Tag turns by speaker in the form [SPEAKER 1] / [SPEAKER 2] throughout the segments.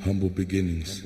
[SPEAKER 1] Humble beginnings.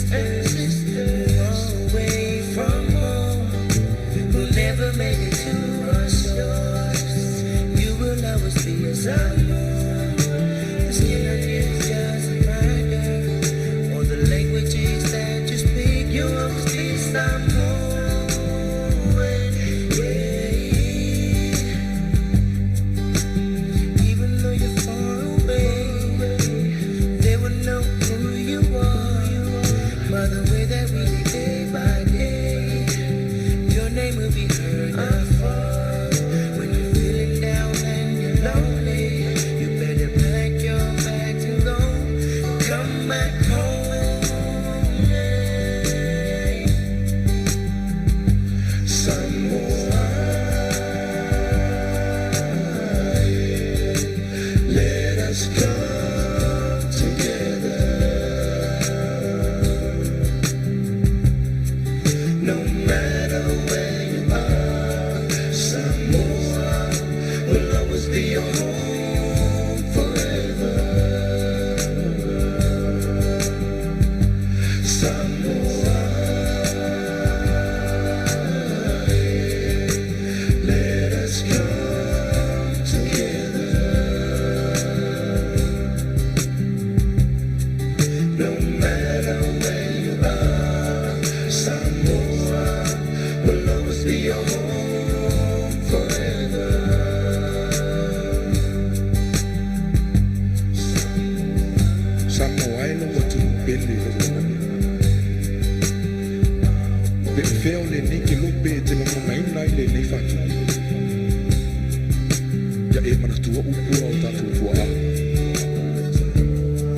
[SPEAKER 1] Sisters who are away from home, who never made it to our shores. You will always be a Samoan. The skin on you doesn't matter, or the languages that you speak. You always be Samoan. Yeah. Even though you're far away, they will know who you are by the way that we live day by day. Your name will be heard afar. When you're feeling down and you're lonely, you better pack your bags and go. Come back home. Yeah. Samoa, let us come together. No matter where you are, Samoa will always be your home forever. Samoa, let us come together. No matter where you are, Samoa will always be your home forever.
[SPEAKER 2] Samoa e lou atunuu pele i lou lagona. Pe o fea o lenei kelope e te lagonaina ai lenei faatupu? Ia e manatua upu a o tatou tuaa.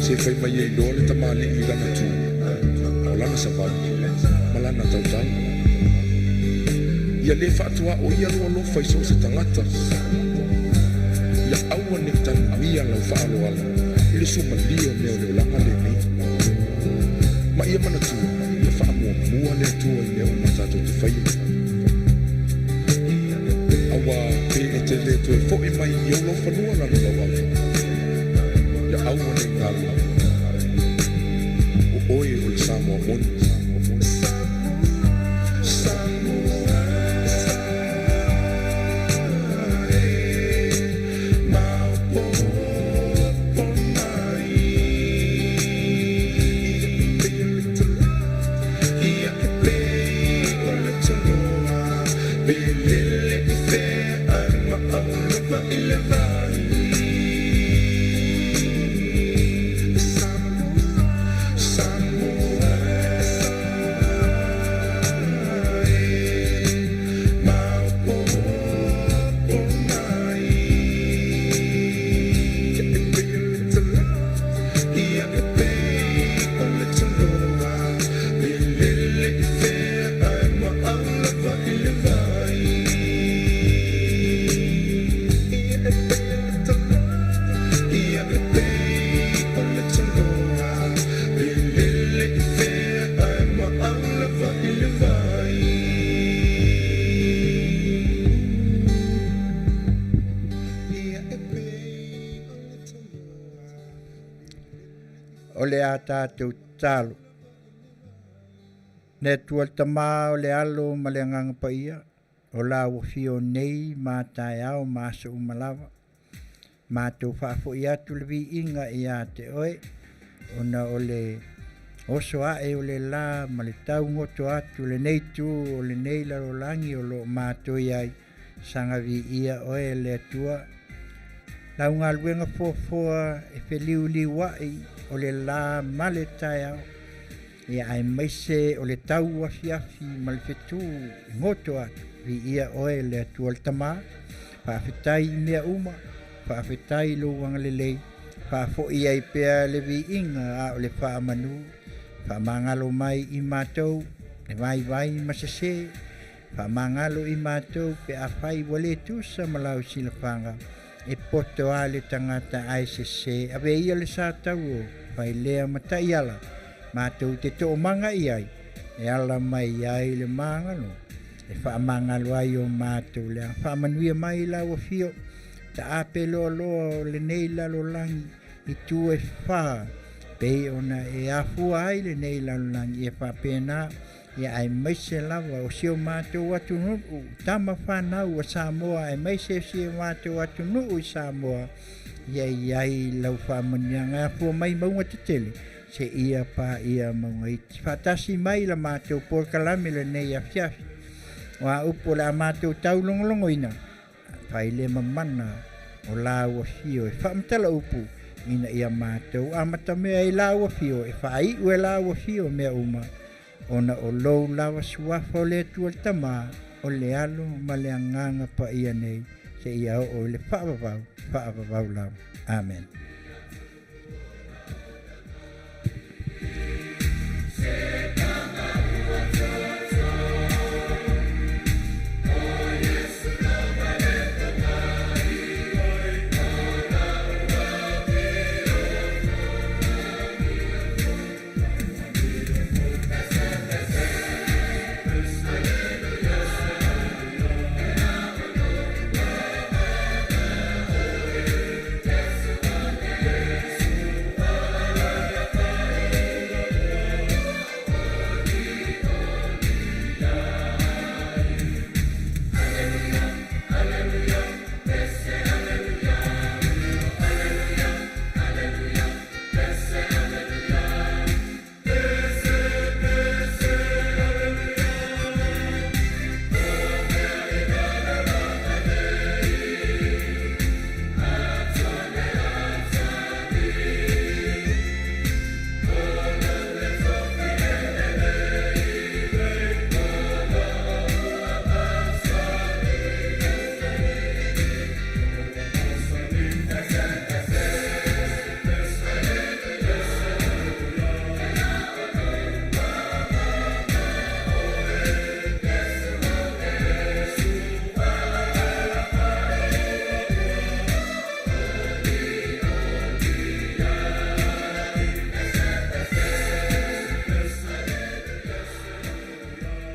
[SPEAKER 2] Se fai mai e iloa le tamalii i lana tu, o lana savali, ma lana tautala. Ia lē faatuaoia lou alofa i so o se tagata. Ia aua nei tanuia lau faaaloalo i le suamalie o mea o le olaga lenei. Ma ia manatua, ia faamuamua le Atua i mea uma tatou te faia. Auā pe e te lē toe foʻi mai i ou laufanua lana lauava, ia aua nei galo, o oe o le Samoa moni.
[SPEAKER 1] Samoa, maopopo mai. Ia e pei o le tanoa, pe lele i fea ae maau lava i le vai. Samoa, maopopo mai. Ia e pei o le tanoa, ia e pei o le tanoa, pe lele i fea ae maau lava i le vai. Ia e pei o le tanoa, ia e pei o le tanoa, pe lele i fea ae maau lava i le vai. Ia e pei o le tanoa.
[SPEAKER 3] O le a tatou tatalo. Le Atua le Tama o le Alo ma le Agaga Paia, o la ua fio nei ma taeao ma aso uma lava. Matou faafoi atu le viiga ia te oe, ona o le oso ae o le la ma le taugoto atu lenei tu o lenei lalolagi o loo matou ai, saga viia oe le Atua. Lau galuega foafoa e feliuliuai o le la ma le taeao, ia aemaise o le tau afiafi ma le fetu e goto atu, viia oe le Atua le Tama. Faafetai i mea uma, faafetai i lou agalelei, faafoi ai pea le viiga a o le faamanu, faamagalo mai i matou e vaivai ma sesē, faamagalo i matou pe afai ua le tusa ma lau silafaga, e poto a le tagata ae sesē, ave ia le sa tauo, fai lea ma taiala, matou te toomaga i ai, e ala mai ai le magalo, e faamagalo ai o matou leaga. Faamanuia mai lau afio, taape loaloa o lenei lalolagi i tu e fa. pei ona e afua ai lenei lalolagi ia faapena ia aemaise lava o si o matou atunuu tama fanau a Samoa aemaise o si o matou atunuu i Samoa ia i ai lau faamanuiaga e afua mai mauga tetele seia paia mauga iti. Faatasi mai la matou polokalame lenei afiafi. O a upu o le a matou taulogologoina, fai le mamana o lau afio e faamatala upu ina ia matou amatamea i lau afio e faaiu e lau afio mea uma ona o lou lava suafa o le Atua le Tama o le Alo ma le Agaga Paia nei seia oo i le faavavau faavavau lava. Amen.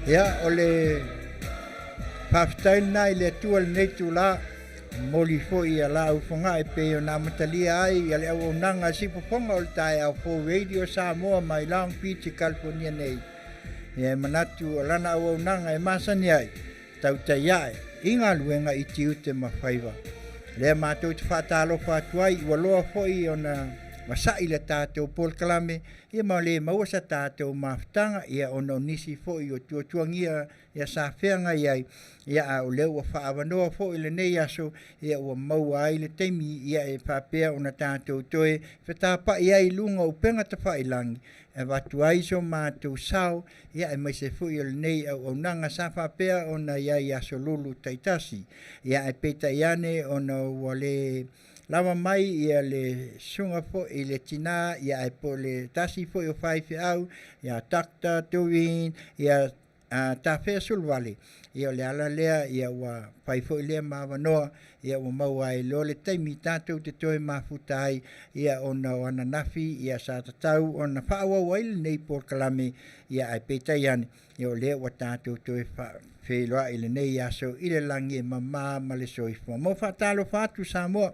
[SPEAKER 3] Ia, o le faafetai lena i le Atua i lenei itula, momoli foi ia laau fogaa e pei ona amatalia ai ia le auaunaga a Siufofoga o le Taeao Fou Radio Samoa mai Long Beach i California nei. Ia e manatu o lana auaunaga e masani ai, tautai ae i galuega i tiute ma faiva. Lea matou te faatalofa atu ai ua loa foi ona vasai le tatou polokalame ia ma le maua sa tatou mafutaga ia ona o nisi foi o tuatuagia ia sa feagai ai ia a o lea ua faaavanoa foi lenei aso ia ua maua ai le taimi ia e faapea ona tatou toe fetapai ai i luga o upega tafailagi e avatu ai so matou sao ia aemaise foi o lenei auaunaga sa faapea ona i ai i aso lulu taitasi. Ia ae peitai ane ona ua le lava mai ia le susuga foi i le tina ia ae po o le tasi foi o faifeau ia Doctor Doreen ia Tafea Suluvale, ia o le ala lea ia ua fai foi lea ma avanoa ia ua maua ai loa le taimi tatou te toe mafuta ai ia ona o ananafi ia sa tatau ona faaauau ai lenei polokalame ia ae peitai ane ia o lea ua tatou toe feiloai i lenei aso i le lagi e mama ma le soifua. Mo faatalofa atu Samoa,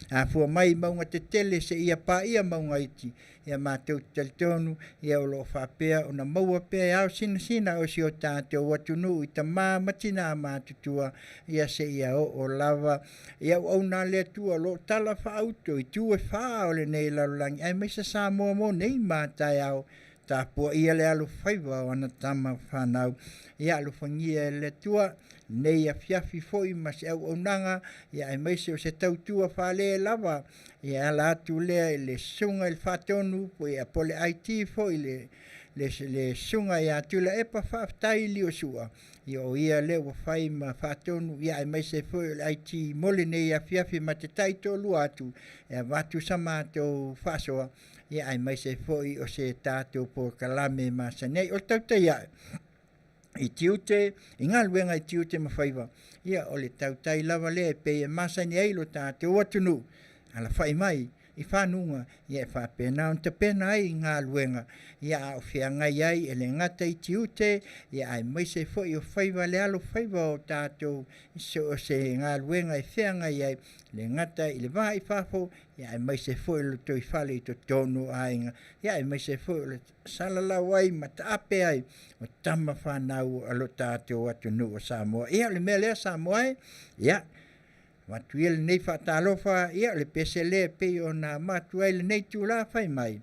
[SPEAKER 3] afua mai mauga tetele seia paia mauga iti, ia matou te talitonu ia o lo o faapea ona maua pea e ao sinasina o si o tatou atunuu i tama ma tina matutua ia seia oo lava i auauna a le Atua o lo o tala faauto i itu e fa o lenei lalolagi aemaise Samoa mo nei ma taeao. Tapuaia le alofaiva o ana tama fanau ia alofagia e le Atua nei afiafi foi ma se auaunaga ia aemaise o se tautua faale lava ia ala atu lea i le susuga i le Faatonu ia po o le IT foi le le susuga ia Tuilaepa faafetai Liosua ia o ia lea ua fai ma faatonu ia aemaise foi o le IT mo lenei afiafi ma te taitoalua atu e avatu sa matou faasoa ia aemaise foi o se tatou polokalame masani ai. O le tautai ae i tiute, i galuega i tiute ma faiva, ia o le tautai lava lea e pei e masani ai lo tatou atunuu, alafai mai. i fanuga ia e faapena ona tapena ai galuega ia a o feagai ai e le gata i tiute ia aemaise foi o faiva le alofaiva o tatou i so o se galuega e feagai ai le gata i le va i fafo ia aemaise foi o le lotoifale i totonu o aiga ia aemaise foi o le salalau ai ma taape ai o tama fanau a lo tatou atunuu o Samoa. Ia o le mea lea Samoa e, ia avatu ia lenei faatalofa, ia o le pese lea e pei ona avatu ai lenei itula fai mai,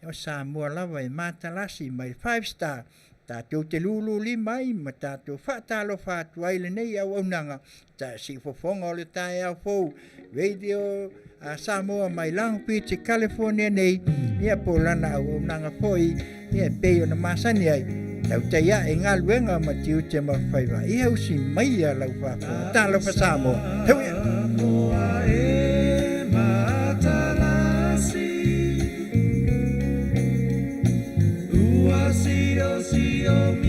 [SPEAKER 3] o Samoa lava e matalasi mai le Five Star tatou te lululima ai ma tatou faatalofa atu ai lenei auaunaga ta siufofoga o le taeao fou Radio a Samoa mai Long Beach i California nei ia po o lana auaunaga foi ia e pei ona masani ai tautai ae galuega ma tiute ma faiva ia usi maia lau faafofoga. Talofa Samoa. Tau ia.
[SPEAKER 1] Samoa e matalasi Ua siosiomia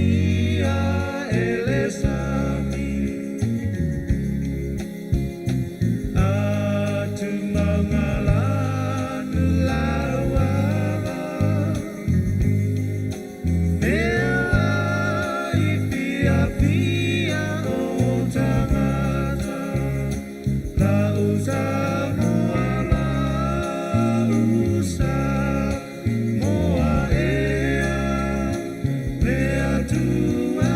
[SPEAKER 1] e le sami Atu mauga lauava Mea i fiafia o tagata Lau Samoa lau Samoa ea Le Atua.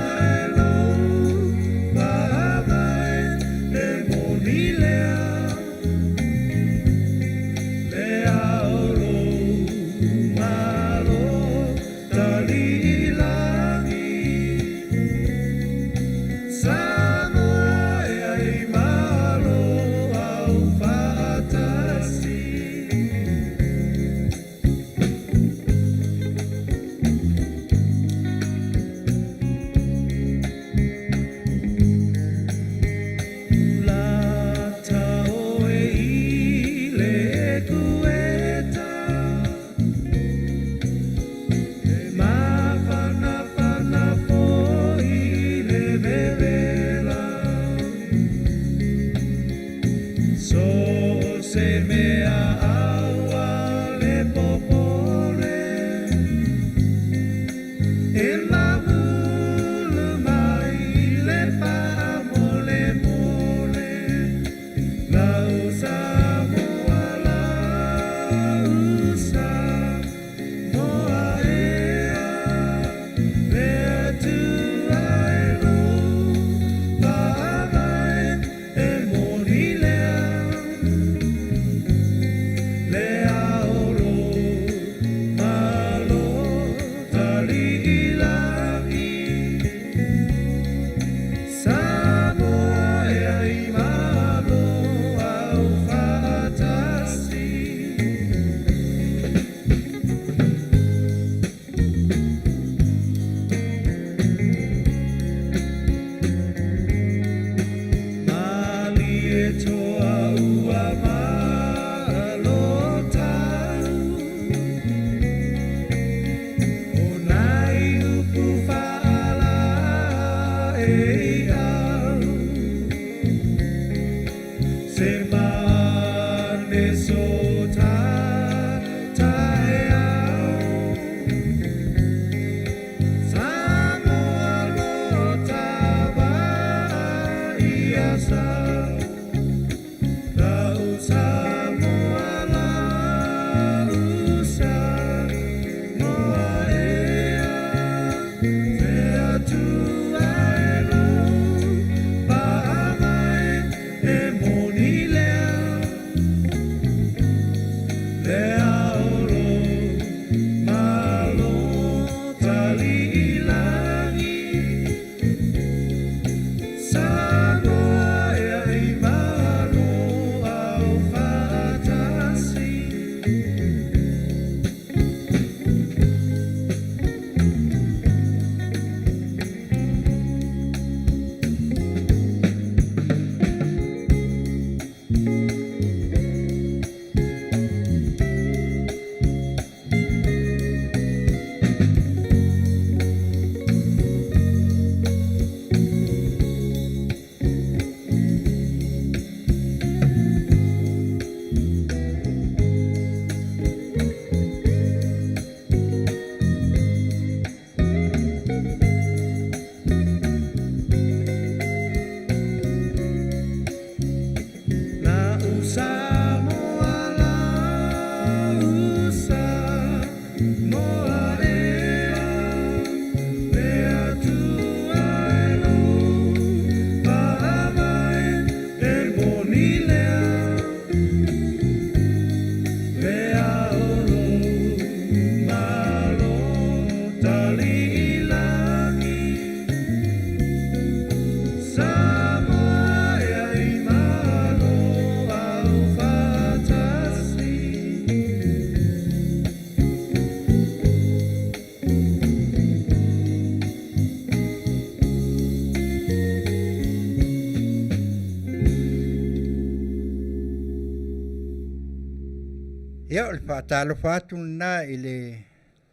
[SPEAKER 3] Ia, o le faatalofa atu lena i le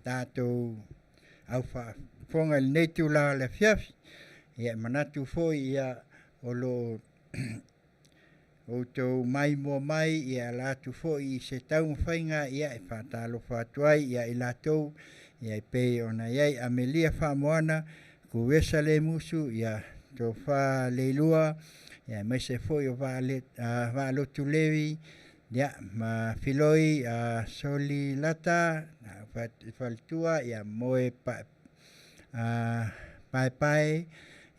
[SPEAKER 3] tatou au faafofoga i lenei itula o le afiafi. Ia, e manatu foi ia o lo o outou maimoa mai e ala atu foi i se taumafaiga ia e faatalofa atu ai ia i latou ia e pei ona i ai Amelia Faamoana, Kuvesa Lemusu, ia Tofa Leilua, ia aemaise foi o Vaalotu Levi, ia ma Filoi Soli Lata, Faletua, ia Moe Paepae,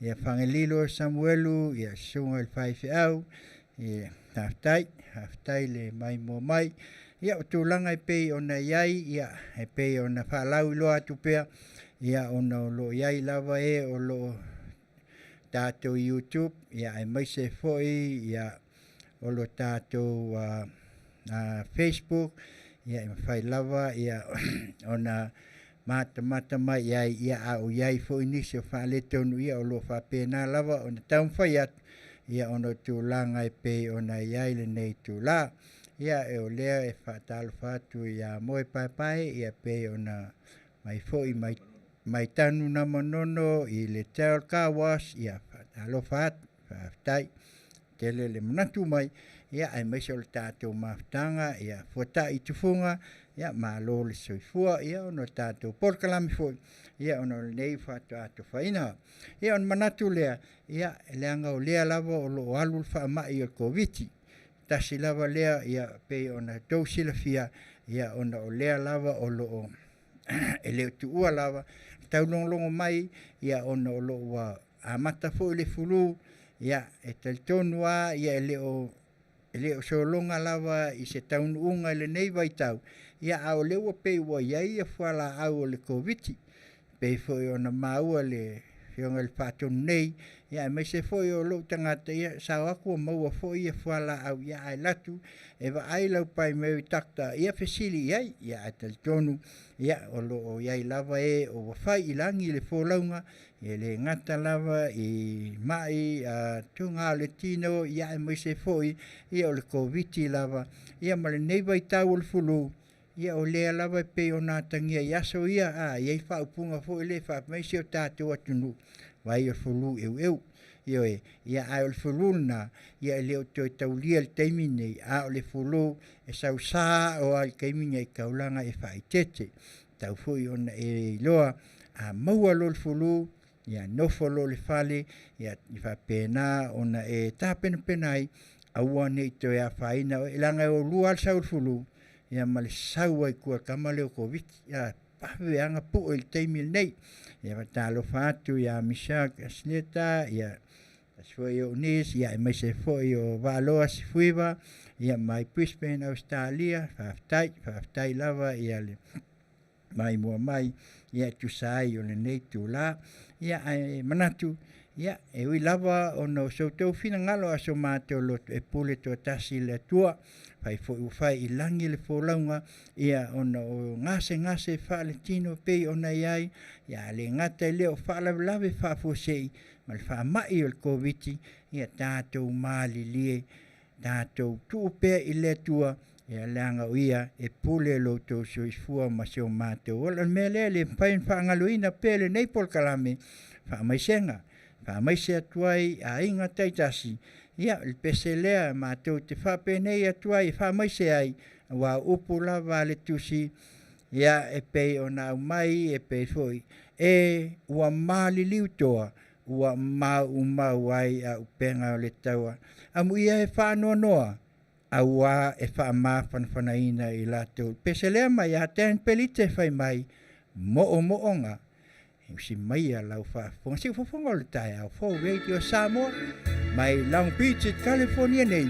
[SPEAKER 3] ia Fagalilo Samuelu, ia Susuga i le Faifeau, ia faafetai, faafetai le maimoa mai. Ia o tulaga e pei ona i ai, ia e pei ona faalauiloa atu pea, ia ona o lo o i ai lava e o lo o tatou YouTube, ia aemaise foi ia o lo tatou Facebook, ia e mafai lava ia ona matamata mai i ai, ia a o i ai foi nisi o faaletonu, ia o lo o faapena lava ona taumafai atu, ia ona o tulaga e pei ona i ai lenei itula. Ia o lea e faatalofa atu ia Moe Paepae, ia pei ona mai foi mai Tanu na Manono i le Tel Car Wash, ia faatalofa atu, faafetai tele le manatu mai, ia aemaise o le tatou mafutaga, ia fuatai i tufuga, ia malo le soifua, ia ona o tatou polokalame foi, ia ona o lenei faatoa atofaina. Ia ona manatu lea, ia leaga o lea lava o lo o alu le faamai o le Koviti. Tasi lava lea ia pei ona tou silafia, ia ona o lea lava o lo o e le o tuua lava taulogologo mai, ia ona o lo o ua amata foi le fulu, ia e talitonu lava ia e le o sologa lava i se taunuuga i lenei vaitau, ia a o lea ua pei ua i ai fualaau o le Koviti. Pei foi ona maua e le Afioga i le Faatonu nei, ia aemaise foi o lou tagata, ia sao atu ua maua foi ia fualaau, ia ae alu atu e vaai lau primary doctor, ia fesili i ai, ia ae talitonu ia o lo o i ai lava e ua fai i lagi le folauga, e le gata lava i mai tuga o le tino, ia aemaise foi ia o le Koviti lava, ia ma lenei vaitau o le fulu, ia o lea lava e pei ona atagia i aso ia, a i ai faaupuga foi lea faapea mai si o tatou atunuu, vai o le fulu eueu. Ioe, ia ae o le fulu lena, ia e le o toe taulia i le taimi lenei, a o le fulu e sausa o i le taimi lenei i taulaga e faaeteete. Tatau foi ona e iloa, a maua loa le fulu, ia nofo loa i le fale, ia faapena ona e tapenapena ai, aua ne i toe afaina oe, leaga e o lua lava le sau o le fulu, ia ma le sau ai i tua o le tama lea o le Koviti. E vave lava ona pue i le taimi lenei. Ia faatalofa atu ia Michelle Kasineta, ia tasi foi o niece, ia aemaise foi o Vaaloa Sifuiva, ia mai Brisbane, Australia, faafetai, faafetai lava ia le maimoa mai, ia e tusa ai o lenei itula. Ia ae manatu, ia e ui lava ona o so outou finagalo a so matou loto e pule toatasi le Atua, fai foi ua fai i lagi le folauga, ia ona o gasegase faaletino pei ona i ai, ia le gata i lea o faalavelave faafuasei ma le faamai o le Koviti, ia tatou malilie, tatou tuu pea i le Atua, ia leaga o Ia e pule lo outou soifua ma si o matou ola. O le mea lea e le mafai ona faagaloina pea lenei polokalame faamaisega, faamaise atu ai aiga taitasi, ia le pese lea matou te faapenei atu ai e faamaise ai, aua o upu lava a le Tusi, ia e pei ona aumai e pei foi e ua maliliu toa ua maumau ai auupega o le taua. Amuia e faanoanoa, aua e faamafanafanaina i latou. Pese lea mai ia Dan Pelite fai mai, moomooga, usi maia lau faafofoga. Siufofoga o le taeao fou Radio Samoa mai Long Beach, California nei.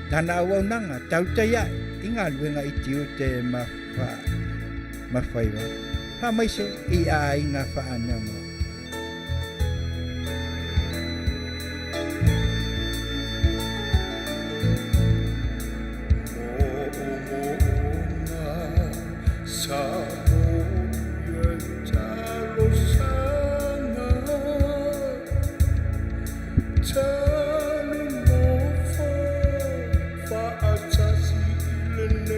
[SPEAKER 3] Tana auaunaga tautai ae i galuega i tiute ma ma faiva. Faamaise i aiga faanoanoa.
[SPEAKER 2] Talo nofo faatasi i lenei.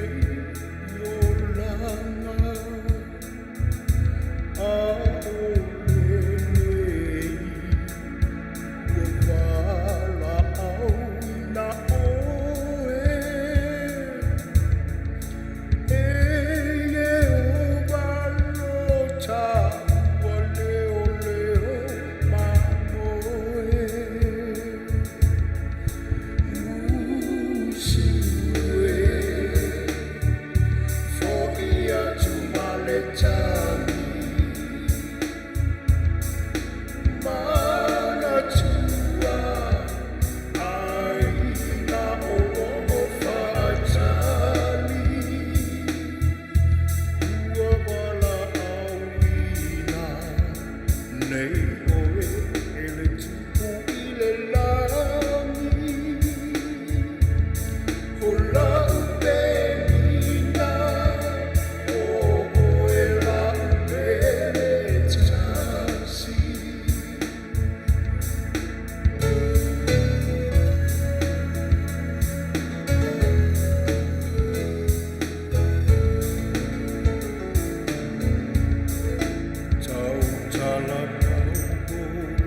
[SPEAKER 2] Nei oe e le tupu i le lagi O lau penina O oe lau pele tasi. Tautala pauo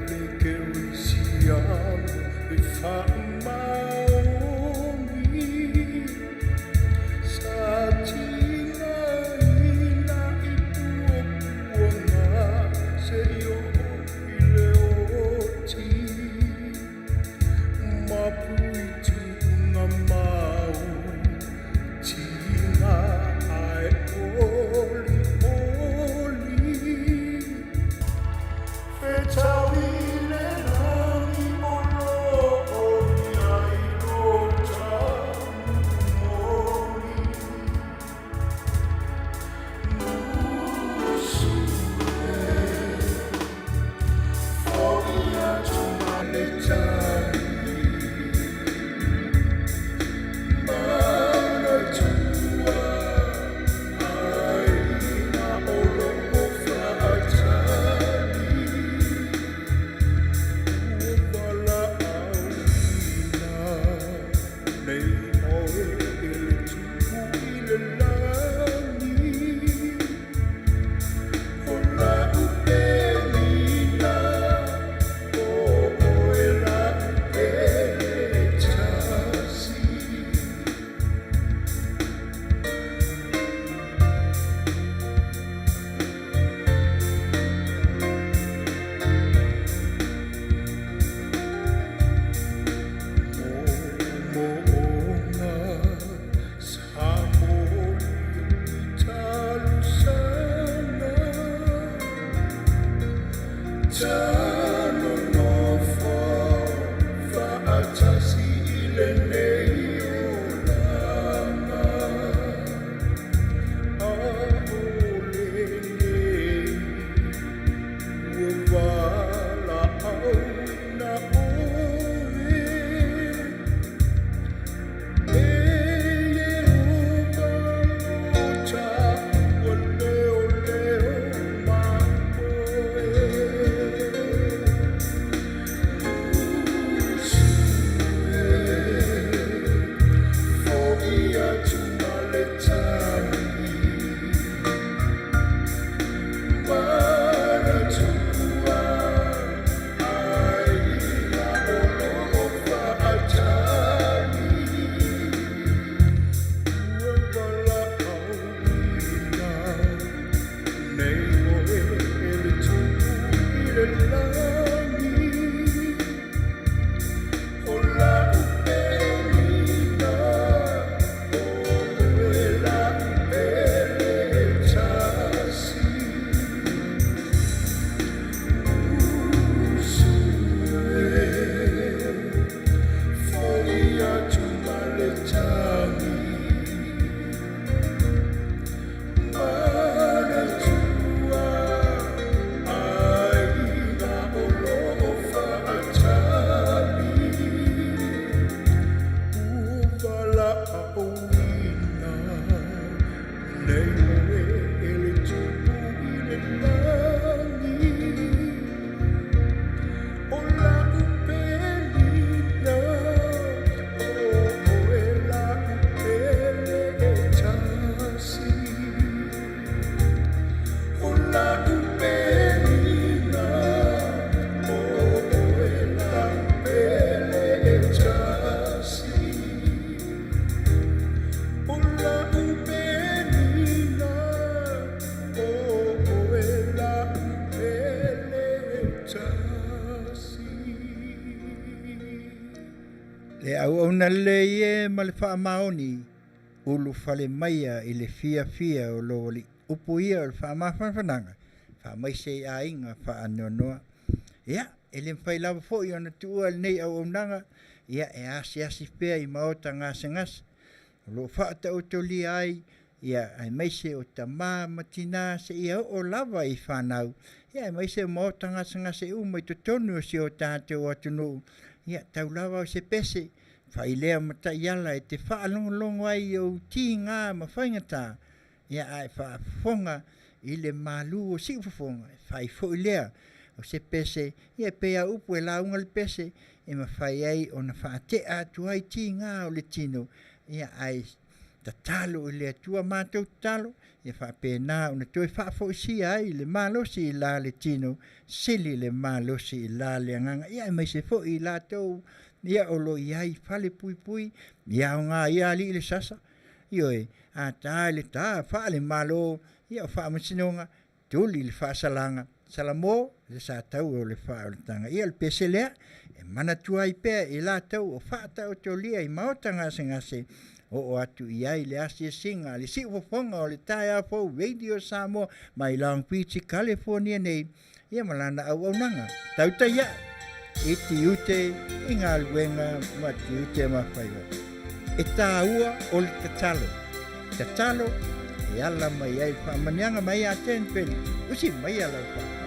[SPEAKER 2] le kerisiano e faamaoni sa tigaina i puapuaga seia oo i le oti mapuitugamau tiga ae olioli fetaui le lagi o loo i ai lo taumoli. Nei oe e le tupu i le lagi O lau penina O oe lau pele tasi. Mo'omo'oga sa moli i talusaga Talonofo fa'atasi i lenei olaga ʻAʻole nei ua valaauina ʻoe E Iehoba o taua leoleo ma oe. Usu e, fo'i atu ma le tali Manatua ʻaiga o loo fa'atali Ua valaauina nei oe e le tupu i le lagi O lau penina O oe lau pele tasi. Usu e, fo'i atu ma le tagi Manatua ʻaiga o loo fa'atali Ua valaauina nei oe e le tupu i le lagi O lau penina O oe lau pele tasi. O lau penina O oe lau pele tasi. O lau penina O oe lau pele tasi.
[SPEAKER 3] Le auauna lelei e ma le faamaoni ulufale maia i le fiafia o lou Alii. Upu ia o le faamafanafanaga, faamaise i aiga faanoanoa. Ia, e le mafai lava foi ona tuua lenei auaunaga, ia e asiasi pea i maota gasegase o lo o faataotolia ai, ia aemaise o tama ma tina seia oo lava i fanau. Ia, aemaise o maota gasegase uma i totonu o si o tatou atunuu. Ia, tau lava o se pese, fai lea ma taiala e te faalogologo ai i ou tiga ma faigata, ia ae faafofoga i le malu o siufofoga, e fai foi lea o se pese, ia e pei lava o upu e lauga le pese, e mafai ai ona faatea atu ai tiga o le tino, ia ae tatalo i le Atua matou tatalo, ia faapena ona toe faafoisia ai le malosi i la le tino, sili le malosi i la le agaga, ia aemaise foi i latou ia o lo o i ai i falepuipui, ia aoga ia alii le sasa, ioe, a ta i le ta faale-Malo, ia o faamasinoga, tuli le faasalaga, Salamo le sataua o le faaolataga. Ia o le pese lea e manatua ai pea i latou o faataotolia i maota gasegase, oo atu i ai le asiasiga a le siufofoga o le taeao fou Radio Samoa mai Long Beach i Kalifonia nei, ia ma lana auaunaga tautai ae i tiute i galuega ma tiute ma faiva. E tāua o le tatalo. Tatalo e ala mai ai le faamanuiaga mai ia Tenpeni. Usi maia lau faa.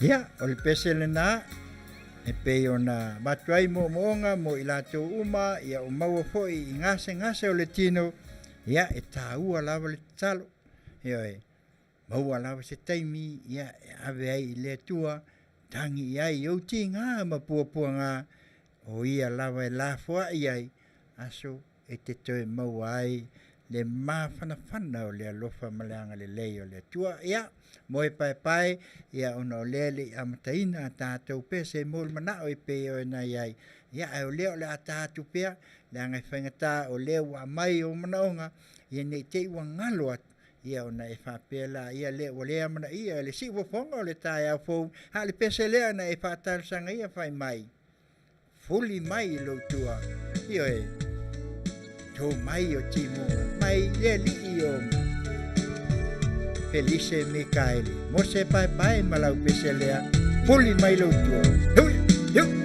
[SPEAKER 3] Ia, o le pese lenā, e pei ona avatu ai moomooga mo i latou uma ia o maua foi i gasegase o le tino, ia e taua lava le tatalo. Ioe, maua lava se taimi ia e ave ai i le Atua, tagi i ai i ou tiga ma puapuaga, o ia lava e lafoai ai aso e te toe maua ai le mafanafana o le alofa ma le agalelei o le Atua. Ia, moe paepae, ia ona o lea e le i amataina a tatou pese mo le manao e pei ona i ai, ia ae o lea o le a ta atu pea, leaga e faigata o lea ua aumai ou manaoga, ia ne i te i ua galo atu, ia ona e faapea laia lea ua le amanaia e le siufofoga o le taeao fou, a o le pese lea na e faatalosagaia fai mai, fuli mai i lou tua, ioe, to mai o timuga, mai le alii o Felise Mikaele, Mose paepae ma lau pese lea, fuli mai lou tua. Hui, hui.
[SPEAKER 1] Oh,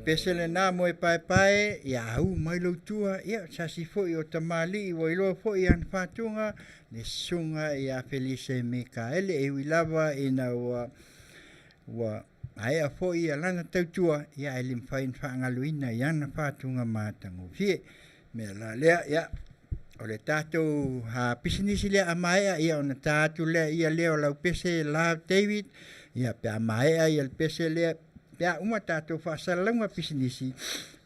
[SPEAKER 3] pese lenā mo e paepae, ia au mai lou tua, ia sasi foi o tamalii ua iloa foi ana fatuga le susuga ia Felise Mikaele e ui lava ina ua ua maea foi ia lana tautua ia ae le mafai ona faagaloina i ana fatuga matagofie. Mea la lea ia o le tatou pisinisi lea a maea ia ona ta atu lea ia lea o lau pese Love David ia pe a maea ia le pese lea pe a uma tatou faasalalauga pisinisi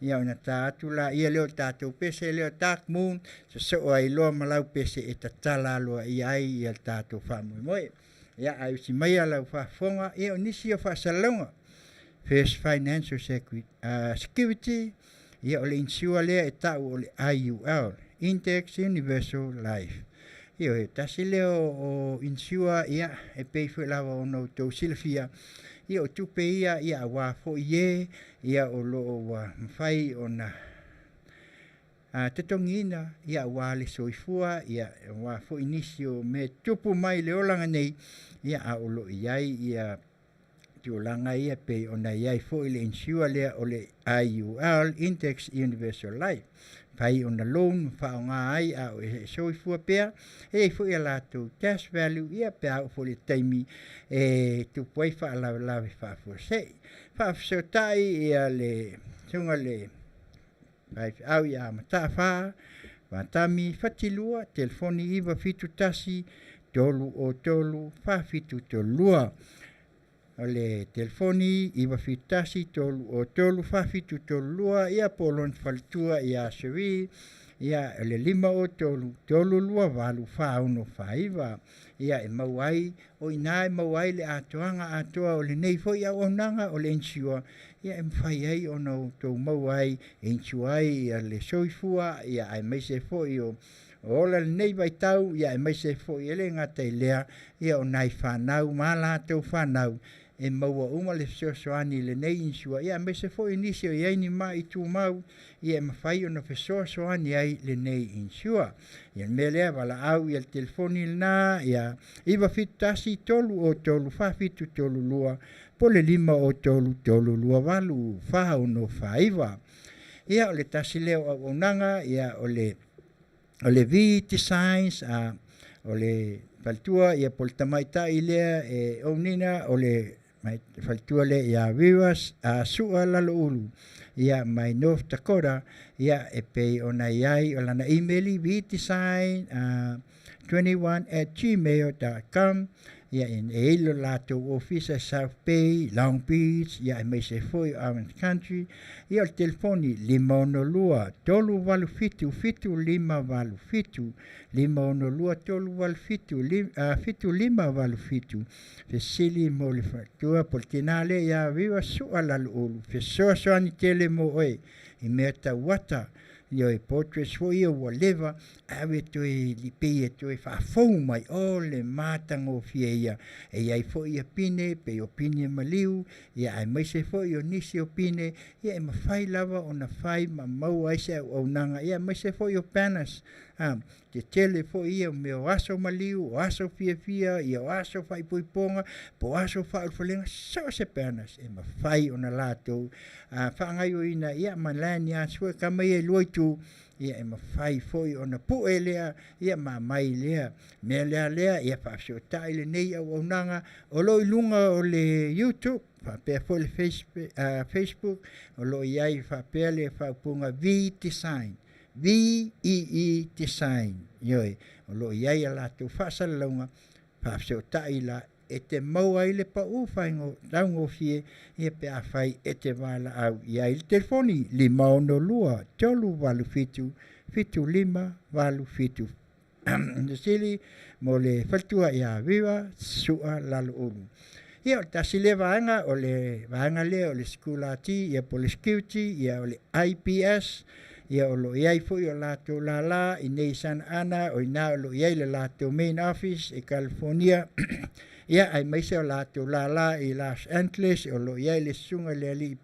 [SPEAKER 3] ia ona ta atu laia lea o tatou pese lea o Dark Moon sosoo ai loa ma lau pese e tatala aloaia ai ia le tatou faamoemoe. Ia ae usi maia lau faafofoga ia o nisi o faasalalauga First Financial Security ia o le insure lea e tau o le IUL Index Universal Life. Ioe, tasi lea o insure ia e pei foi lava ona outou silafia ia o tupe ia ia aua foi e ia o lo o ua mafai ona totogiina ia aua le soifua ia aua foi nisi o mea e tutupu mai i le olaga nei ia a o lo o i ai ia tulaga ia pei ona i ai foi le insure lea o le IUL Index Universal Life fai ona loan ma faaaoga ai a o e soifua pea e i ai foi a latou cash value ia pe a oo foi i le taimi e tupu ai faalavelave faafuasei. Faafesootai ia le susuga i le faifeau ia Mataafa Vatami Fatilua telefoni 971 303 4732. O le telefoni 971 303 4732 ia po o lona faletua ia Cherie ia o le 503 328 4649 ia e maua ai o i ina e maua ai le atoaga atoa o lenei foi auaunaga o le insure ia e mafai ai ona outou maua ai e insure ai ia le soifua ia aemaise foi o ola lenei vaitau ia aemaise foi e le gata i lea ia o nai fanau ma latou fanau e maua uma le fesoasoani i lenei insure ia aemaise foi nisi o i ai ni mai tumau ia e mafai ona fesoasoani ai lenei insure. Ia le mea lea valaau ia le telefoni lena ia 971 303 4732 po o le 503 328 4649. Ia o le tasi lea o auaunaga ia o le V Designs o le faletua ia po o le tamaitai lea e own ina o le faletua lea ia Rivers Sua Laloulu ia mai North Dakota ia e pei ona i ai o lana email vdesign 21@gmail.com ia e i ai lo latou ofisa i South Bay, Long Beach ia aemaise foi o Orange Country ia o le telefoni 562 387 7587 562 387 7587 fesili mo le faletua po o le tina lea ia Viva Sua Laloulu fesoasoani tele mo oe i mea tau ata Ioe, portraits foi ia ua leva ae ave toe pei e toe faafou mai o le matagofie ia e i ai foi ia pine pei o pine maliu ia aemaise foi o nisi o pine ia e mafai lava ona fai ma maua ai se auaunaga ia aemaise foi o banners a tetele foi ia o mea o aso maliu o aso fiafia ia o aso faaipoipoga po o aso faaulufalega so o se banners e mafai ona latou faagaoioiina ia ma lanyards foi kama ia e lua itu ia e mafai foi ona pue lea ia ma aumai lea mea lea lea ia faafesootai lenei auaunaga o lo o i luga o le YouTube faapea foi le Facebook o lo o i ai faapea le faaupuga V Design VEE Design ioe o lo o i ai a latou faasalalauga faafesootai la e te maua ai le pau taugofie ia pe afai e te valaau i ai i le telefoni 562 387 7587 fesili mo le faletua ia Viva Sua Laloulu. Ia o le tasi lea vaega o le vaega lea o le sikulati ia po o le security ia o le IPS ia o lo o i ai foi o latou lala i nei Santa Ana o i ina o lo o i ai le latou main office i California ia aemaise o latou lala i Los Angeles o lo o i ai le susuga i le alii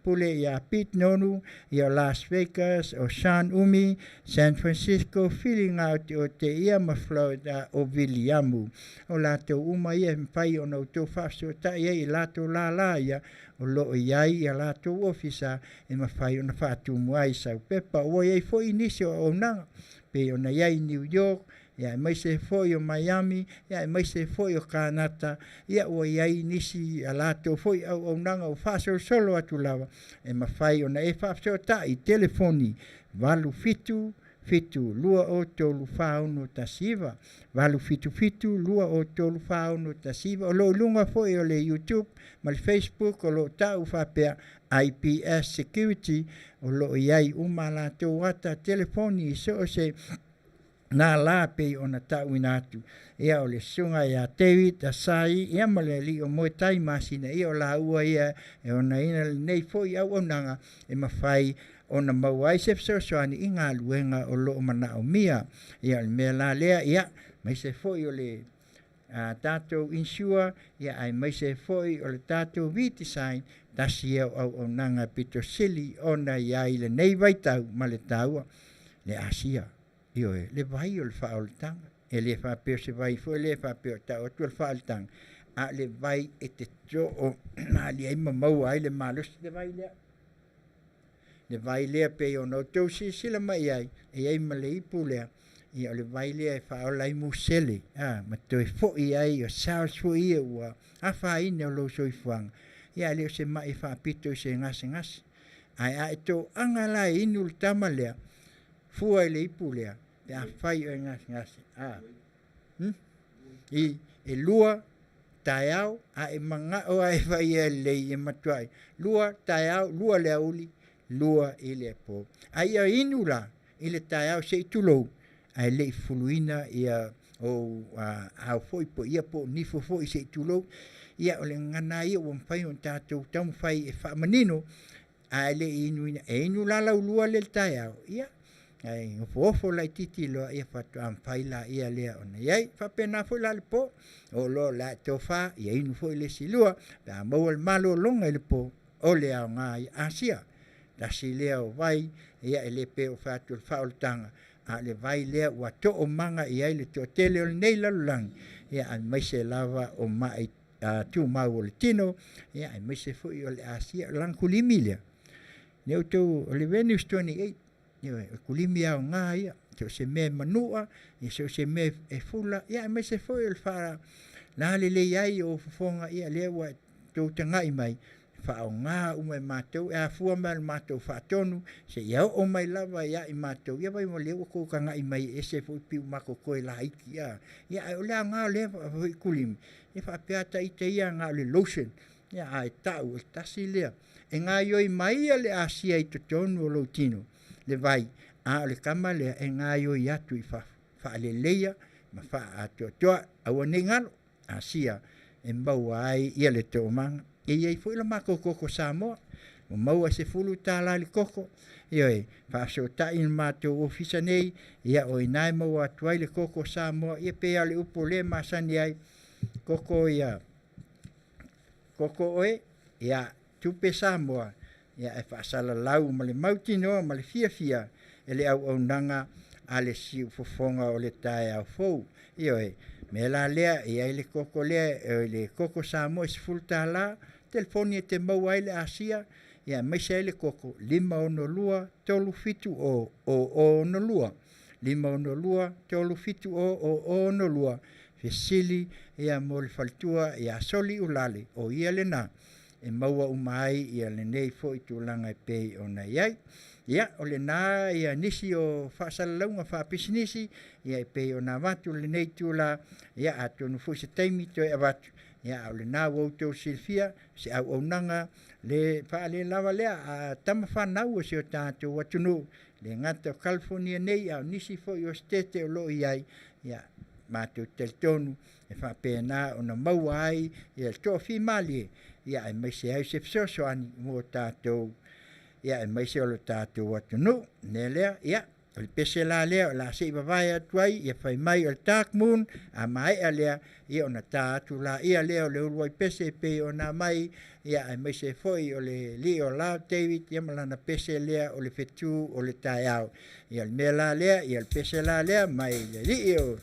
[SPEAKER 3] Pule ia Pete Nonu, ia Las Vegas, o Sean Umi, San Francisco, Filiga o te o te ia ma Florida o Viliamu. O latou uma ia e mafai ona outou faafesootai ai i latou lala ia o lo o i ai ia latou ofisa e mafai ona faatumu ai sau pepa. Ua i ai foi nisi o auaunaga pei ona i ai i New York, ia aemaise foi o Miami, ia aemaise foi o Kanata, ia ua i ai nisi a latou foi auaunaga ua faasolosolo atu lava e mafai ona e faafesootai i telefoni 87 7 2 0 3 4 6 1 9 8 7 7 2 0 3 4 6 1 9. O lo o i luga foi o le YouTube ma le Facebook o lo o ta'u faapea IPS Security o lo o i ai uma a latou ata telefoni i so o se nā lā pei ona ta'uina atu. Ia o le susuga ia David Asai ia ma le alii o Moetai Masina ia o laua ia e onaina lenei foi auaunaga e mafai ona maua ai se fesoasoani i galuega o lo o manaomia. Ia o le mea la lea ia aemaise foi o le a tatou insure ia aemaise foi o le tatou V-Design tasi ia o auaunaga pito sili ona i ai lenei vaitau ma le taua le Asia. Ioe, le vai o le faaolataga. E le faapea o se vai foi lea e faapea o tau atu o le faaolataga, a o le vai e te too malie ai ma maua ai le malosi le vai lea. Le vai lea pei ona outou silasila mai ai, e i ai ma le ipu lea, ia o le vai lea e faaola ai musele, a, ma toe foi ai o cells foi ia ua afaina o lou soifuaga, ia ae le o se mai e faapito i se gasegase. Ae a e toaga la e inu le tama lea, fua i le ipu lea, pe afai o e gasegase, a, i, e lua taeao, a e manao lava e fai ia lelei, e matuai lua taeao, lua le aoauli, lua i le apo. A ia inu la i le taeao se i tulou, ae le i fufuluina ia ou ao foi po ia po o nifo foi se i tulou. Ia o le gagana lava ia ua mafai ona tatou taumafai e faamanino ae le i inuina. E inu la lau lua lea i le taeao, ia, ae nofonofo laitiiti loa, ia faatoa mafai laia lea ona i ai. E faapena foi la le po, oo loa o le a e tofa, ia inu foi le isi lua, pe a maua le malologa i le po, o le aoga ia Asia. Tasi lea o vai, ia e le pei o fai atu o le faaolataga, a o le vai lea ua toomaga i ai le toatele o lenei lalolagi, ia aemaise lava o mai tumau o le tino, ia aemaise foi o le Asia. O le lagakulimi lea, lea outou, o le Venus 28, ioe, o le kulimi aoga ia, so o se mea e manua, ia so o se mea e fula, ia aemaise foi o le faalalelei ai o fofoga, ia lea ua outou tagai mai, faaaoga uma e matou, e afua mai i le matou faatonu seia oo mai lava ia i matou, ia vaai ma lea ua outou tagai mai e ese foi piumakokoe laiti, a, ia ae o le aoga o lea foi kulimi, e faapea lava ita ia na o le lotion, ia ae tau o le tasi lea e gaoioi mai le Asia i totonu o lou tino, le vai, a o le tama lea e gaoioi atu i fafo, faaleleia ma faaatoatoa, aua ne i galo, Asia e maua ai ia le toomaga. E i ai foi la matou koko Samoa, ua maua e $10 i le koko, ioe, faafesootai i le matou ofisa nei, ia o i ina e maua atu ai le koko Samoa, ia pei lava o le upu o lea e masani ai, koko ia, koko oe, ia tupe Samoa, ia e faasalalau ma le mautinoa ma le fiafia e le auaunaga a le siufofoga o le taeao fou. Ioe, mea la lea, e i ai le koko lea, o le koko Samoa e $10, telefoni e te maua ai le Asia, ia aemaise ai le koko 562 370 0062, 562 370 0062, fesili ia mo le faletua ia Soli Ulale, o ia lena e maua uma ai ia lenei foi tulaga e pei ona i ai. Ia, o lena ia nisi o faasalalauga faapisinisi ia e pei ona avatu lenei itula, ia atonu foi se taimi toe avatu, ia a o lena ua outou silafia se auaunaga le faalelava lea a tama fanau a si o tatou atunuu, le gata o Kalifonia nei a o nisi foi o setete o lo o i ai, ia matou te talitonu e faapena ona maua ai ia le toafimalie, ia aemaise ai se fesoasoani mo tatou, ia aemaise o le tatou atunuu. O le mea lea, ia O le pese la lea o le a se'i vavae atu ai ia fai mai o le Dark Moon a maea lea ia ona ta atu laia lea o le uluai pese e pei ona aumai ia aemaise foi o le alii o Love David ia ma lana pese lea o le fetu o le taeao. Ia o le mea la lea ia o le pese la lea mai le alii o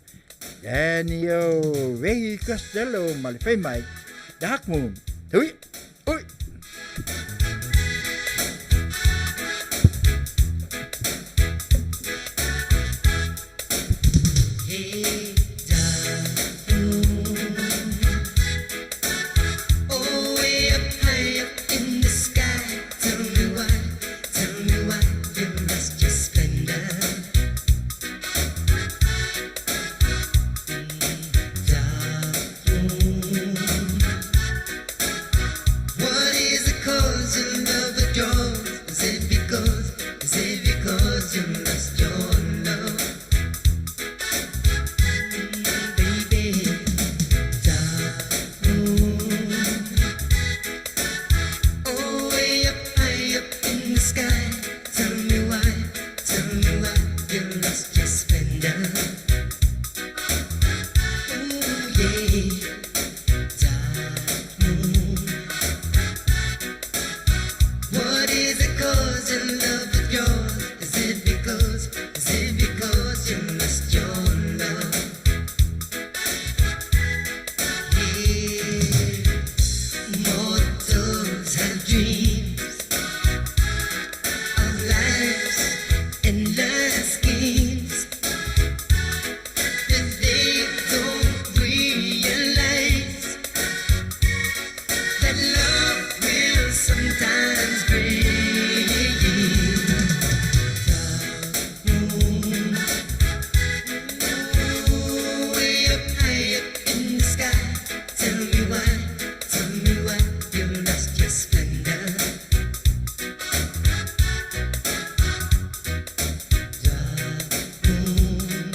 [SPEAKER 3] Daniel Ray Costello ma le fai mai Dark Moon. Hui! Ui!
[SPEAKER 1] Hey, dark moon. Oh, way up high up in the sky. Tell me why, tell me why you lost your splendor. Dark moon. What is the cause your love adores? Is it because, is it because you lost your love? Baby, dark moon. Oh, way up high up in the sky. Tell me why, tell me why you lost your splendor. Ooh, yeah, dark moon. What is the cause in love with yours? Is it because, is it because you lost your love? Yeah. Mortals have dreams of life's endless schemes, but they don't realize that love will sometimes bring. Dark moon, way up high up in the sky. Tell me why, tell me why you lost your splendor. Dark moon,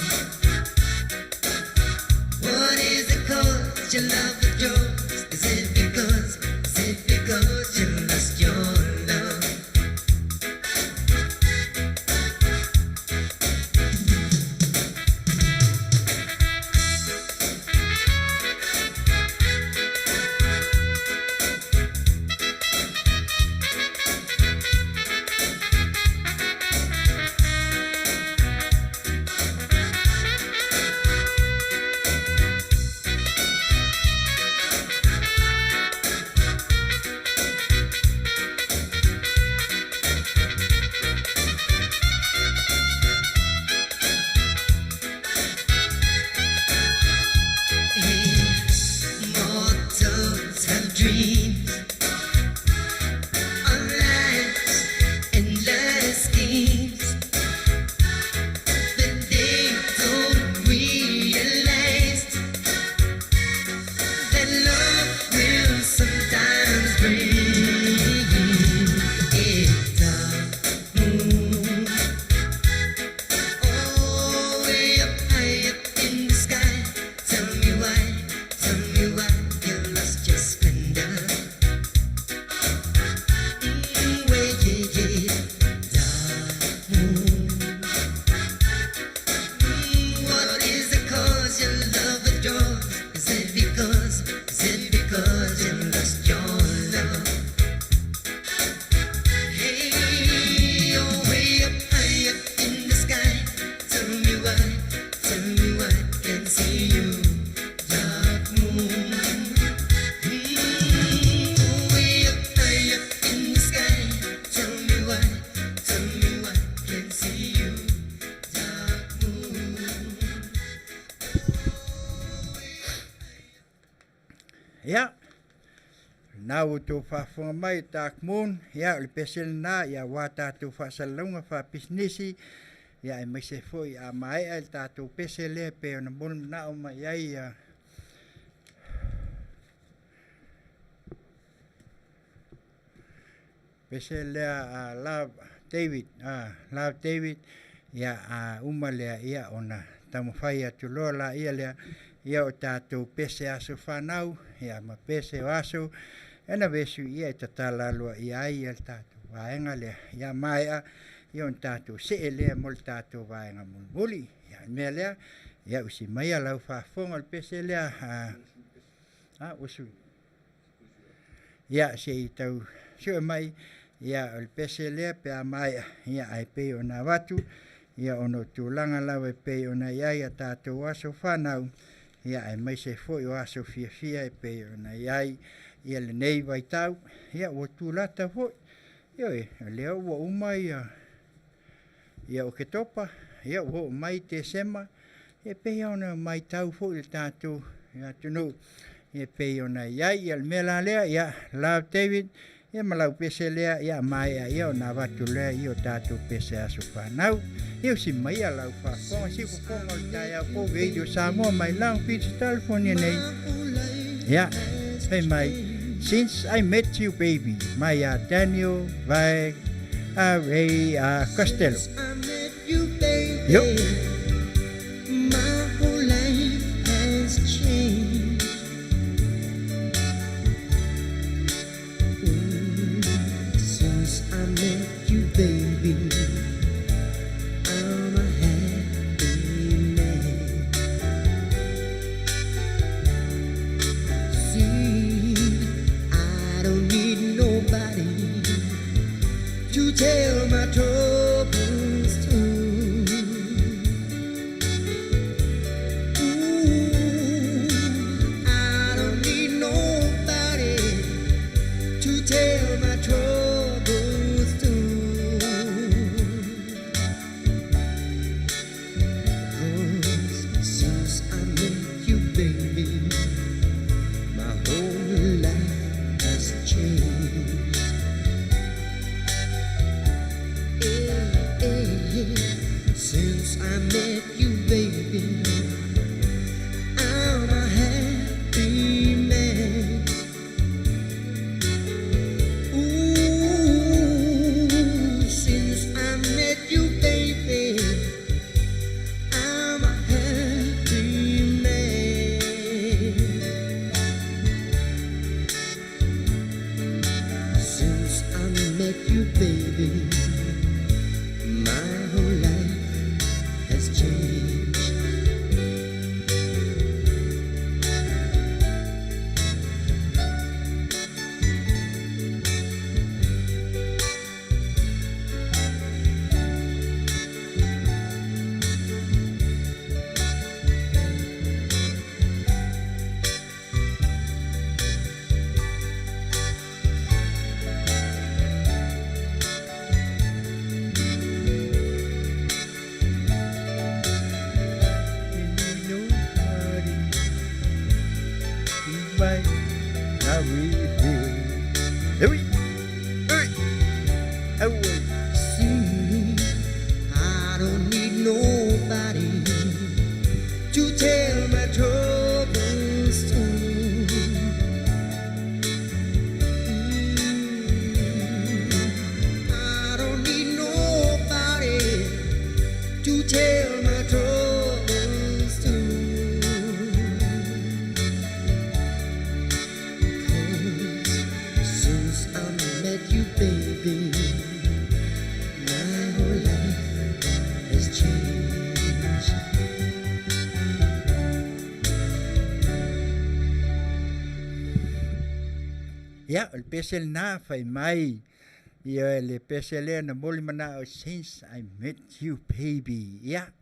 [SPEAKER 1] what is the cause your love adores? Is it because, is it because you lost your love? Mortals have dreams of life's endless schemes, but they don't realize that love will sometimes bring a dark moon. Oh, way up high up in the sky. Tell me why, tell me why you lost your splendor. Way, yeah, yeah, dark moon. What is the cause your love adores? Is it because, is it because you lost your love? Hey, oh, way up high up in the sky. Tell me why, tell me why can't see you, dark moon. Way up high up in the sky. Tell me why, tell me why can't see you, dark moon.
[SPEAKER 3] Ia, lena ua outou faafofoga mai Dark Moon, ia o le pese lena ia aua tatou faasalalauga faapisinisi, ia aemaise foi a maea le tatou pese lea e pei ona molimanaao mai ai ia pese lea a Love David, a Love David, ia a uma lea ia ona taumafai atu loa laia lea ia o tatou pese aso fanau ia ma pese o aso e na vesu ia e tatala aloaia ai ia le tatou vaega lea. Ia maea ia ona tatou see lea mo le tatou vaega mulimuli. Ia o le mea lea, ia usi maia lau faafofoga o le pese lea a ua sui. Ia se i tau sue mai ia o le pese lea pe a maea ia ae pei ona avatu ia ona o tulaga lava e pei ona i ai a tatou aso fanau ia aemaise foi o aso fiafia e pei ona i ai ia lenei vaitau ia ua tulata foi. Ioe, o lea ua uma ia Oketopa, ia ua oo mai Tesema, e pei lava ona matau foi i le tatou atunuu e pei ona i ai. Ia o le mea la lea, ia Love David ia ma lau pese lea, ia a maea ia ona avatu lea i o tatou pese aso fanau. Ia usi maia lau faafofoga, siufofoga o le taeao fou Radio Samoa mai Long Beach, California nei. Ia, fai mai, Since I Met You Baby, mai a Daniel Vaeg a Ray a Costello.
[SPEAKER 1] Since I met you, baby,
[SPEAKER 3] Yo.
[SPEAKER 1] my whole life has changed. Since I met you, baby, I'm a happy man. See, I don't need nobody to tell my troubles to. Ooh, I don't need nobody to tell my troubles to. 'Cause since I met you, baby, my whole life has changed. Yeah, yeah. Since I met you, baby, I'm a happy man. Ooh, since I met you, baby, I'm a happy man. Since I met you, baby, my whole life has changed.
[SPEAKER 3] Nobody mai how we feel. Ui, ui, aua.
[SPEAKER 1] See, I don't need nobody to tell my troubles to. I don't need nobody to tell my troubles to. 'Cause since I met you, baby, my whole life has changed.
[SPEAKER 3] Ia, o le pese lena fai mai. Ia, le pese lea na moli manao, Since I Met You Baby. Ia,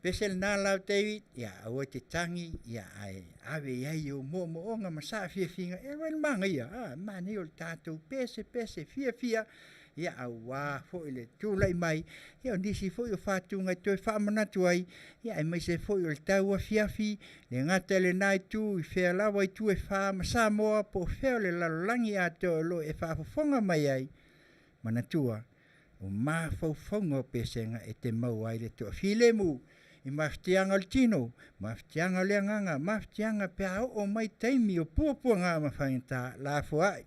[SPEAKER 3] pese lena lau David, ia, aua te tangi, ia, ae ave i ai ou moomooga ma saafiafiga, e wai le magaia, a, manaia o le tatou pese, pese fiafia, ia auā foi le tulai mai, ia o nisi foi o fatuga e toe faamanatu ai, ia aemaise foi o le tauafiafi, le gata i lena itu i fea lava itu e fa ma Samoa po o fea o le lalolagi atoa o lo o e faafofoga mai ai, manatua, o mafaufauga o pesega e te maua ai le toafilemu i mafatiaga o le tino, mafatiaga o le agaga, mafatiaga pe a oo mai taimi o puapuaga ma faigata, lafoai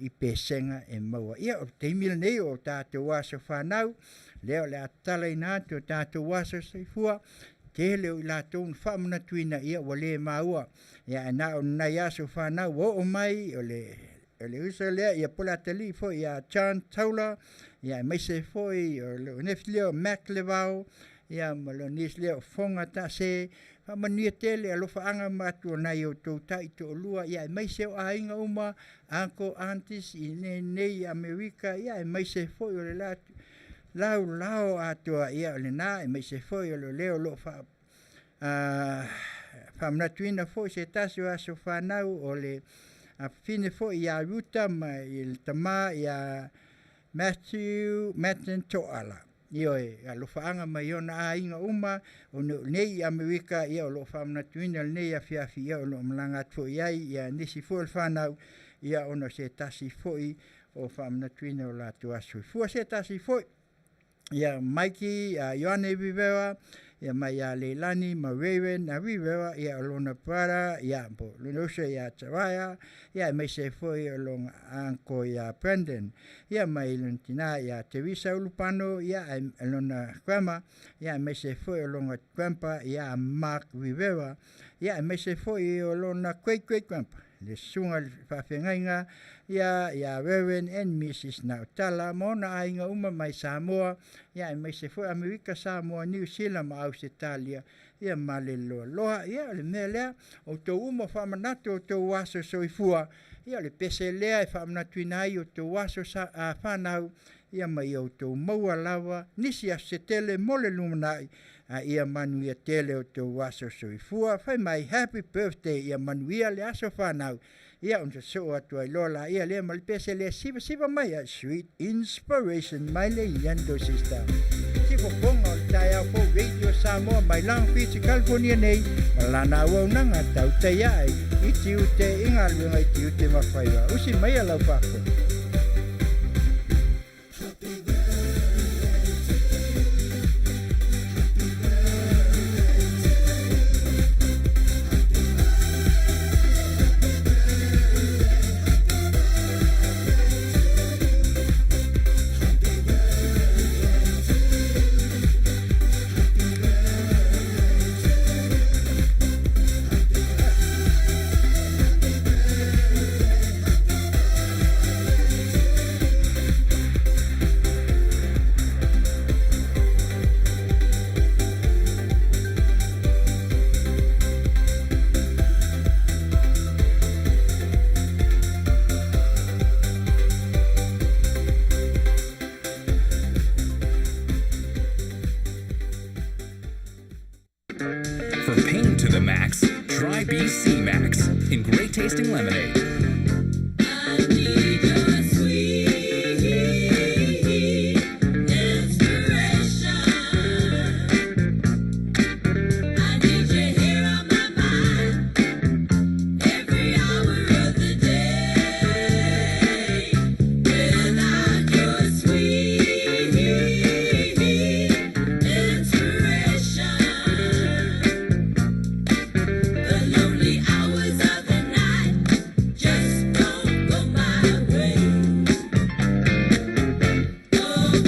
[SPEAKER 3] i pesega e maua. Ia, o le taimi lenei o tatou aso fanau, lea o le a tatalaina atu o tatou aso soifua, tele o i latou na faamanatuina, ia ua le maua. Ia ae na o ni nai aso fanau ua oo mai, o le uso lea, ia po o le atalii foi ia John Taula, Ia aemaise foi o lou nephew lea o Mac Levao, ia ma lou niece lea o Foga Taase, faamanuia tele alofaaga ma atu o nai outou taitoalua, ia aemaise o aiga uma, uncle, aunties i nei Amerika, ia aemaise foi o le laulao atoa, ia o lena aemaise foi o le leo o loo faamanatuina foi se tasi o aso fanau o le afafine foi ia Ruta ma i le tama ia Matthew Matten Toala. Ioe, alofaaga mai ona aiga uma o nei i Amerika, ia o loo faamanatuina lenei afiafi, ia o loo malaga atu foi ai ia nisi foi o le fanau, ia ona o se tasi foi o faamanatuina o latou aso soifua. Se tasi foi ia Mikey Ioane Rivera, ia mai ia Leilani ma Raven Rivera, ia o lona brother ia po lona uso ia Taraya, ia aemaise foi o lona uncle ia Brandon, ia mai lona tina ia Teresa Ulupano, ia lona grandma, ia aemaise foi o lona grandpa ia Mark Rivera, ia aemaise foi o lona great great grandpa le susuga i le faafeagaiga ia ia Reverend and Mrs Nautala ma ona aiga uma mai Samoa, ia aemaise foi Amerika, Samoa, Niu Sila ma Ausetalia, ia ma le loaloa. Ia o le mea lea outou uma faamanatu outou aso soifua, ia o le pese lea e faamanatuina ai outou aso fanau, ia ma ia outou maua lava nisi aso se tele mo le lumanai, a ia manuia tele outou aso soifua. Fai mai happy birthday, ia manuia le aso fanau, ia ona sosoo atu ai loa laia lea ma le pese lea sivasiva mai a Sweet Inspiration mai le Yendo Sister. Sifofoga o le taeao fou Radio Samoa mai Long Beach, California nei, ma lana auaunaga tautai ae i tiute i galuega i tiute ma faiva. Usi mai a lau faafofoga.
[SPEAKER 4] For pain to the max, try BC Max in great tasting lemonade.
[SPEAKER 5] I need your sweet inspiration. I need you here on my mind every hour of the day. Without your sweet inspiration, the lonely hours of the night just don't go my way. A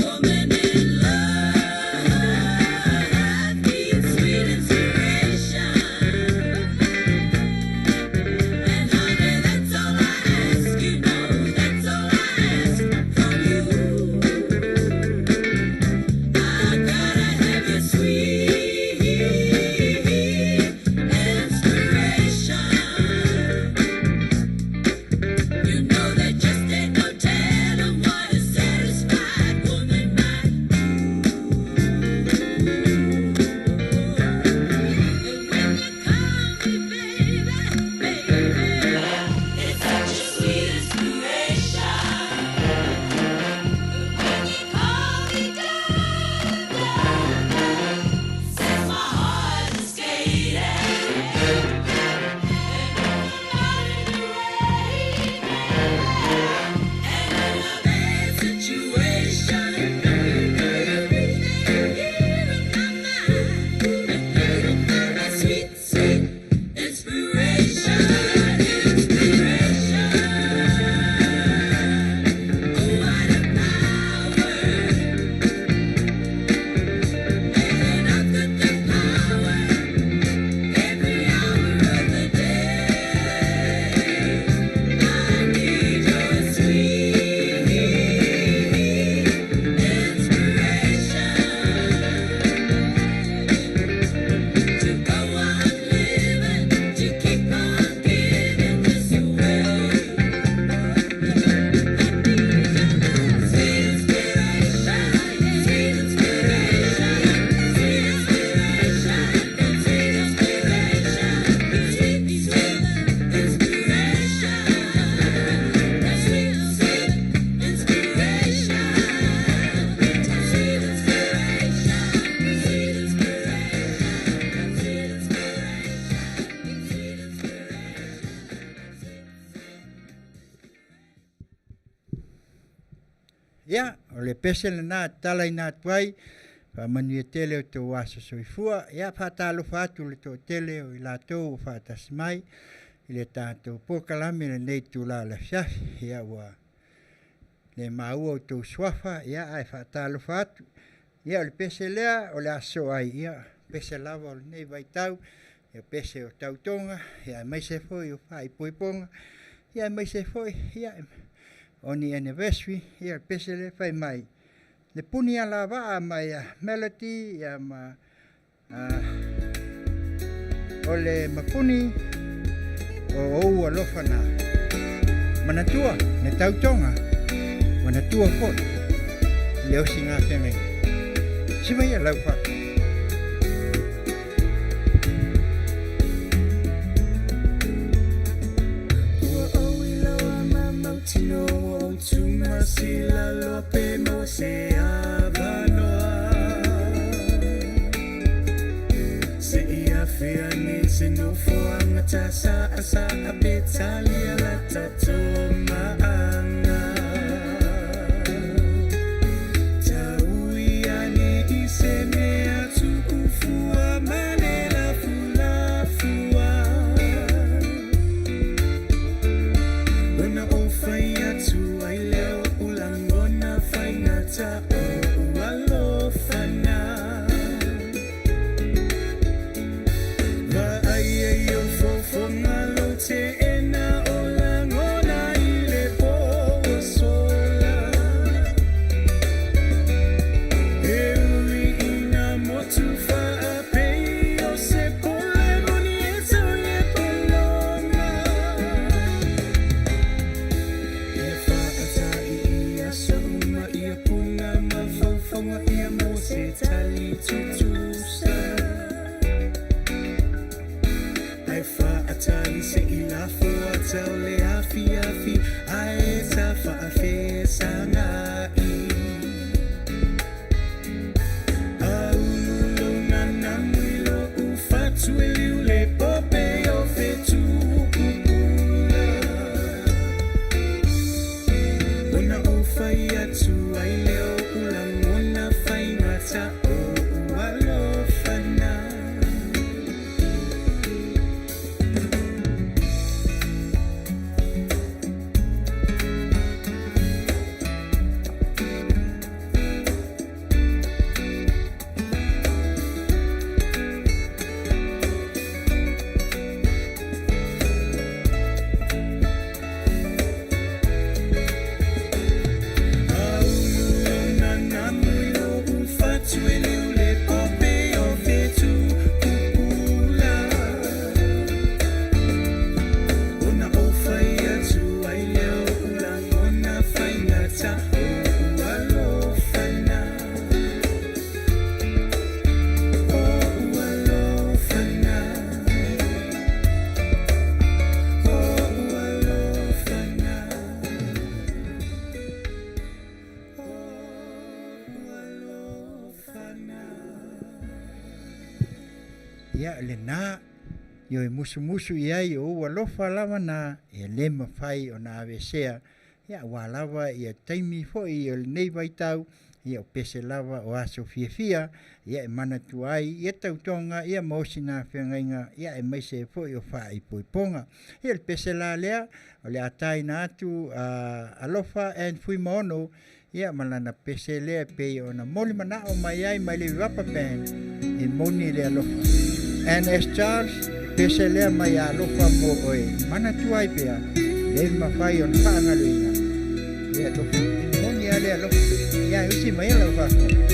[SPEAKER 5] woman in love needs sweet inspiration. And honey, that's all I ask, you know, that's all I ask from you. I gotta have your sweet inspiration. You know there just ain't no telling what a satisfied woman might do. And when you call me baby, baby, it's such a sweet inspiration. When you call me darling, says my heart is skating. And in the rain, and in a bad situation, here in my mind, my sweet, sweet inspiration, inspiration. Oh, what a power! And I've got the power every hour of the day. I need your sweet
[SPEAKER 3] Ia, o le pese lena e tatalaina atu ai, faamanuia tele o outou aso soifua. Ia, faatalofa atu i le toatele o i latou ua faatasi mai i le tatou polokalame i lenei itula o le afiafi. Ia, ua le maua outou suafa, ia ae faatalofa atu. Ia, o le pese lea o le a sosoo ai, ia, pese lava o lenei vaitau, ia pese o tautoga, ia aemaise foi o faaipoipoga, ia aemaise foi ia o ni anniversary, ia o le pese lea fai mai, le puni alavaa mai ia Melody ia ma o le mapuni o ou alofa na. Manatua le tautoga, manatua foi le osi gafeagaiga. Siva ia lau wha.
[SPEAKER 1] Ua ou iloa ma mautinoa ua ou tumasila loa pe maua se avanoa. Se i afea nei se nofoaga tasaasaa pe talia la tatou maaga. Taui ane i se mea tuufua ma le lafulafua. Ona ou fai atu ai lea o ou lagona faigata o ou alofa na. Vaai ai ou fofoga lou teena o lagona i le po ua sola. E ui ina motu faapei o se pole moni e tau i le pologa. Ia faatai i aso uma ia puna mafaufauga ia mo se tali tutusa. Ae faatai se i lafo ata o le afiafi ae ta faafesagai. Aulu lou nanamu i lou fatu e liu le pope o fetu pupula. Ona ou fai atu ai lea o ou lagona faigata o ou alofa na. Aulu lou nanamu i lou fatu e liu le pope o fetu pupula. Ona ou fai atu ai lea o ou lagona faigata o ou alofa na. O ou alofa na. O ou alofa na. O ou alofa na.
[SPEAKER 3] Ia lena, ioe musumusu i ai o ou alofa lava na e le mafai ona aveesea, ia aua lava ia taimi foi o lenei vaitau, ia o pese lava o aso fiafia, ia e manatua ai ia tautoga ia ma osigafeagaiga, ia aemaise ai foi o faaipoipoga. Ia o le pese la lea o le a taina atu a Alofa and Fuimaono, ia ma lana pese lea e pei ona moli manao mai ai mai le Rubber Band e moni le alofa. And S. Charles, pese lea mai ia Alofa mo oe, manatua ai pea, le mafai ona faagaloina le alofa. E moni lava le alofa. Ia e usi mai lau faafofoga.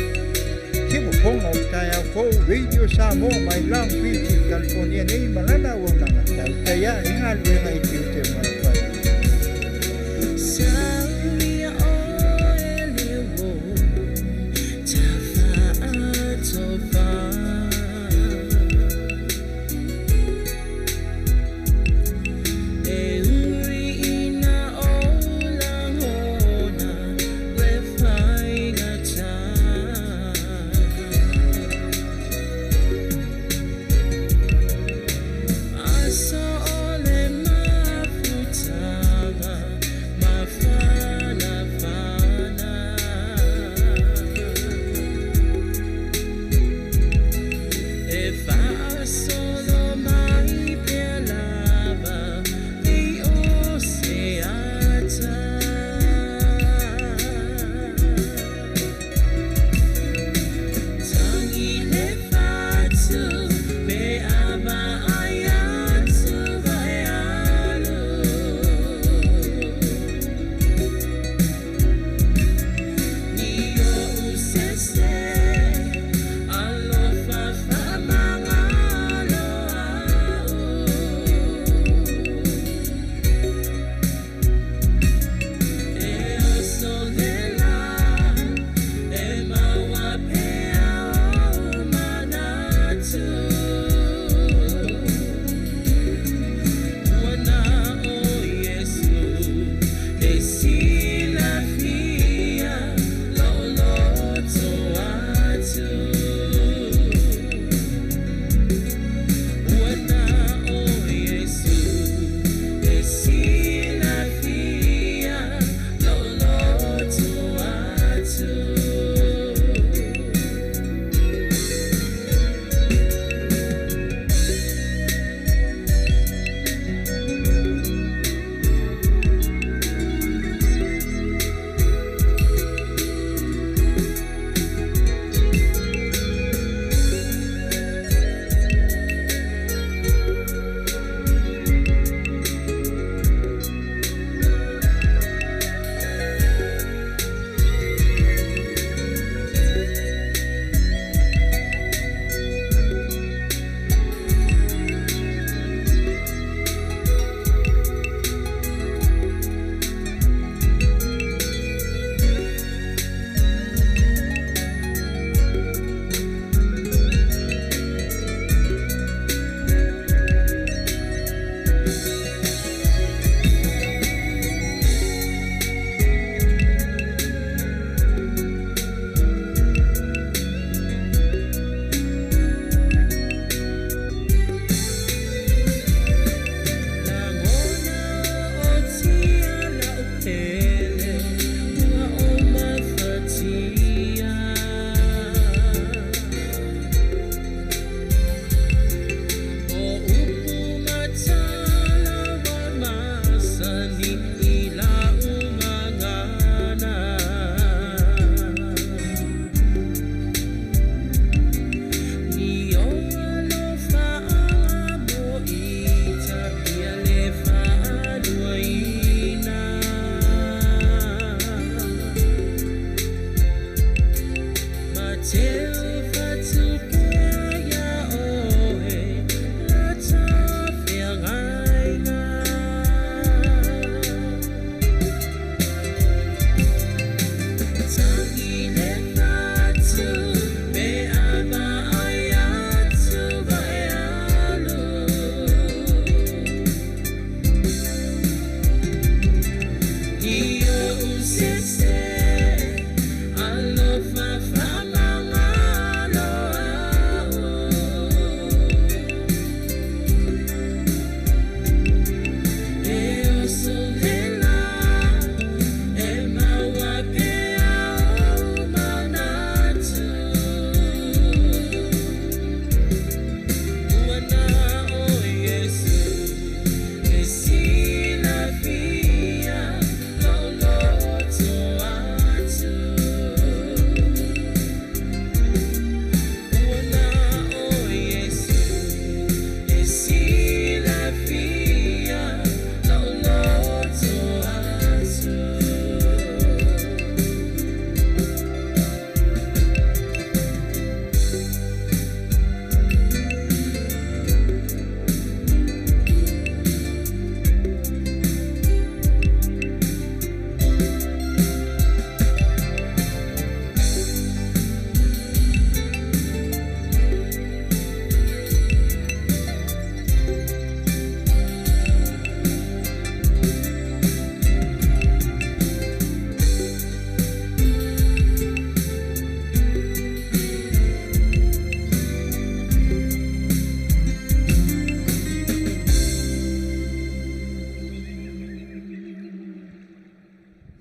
[SPEAKER 3] Se ua foga o taeao fou Radio Samoa mai Long Beach i California nei ma lana auaunaga tautai ae i galuega i tiute ma le faiva.
[SPEAKER 5] Sauia oe le uo, tafaatofa. E ui ina o lagona le faigata. Aso o le mafuta.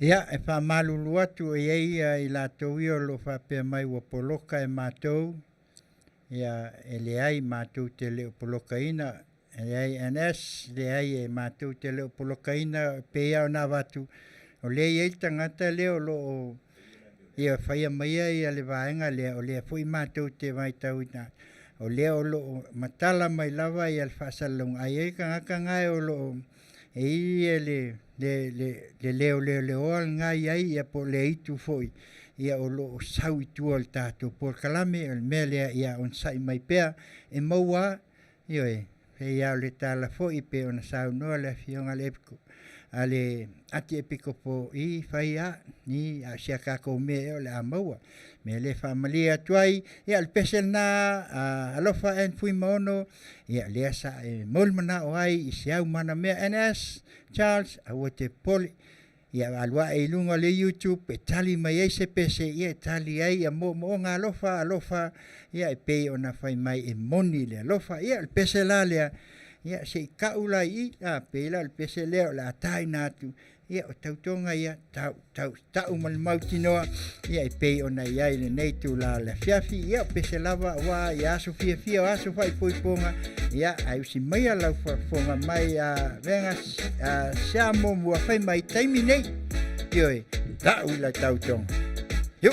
[SPEAKER 3] Ia, e faamalulu atu e i ai ia i latou ia o lo o faapea mai ua poloka e matou, ia e leai matou te le o polokaina, e leai NS, leai e matou te le o polokaina, pei lava ona avatu, o lea e i ai le tagata lea o lo o ia faia maia ia le vaega lea, o lea foi matou te vaitauina, o lea o lo o matala mai lava ia le faasalalauga, ae i ai le tagata na o lo o e i ai le le leoleoa lena e i ai ia po o le itu foi ia o lo o sau i tua o le tatou polokalame. O le mea lea ia onosai mai pea e maua ioe pei lava o le tala foi pei ona saunoa le afioga a le Atiepikopo i fai a ni a o si a tatou mea ea o le a maua. Mea lea e faamalie atu ai ia o le pese lena a Alofa Ann Fuimaono ia lea sa e molimanaʻo ai i se au manamea NS Charles aua te popole ia alu ae i luga o le YouTube e tali mai ai se pese ia e tali ai ia moomooga alofa alofa ia e pei ona fai mai e moni le alofa ia o le pese la lea ia se i tau la i i a pei la o le pese lea o le a taina atu ia o tautoga ia tau tau tau ma le mautinoa ia e pei ona i ai lenei itulā o le afiafi ia o pese lava aua ia aso fiafia o aso faaipoipoga ia ae usi maia lau faafofoga mai a vega a Siamo mua fai mai taimi nei ioe tau i la tautoga io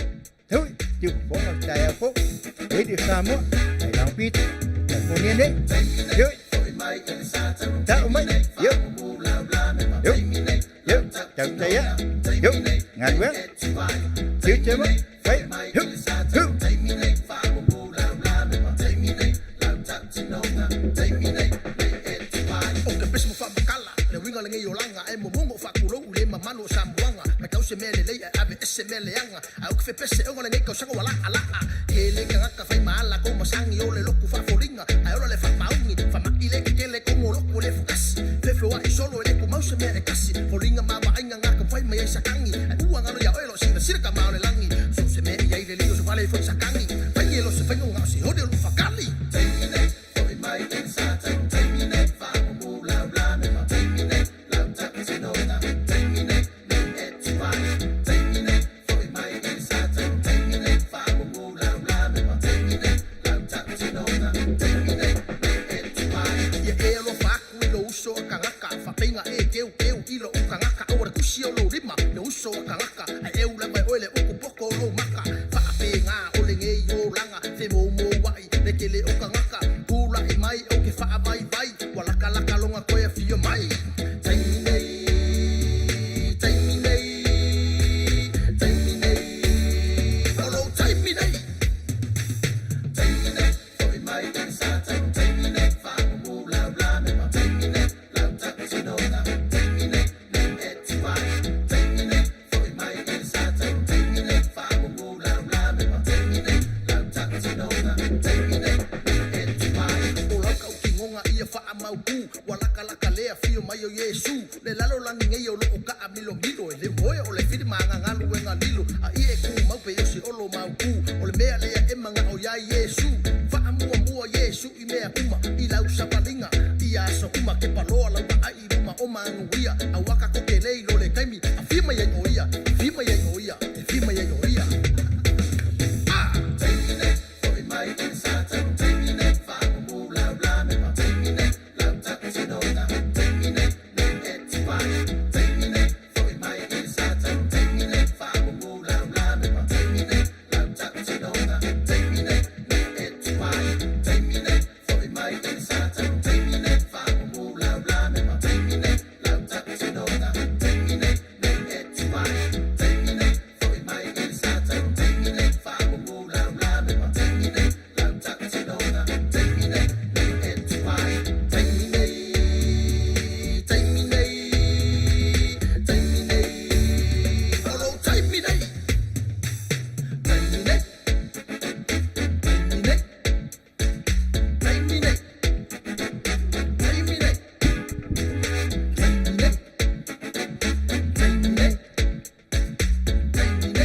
[SPEAKER 3] hui tiu fofoga le taeao fou Radio Samoa mai Long Beach California nei ioe tau mai io io io tau tai a io galuega tiu te mai fai hu hu.
[SPEAKER 6] O ke pese mo faamakala le uiga o lenei olaga ae muamuaga o faakulou i le mamalu o Samoaga mai tau se mea lelei ae ave ese mea leaga ae ou ke fepese oga lenei tausaga ua laalaa tele tagata fai ma ala kou masagi o le lotu faafoliga ae ola le faamaoni faamai le tetele kogo lotu e le fokasi fefeoai solo e le tumau se mea e kasi foliga ma vaaiga ga taumafai mai ai sakagi ae ua galo ia oe lo silasila tama o le lagi so se mea i ai lelei o se vale foi sakagi fai e lo se faiga o se hode o lou fakali. Ia e alofa aku i lou uso a tagata, faapeiga e keukeu i lou tagata, aua le tusi o lou lima le uso a tagata, ae eu lava e oe le utu poto o lou maka. Faapega o lenei olaga, femoumouai le tele o tagata, tulai mai ou te faavaivai, ua lakalaka lona toe afio mai. Taimi nei, taimi nei, taimi nei, o lou taimi nei. Taimi nei, foi mai i le sa taimi nei, faamumu laulame ma taimi nei, lau tautinoga, taimi nei, nei e tuai, taimi nei, foi mai i le sa taimi nei, faamumu laulame ma taimi nei, lau tautinoga, taimi nei, nei e tuai. O lau tautinoga ia faamautu, ua lakalaka le afio mai o Iesu, le lalolagi nei o loo taamilomilo, e le moe o le fili ma galuega lilo, a ia e tumau pei o se olo mautu, o le mea lea e manao iā Iesu, faamuamua Iesu i mea uma, i lau savaliga, i aso uma, ke paloa lau vaai i luma o manuia, auā ka koke lei lo le taimi, afio mai ai o ia, afio mai ai o ia, afio mai ai o ia. Ah! Taimi nei, foi mai i le sa taimi nei, faamumu laulame ma taimi nei, lau tautinoga, taimi nei, nei e tuai, taimi nei, foi mai i le sa taimi nei, faamumu laulame ma taimi nei, lau tautinoga, taimi nei, nei e tuai, taimi nei, foi mai i le sa taimi nei, faamumu laulame ma taimi nei, lau tautinoga, taimi nei, nei e tuai, taimi nei, foi mai i le sa taimi nei, faamumu laulame ma taimi nei, lau tautinoga, taimi nei, nei e tuai, taimi nei, taimi nei, taimi nei, o lou taimi nei, taimi nei, taimi nei, taimi nei, taimi nei, taimi nei, taimi nei, taimi nei,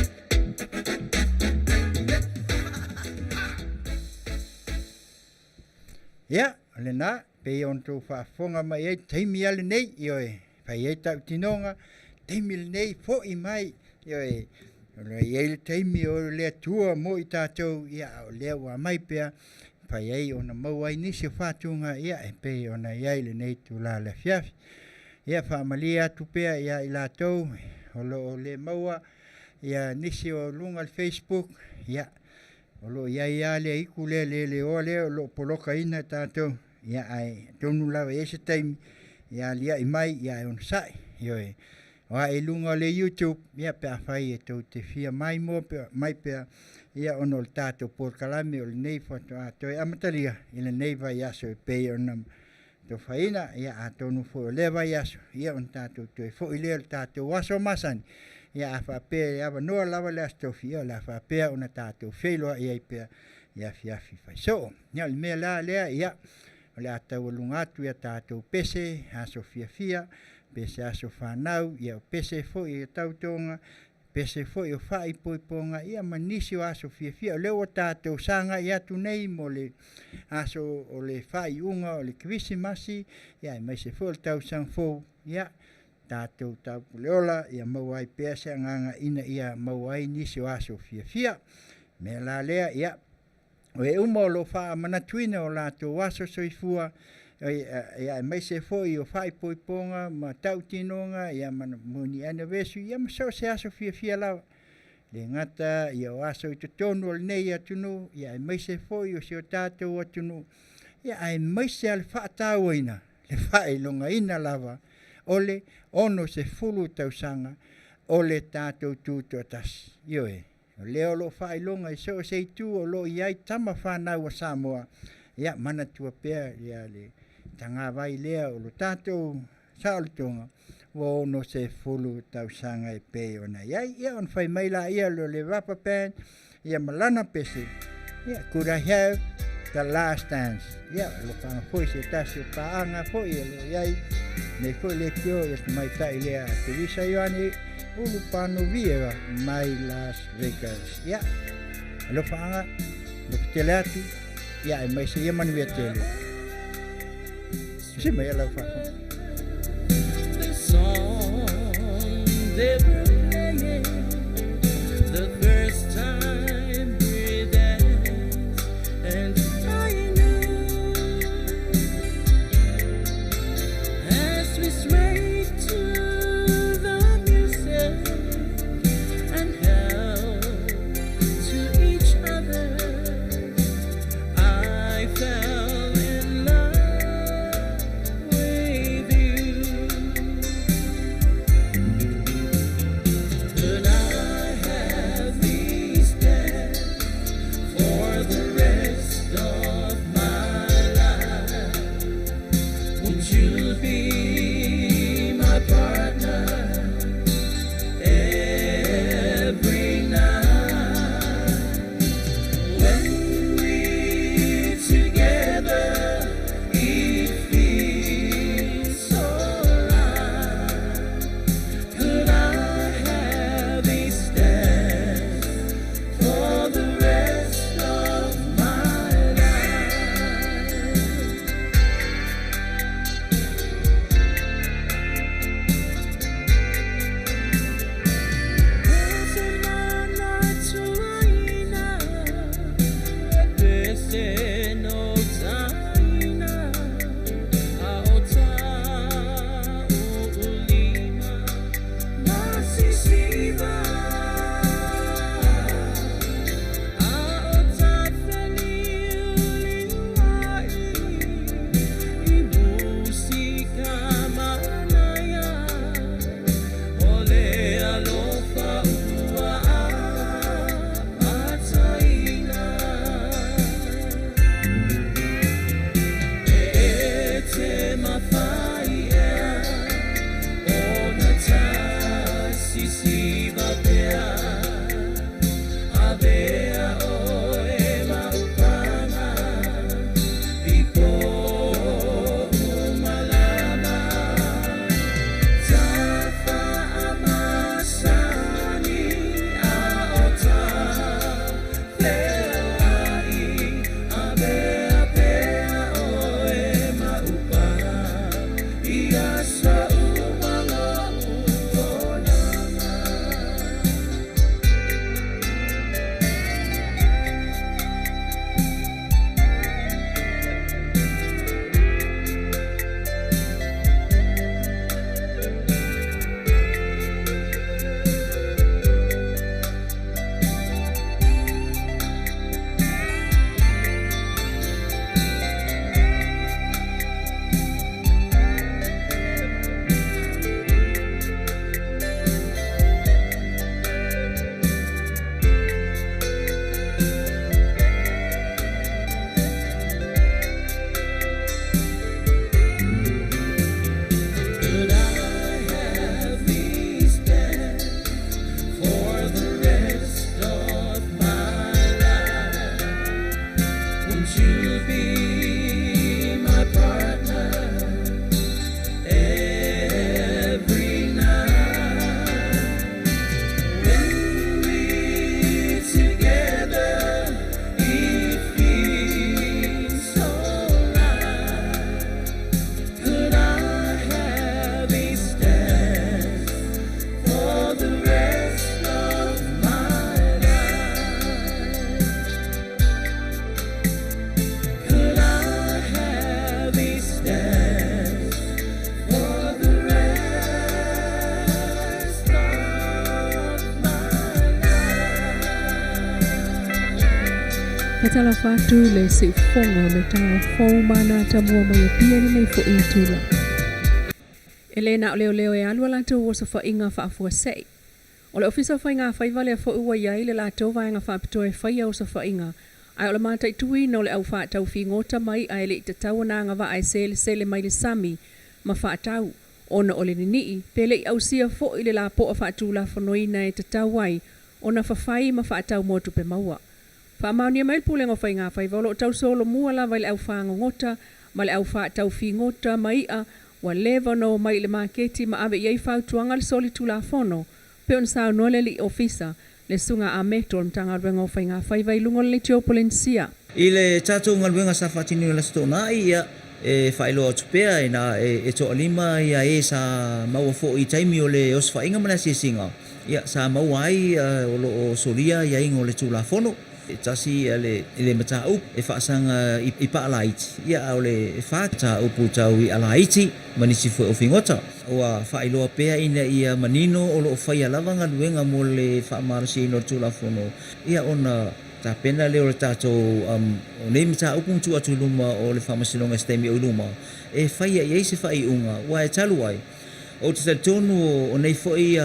[SPEAKER 6] taimi nei.
[SPEAKER 3] Ia, o lena, pei ona outou faafofoga mai ai, taimi lava lenei, ioe, fai ai tautinoga, taimi lenei fo'i mai, ioe, o lo o i ai le taimi o le Atua mo i tatou, ia, a o lea ua aumai pea, e mafai ai ona maua ai nisi o fatuga, ia, e pei ona i ai lenei itula o le afiafi. Ia, faamalie atu pea ia i latou o lo o le maua ia nisi o luga o le Facebook, ia, o lo o i ai lava le aitu lea leleoa lea o lo o polokaina tatou, ia, ae atonu lava e i ai se taimi e alia'i mai, ae onosai. Ioe, o ae i luga o le YouTube, ia pe afai e tou te fia maimoa mai pea, ia ona o le tatou polokalame o lenei faatoa toe amatalia i lenei vaiaso e pei ona tofaina. Ia atonu foi o lea vaiaso, ia ona tatou toe foi lea i le tatou aso masani, ia a faapea e avanoa lava le Aso Tofi, ia o le a faapea ona tatou feiloai ai pea i afiafi faisoo. Ia o le mea la lea, ia, o le a taualuga atu a tatou pese, aso fiafia, pese aso fanau, ia o pese foi o tautoga, pese foi o faaipoipoga, ia ma nisi o aso fiafia. O lea ua tatou sagai atu nei mo le aso o le faaiuga o le Kerisimasi, ia aemaise foi o le tausaga fou, ia tatou taupuleola ia maua ai pea se agaga ina ia maua ai nisi o aso fiafia. O le mea la lea, ia, o e uma o lo o faamanatuina o latou aso soifua, ia aemaise foi o faaipoipoga ma tautinoga, ia ma ni anniversary, ia ma so o se aso fiafia lava. E le gata ia o aso i totonu o lenei atunuu, ia aemaise foi o si o tatou atunuu, ia aemaise lava le faatauaina, le faailogaina lava o le 60 tausaga o le tatou tutoatasi. Ioe, o lea o lo o faailoga i so o se itu o lo o i ai tama fanau a Samoa, ia manatua pea le tagavai lea o lo tatou saolotoga ua 60 tausaga e pei ona i ai. Ia ona fai mai laia o le Rapa Band, ia ma lana pese, ia, Could I Have the Last Dance. Ia, o lo whanga foi se tasi o pāanga foi o lo i ai, nei foi le kio ia te maitai lea a Teresa Ioane Ulupano Vieira mai Las Vegas. Ia, alofaanga, alofa atu, ia e mai se ia manuia tele. Se mai lau whaafo.
[SPEAKER 5] The song they were playing the first time we danced, and I knew as we swayed to the music and held to each other, I fell in love with you.
[SPEAKER 7] Faatalofa atu i le siufofoga o le taeao fou ma ana atamua mai Apia i lenei foi itula. E le na o leoleo e alu a latou osofaiga faafuasei. O le Ofisa o Faiga Faiva lea foi ua i ai le latou vaega faapitoa e faia osofaiga, ae o le mataituina o le au faatau figota ma i'a e le i tatau ona agavaa e selesele mai le sami ma faatau, ona o le ninii, pe le i ausia foi le lapoa faatulafonoina e tatau ai ona fafai ma faatau mo tupe maua. Faamaonia mai le Pulega o Faiga Faiva o lo o tau solomua lava i le au fagogota ma le au faatau figota ma i'a ua leva ona omai i le maketi ma ave i ai fautuaga le solitulafono pei ona saunoa le alii ofisa, le Susuga Ameto o le Matagaluega o Faiga Faiva i luga o le Leitio Polenisia.
[SPEAKER 8] I le tatou galuega sa faatinoina i le Aso Toonai, ia, e faailoa atu pea ina e toalima ia e sa maua foi i taimi o le osofaiga ma le asiasiga, ia, sa maua ai o lo o solia aiaiga o le Tulafono. E tasi le mataupu e faasaga i paalaiti, ia, a o le fa mataupu tau i alaiti ma nisi foi o figota. Ua faailoa pea ina ia manino o lo o faia lava galuega mo le faamalosiaina o le Tulafono, ia, ona tapena lea o le tatou o nei mataupu ma tuu atu i luma o le Faamasinoga i se taimi o i luma e faia i ai se faaiuga, aua e talu ai, ou te talitonu o nei foi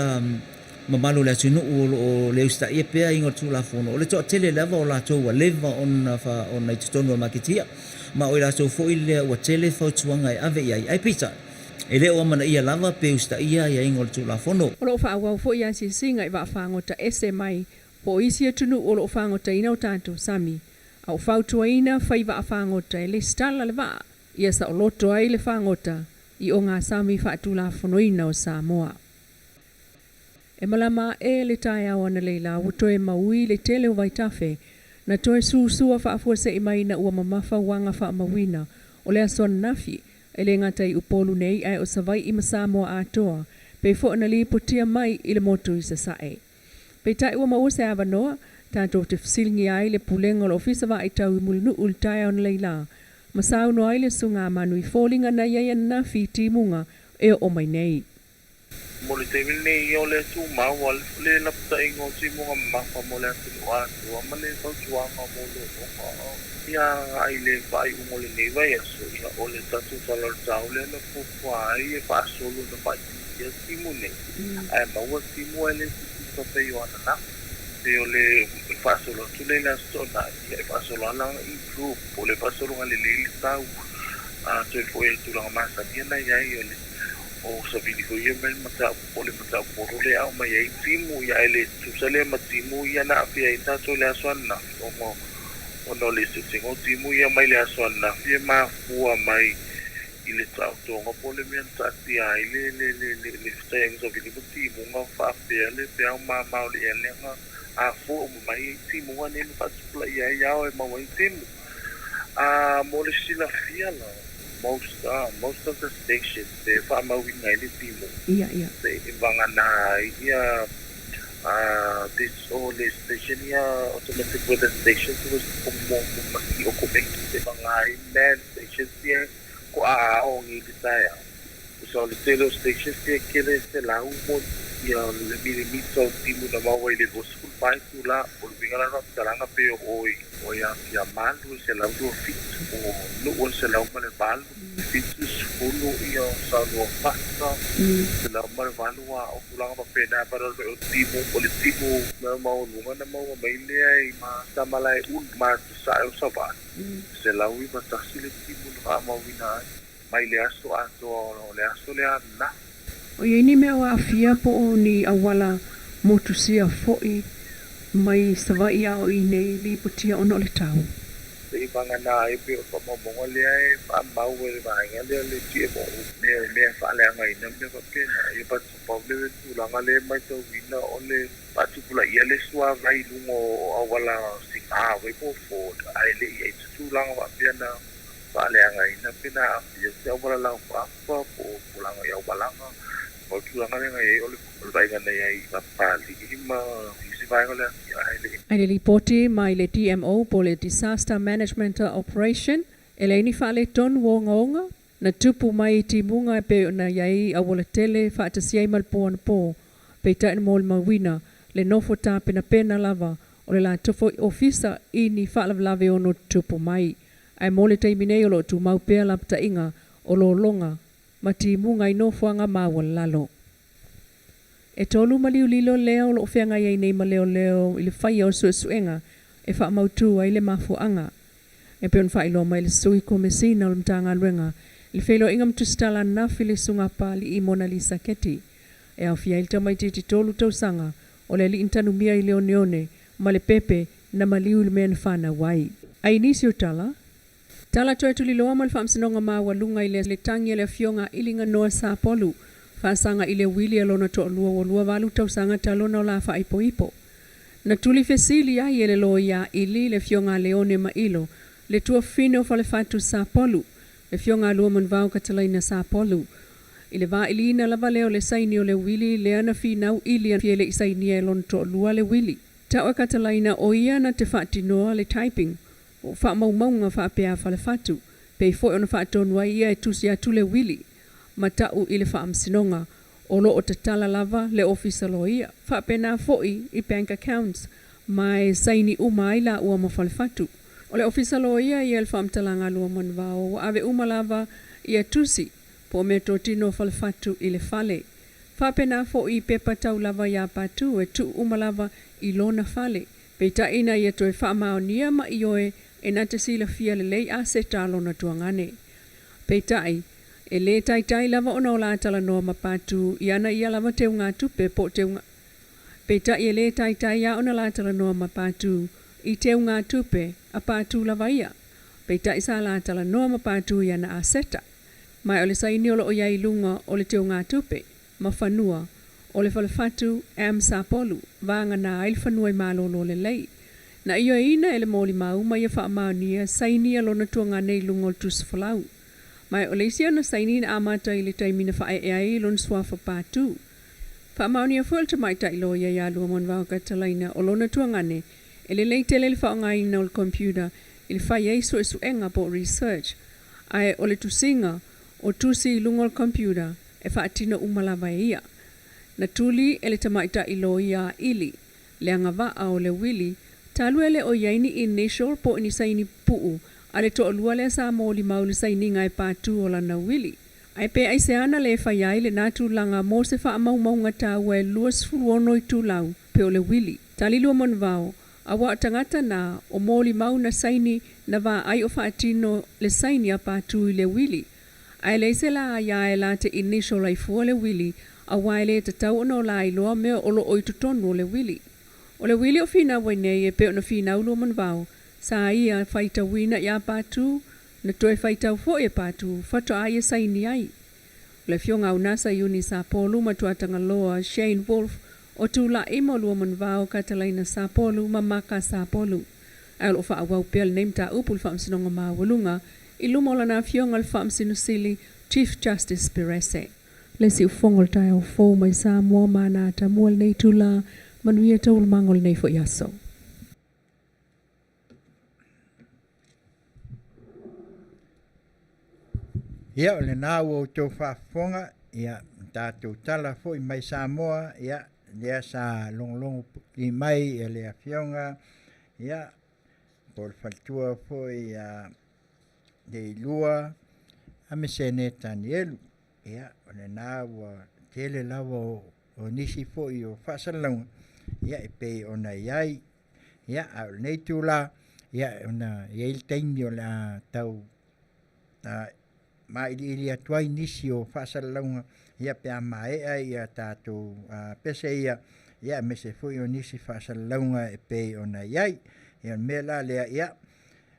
[SPEAKER 8] mamalu o le atunuu o lo o le usitaia pea aiaiga o le Tulafono, o le toatele lava o latou ua leva ona i totonu o le maketia, ma o i latou foi lea ua tele fautuaga e ave i ai. Ae peitai, e le o amanaia lava pe usitaia aiaiga o le Tulafono.
[SPEAKER 7] O lo o faaauau foi asiasiga i vaafagota ese mai po o isi atunuu o lo o fagotaina o tatou sami, a o fautuaina fai vaafagota e lesitala le vaa ia saoloto ai le fagota i ogasami faatulafonoina o Samoa. E malama aʻe le taeao analeila ua toe maui le tele o vaitafe na toe susua faafuasei mai ina ua mamafa uaga faamauina o le aso ananafi, e le gata i Upolu nei ae o Savaiʻi ma Samoa atoa, pei foi ona lipotia mai i le motu i Sasae. Peitai ua maua se avanoa tatou te fesiligia ai le Pulega o le Ofisa Vaai Tau i Mulinuu i le taeao analeila ma saunoa ai le Susuga a Manu i foliga na i ai ananafi i timuga e oo mai nei.
[SPEAKER 9] Mo le taimi lenei, o lea e tumau lava le lapataiga o timuga mamafa mo le atunuu atoa ma le fautuaga mo lotoga ia agai i le faaiuga o lenei vaiaso. Ia, o le tatou Tala o le Tau lea na fuafua ai e faasolo ona faatinogia timu nei, ae maua timu ae le tutusa pei o ananafi. Pei o le faasolo atu lea i le Aso Toonai, ia e faasolo lava la ona improve po o le faasologa lelei le tau a toe foi ai i le tulaga masani na i ai o le O savili foi ia mai le mataupu po o le mataupu polo lea e aumai ai timu ia ae le tutusa lea ma timu ia na aafia ai tatou i le aso ananafi ona ona o le eseesega o timu ia mai le aso ananafi e mafua mai i le taotoga po o le mea na taatia ai le le le le le fetaiaiga savili ma timuga faapea le peau mama o le ea lea na afua uma mai ai timuga nei ma faatupulaia ai ao e maua ai timu. A mo le silafia la, most most of the stations e faamauina ai le timu
[SPEAKER 7] Ia, ia.
[SPEAKER 9] se i vagana ai ia this o le station ia automatic weather stations o mo mo i o ko e vanga ai man stations ia ko a o ngi le taeao. So o le tele o stations ia kele 100 mo ia le milimita o timu na maua i le 24 itula. O le uiga la o le faamatalaga pe o oi o ia fia malu e 127 o nuu e 108, 70 ia Saoluafata 108 a o tulaga faapena. But o timu o le timu mea maualuga na maua mai lea i ma sa Malaeulu ma sasae o Savaii 191 le timu na faamauina ai mai le aso atoa o le aso lea ananafi.
[SPEAKER 7] O i ai ni mea o aafia po o ni auala motusia foi mai Savaii a o i inei lipotia ona o le tau?
[SPEAKER 9] Se i vagana ai pei o le faamaumauga lea e faamau e le vaega lea le GMO mea mea e faaleagaina mea faapena ia but pau le tulaga lea e matauina o le faatupulaia le suavai i luga o auala siga vai po ford ae le i ai se tulaga faapea na faaleagaina pe na aafia se auala laupapa po o tulaga i aualaga. O le tulaga lea na i ai o le vaaiga na i ai i Papalii ma isi vaega o le atinae le
[SPEAKER 7] I le lipoti mai le DMO po le Disaster Management Operation, e leai ni faaletonu ogaoga na tupu mai i timuga e pei ona i ai aualatele faatasi ai ma le po anapo, peitai na molimauina le nofo tapenapena lava O le latou foi ofisa i ni faalavelave e ono tutupu mai. Ae mo le taimi nei o lo o tumau pea lapataiga o lologa ma timuga i nofoaga maualalalo. E tolu maliu lilo lea o lo o feagai ai nei ma leoleo i le faia o suesuega e faamautu ai le mafuaaga. E pei ona faailoa mai e le Sui Komesina o le Matagaluega i le feiloaiga ma tusitala ananafi le Susuga a Papalii Monalisa Keti e aofia ai le tamaitiiti 3 tausaga o le alii na tanumia i le oneone ma le pepe na maliu i le mea na fanau ai. Ai nisi o tala, Tala toe tuliloa ma le Faamasinoga Maualuga i le tagi a le Afioga a Iliganoa Sapolu, faasaga i le uili a lona toalua ua 28 tausaga talu ona o la faaipoipo. Na tuli fesili ai e le loia a Ili le Afioga a Leone Mailo, le tuafafine o Falefatu Sapolu, le Afioga a Luamanuvao Katalaina Sapolu, i le vailiina lava lea o le saini o le uili lea na finau Ili e le i sainia e lona toalua le uili. Tau e Katalaina o ia na te faatinoa le typing o faamaumauga faapea a Falefatu, pei foi ona faatonu ai ia e tusi atu le uili ma tau i le Faamasinoga o lo o tatala lava le Ofisa Loia, faapena foi i bank accounts ma e saini uma ai laua ma Falefatu. O le Ofisa Loia ia i le faamatalaga a Luamanuvao ua ave uma lava ia tusi po o meatotino a Falefatu i le fale. Faapena foi i pepa tau lava iā Patu e tuu uma lava i lona fale. Peitai ina ia toe faamaonia ma ioe e na te silafia lelei aseta a lona tuagane. Peitai, e lē taitai lava ona o la talanoa ma Patu i ana ia lava teugatupe po o teuga. Peitai e lē taitai a ona la talanoa ma Patu i teugatupe a Patu lava ia. Peitai sa la talanoa ma Patu i ana aseta. Ma o le saini o lo o i ai i luga o le teugatupe ma fanua o le falefatu M Sapolu, vagana ai le fanua i malolo lelei. Na ioeina e le molimau ma ia faamaonia saini a lona tuagane i luga o le tusi folau. Ma o le isi ona saini na amata i le taimi na faaee ai lona suafa Patu. Faamaonia foi e le tamaitai loia ia Luamanuvao Katalaina o lona tuagane e lelei tele le faaaogaina o le computer i le fai ai suesuega po o research, ae o le tusiga o tusi i luga o le computer e faatino uma lava e ia. Na tuli e le tamaitai loia a Ili le agavaa o le uili talu e le o i ai ni initial po o ni saini pupuu a le toalua lea sa molimau i le sainiga e Patu o lana uili. Ae pe aisea na le faia ai lena tulaga mo se faamaumauga taua e 26 itulau pe o le uili. Tali Luamanuvao, Aua o tagata na o molimau na saini na vaai o faatino le saini a Patu i le uili. Ae leai se la aia e la te initial ai fua le uili aua e le tatau ona o la iloa mea o lo o i totonu o le uili. O le uili o finau ai nei e pei ona finau Luamanuvao sa ia faitauina iā Patu na toe faitau foi e Patu faatoa ia saini ai. O le Afioga Unasa Iuni Sapolu ma Tuatagaloa Shane Wolf o Tulai ma Luamanuvao Katalaina Sapolu ma Maka Sapolu. Ae o lo o faaauau pea lenei mataupu i le Faamasinoga Maualuga i luma o lana Afioga i le Faamasino Sili Chief Justice Perese. Le siufofoga o le taeao fou mai Samoa ma ana atamua i lenei itula, manuia taualumaga o lenei foi aso.
[SPEAKER 3] Ia, o lena ua outou faafofoga, ia, tatou tala foi mai Samoa, ia, lea sa logologo i mai e le Afioga, ia, po o le faletua foi ia Leilua a me Sene Tanielu. Ia, o lena ua tele lava o nisi foi o faasalalauga, ia, e pei ona i ai. Ia, a o lenei itula, ia, ona i ai le taimi o le a tau mailiili atu ai nisi o faasalalauga, ia, pe a maea ia tatou pese ia, ia, aemaise foi o nisi faasalalauga e pei ona i ai. Ia, o le mea la lea, ia,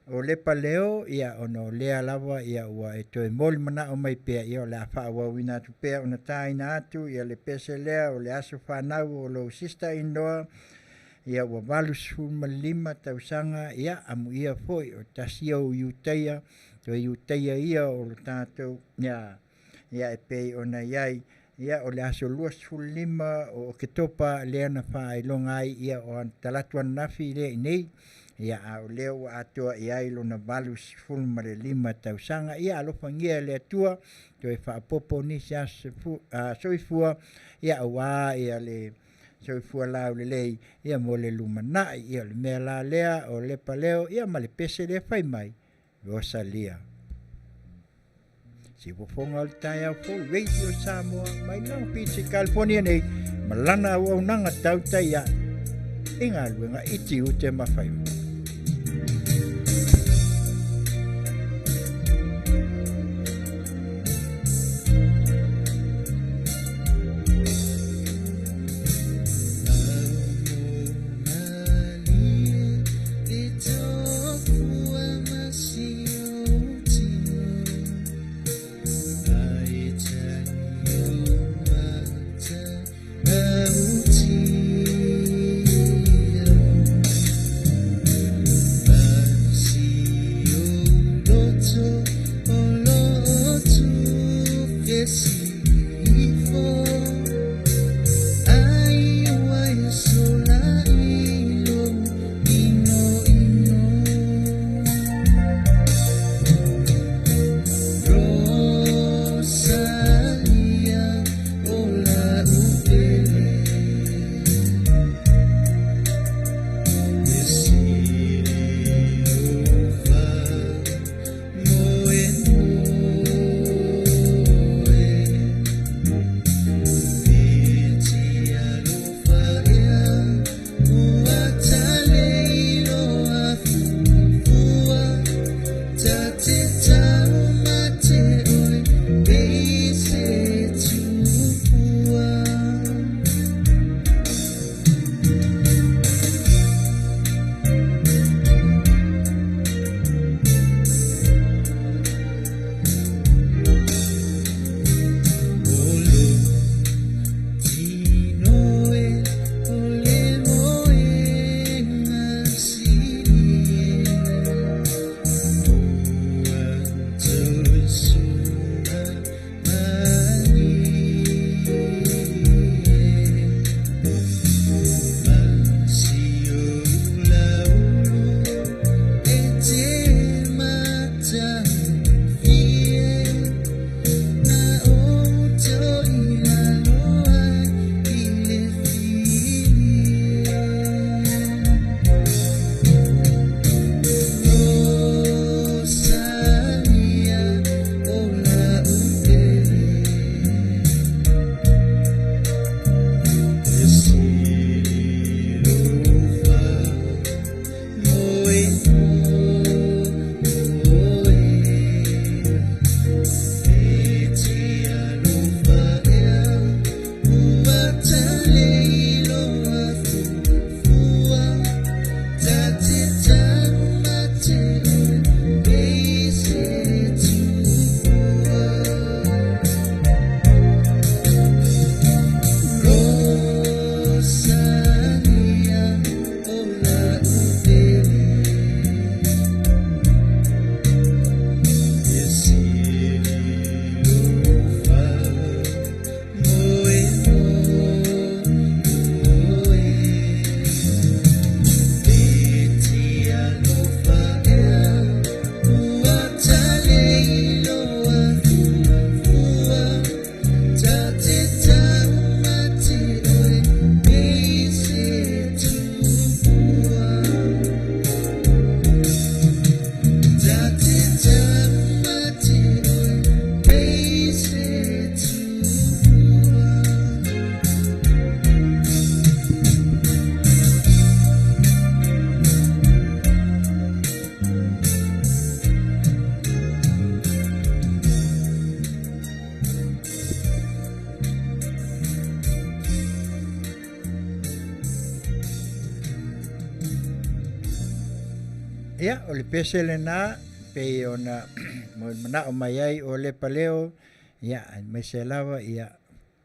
[SPEAKER 3] o Lepa Leo, ia, ona o lea lava, ia, ua e toe molimanao mai pea, ia, o le a faaauauina atu pea ona taina atu, ia, le pese lea o le aso fanau o lou sister in law, ia, ua 85 tausaga, ia, amuia foi o tasi ia o Iutaia, toe Iutaia ia o le tatou, ia, ia e pei ona i ai, ia, o le aso 25 o Oketopa lea na faailoga ai, ia, o talaatu ananafi lea i nei, ia, a o lea ua atoa i ai lona 85 tausaga. Ia alofagia e le Atua toe faaopoopo nisi aso soifua, ia, aua ia le Soifua laulelei ia mo le lumanai. Ia o le mea la lea o Lepa Leo ia ma le pese lea fai mai Rosalia. Siufofoga o le taeao fou Radio Samoa mai Long Beach i California nei ma lana auaunaga tautai ae i galuega i tiute ma faiva. Ia, o le pese lena, pei ona molimanaʻo mai ai o Lepa Leo, ia, aemaise lava, ia,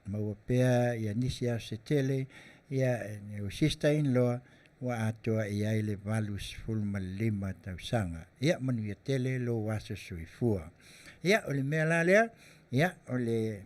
[SPEAKER 3] maua pea ia nisi aso se tele, ia, o sister in law, ua atoa i ai le 85 tausaga. Ia, manuia tele lou aso soifua. Ia, o le mea la lea, ia, o le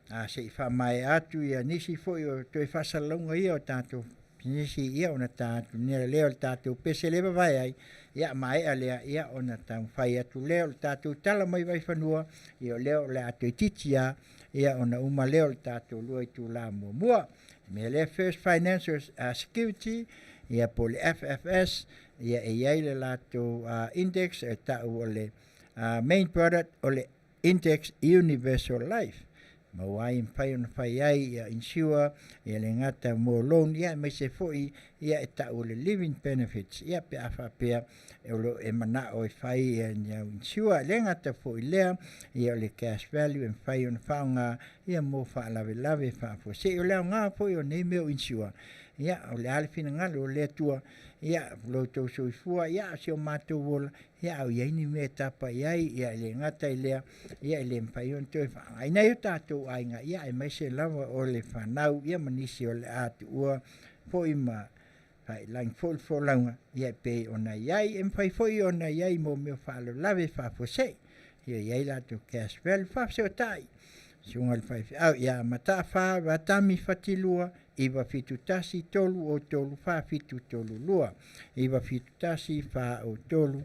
[SPEAKER 3] a se i faamaea atu ia nisi foi o toe faasalalauga ia o tatou pisinisi ia ona ta atu lea o le tatou pese le vavae ai, ia maea lea, ia ona taumafai atu lea o le tatou tala mai vaifanua, ia o lea o le a toeitiiti lava, ia ona uma lea o le tatou lua itula muamua. Mea lea First Financial Security, ia po le FFS, ia e iai le latou index e tau o le main product o le Index Universal Life. Maua ai e mafai ona fai ai ia insure ia le gata mo loan ia aemaise foi ia e tau o le living benefits ia pe a faapea o lo e manao e fai ia ni au insure. E le gata foi lea ia o le cash value e mafai ona faaaoga ia mo faalavelave faafuasei. O le aoga foi o nei mea o insure ia o le a le finagalo o le Atua ia lo outou soifua ia si o matou ola ia a o i ai ni mea e tapa i ai, ia e le gata i lea, ia e le mafai ona toe faaaogaina ai o tatou aiga, ia aemaise lava o le fanau, ia ma nisi o le a tuua foi ma faailagi foi le folauga, ia e pei ona i ai. E mafai foi ona i ai mo mea o faalavelave faafuasei, ia i ai latou cash value. Faafesootai, Susuga i le Faifeau ia Mataafa Vatami Fatilua 971 303 4732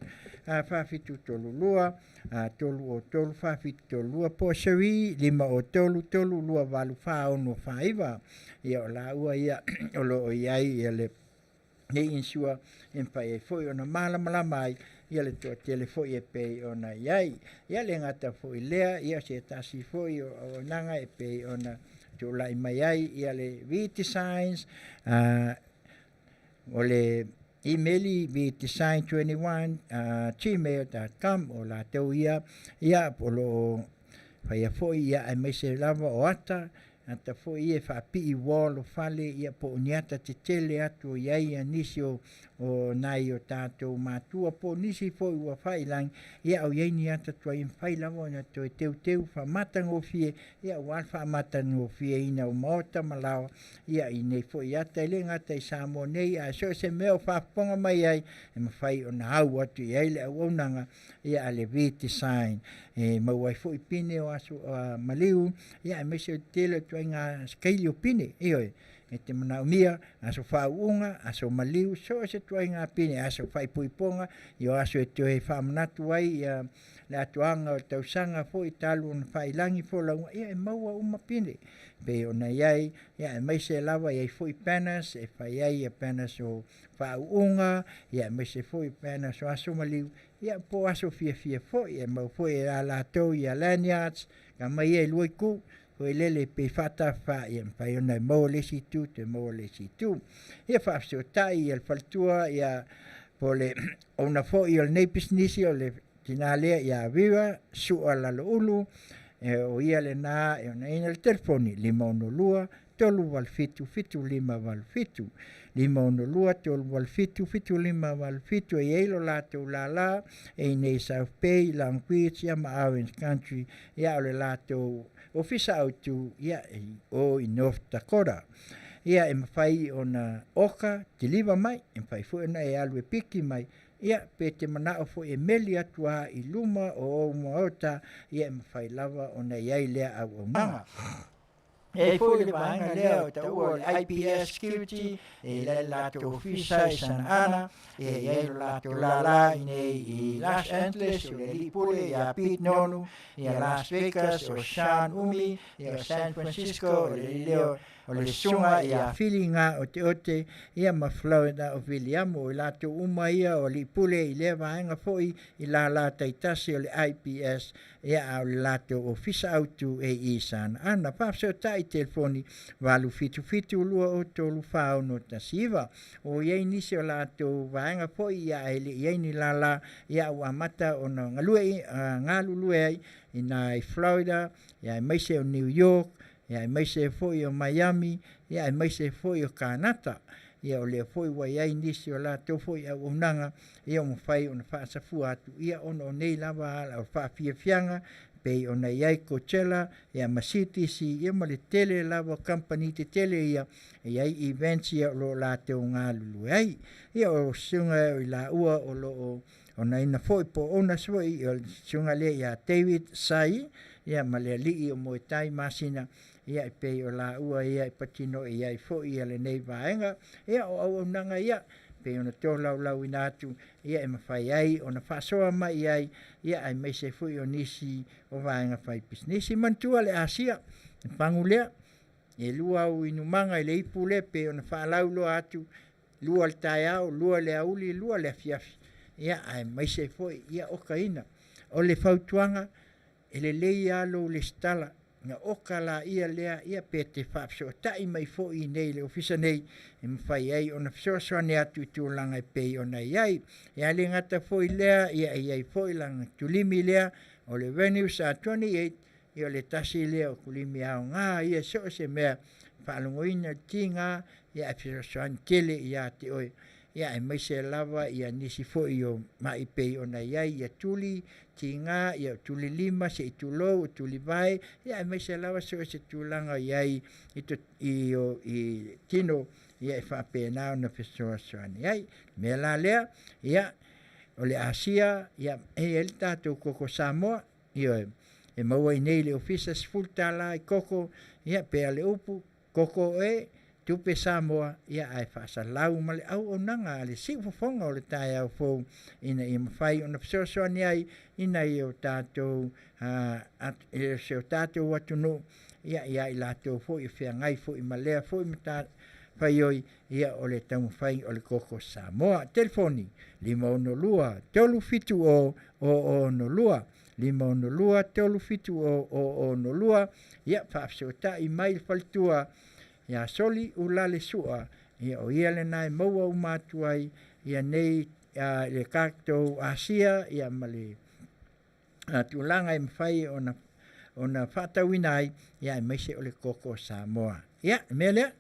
[SPEAKER 3] 971 403 4732 303 4732 po o Cherie 503 328 4649. Ia o laua ia o lo o i ai ia le nei insure e mafai ai foi ona malamalama ai ia le toatele foi e pei ona i ai. Ia le gata foi lea, ia se tasi foi o auaunaga e pei ona tulai mai ai ia le V Designs, o le email vdesign21 gmail.com o latou ia, ia o lo o faia foi ia aemaise lava o ata ata foi ia e faapii wall o fale ia po o ni ata tetele atu o i ai ia nisi o o nai o tatou matua po o nisi foi ua faailagi ia o i ai ni ata tuai e mafai lava ona toe teuteu faamatagofie ia aua le faamatagofieina o maota ma laoa ia i nei foi ata e le gata i Samoa nei ae so o se mea o faafofoga mai ai e mafai ona au atu i ai le auaunaga ia a le V Design e maua ai foi pine o aso maliu ia aemaise o le tele o ituaiga skeili o pine ioe e te manaomia aso faauuga aso maliu so o se ituaiga pine aso faaipoipoga ia o aso e toe faamanatu ai ia le atoaga o le tausaga foi talu ona faailagi folauga ia e maua uma pine pei ona i ai ia aemaise lava i ai foi banners e fai ai ia banners o faauuga ia aemaise foi banners o aso maliu ia po o aso fiafia foi e mau foi e a latou ia lanyards ka mai ia i lua itu foi lele pei faatafafa ia mafai ona e maua le isi itu toe maua le isi itu. Ia faafesootai ia le faletua ia po le ona foi o lenei pisinisi o le tina lea ia Viva Sua Laloulu e o ia lena e onaina le telefoni 562 387 7587 562 387 7587 e i ai lo latou lala e i nei South Bay, Long Beach ia ma Orange Country ia o le latou ofisa autu ia e i o i North Dakota. Ia e mafai ona oka deliver mai, e mafai foi ona e alu e piki mai, ia pe te manao foi e meli atu a i luma o ou maota, ia e mafai lava ona i ai lea auaunaga. E ai foi le vaega lea o taua o le IPS Security e i le latou ofisa i Santa Ana, e i ai lo latou lala i nei i Los Angeles o le alii pule ia Pete Nonu, ia Las Vegas o Sean Umi, ia o San Francisco o le leo o le susuga ia Filiga Oteote ia ma Florida o Viliamu. O i latou uma ia o alii pule i lea vaega foi i lala taitasi o le IPS ia a o le latou ofisa autu e i Sana Ana. Faafesootai telefoni 877 203 4619. O i ai nisi o latou vaega foi ia ae le i ai ni lala ia ua amata ona galue galulue ai i na i Florida ia aemaise o New York ia aemaise foi o Miami ia aemaise foi o Kanata. Ia o lea foi ua i ai nisi o latou foi auaunaga ia ua mafai ona faasafua atu ia ona o nei lava ala o faafiafiaga pei ona i ai Coachella ia ma CTC ia ma le tele lava o kamupani tetele ia e i ai events ia o lo o latou galulue ai. Ia o susuga o i laua o lo o onaina foi po o owners foi o le susuga lea ia David Sai ia ma le alii o Moetai Masina ia e pei o laua ia e patino i ai foi ia lenei vaega. Ia o auaunaga ia pei ona tolaulauina atu ia e mafai ai ona faasoa mai i ai ia aemaise foi o nisi o vaega fai pisinisi. Manatua le Asia, le pagu lea. E lua au inumaga i le ipu lea pei ona faalauiloa atu, lua i le taeao, lua i le aoauli, lua i le afiafi, ia aemaise foi ia okaina. O le fautuaga, e lelei lava lou resitala ona oka laia lea ia pe te faafesootai mai foi i inei i le ofisa nei e mafai ai ona fesoasoani atu i tulaga e pei ona i ai. Ae le gata foi i lea, ia e i ai foi lana tulimi lea o le Revenue S.R 28, ia o le tasi lea o tulimi aoga ia i so o se mea e faalogoina le tiga ae fesoasoani tele ia te oe, aemaise lava nisi foi o mai pei ona i ai tuli tiga, o tuli lima se i tulou, o tuli vae, aemaise lava so o se tulaga o i ai i tino e faapena ona fesoasoani ai. O le mea la lea, ia, o le Asia, e i ai le tatou koko Samoa, ioe, e maua i inei i le ofisa e $10 i koko, ia pei lava o le upu, koko oe, tupe Samoa, ae faasalau ma le auaunaga a le siufofoga o le taeao fou ina ia mafai ona fesoasoani ai i nai o tatou si o tatou atunuu ia i latou foi o feagai foi ma lea foi matafaioi, ia o le taumafai o le koko Samoa. Telefoni 562 370 062 562 370 062 ia faafesootai mai le faletua ia Soli Ulale Sua, ia o ia lena e maua uma atu ai ia nei le tatou Asia ia ma le tulaga e mafai ona faatauina ai, ia aemaise o le koko Samoa. Ia, le mea lea,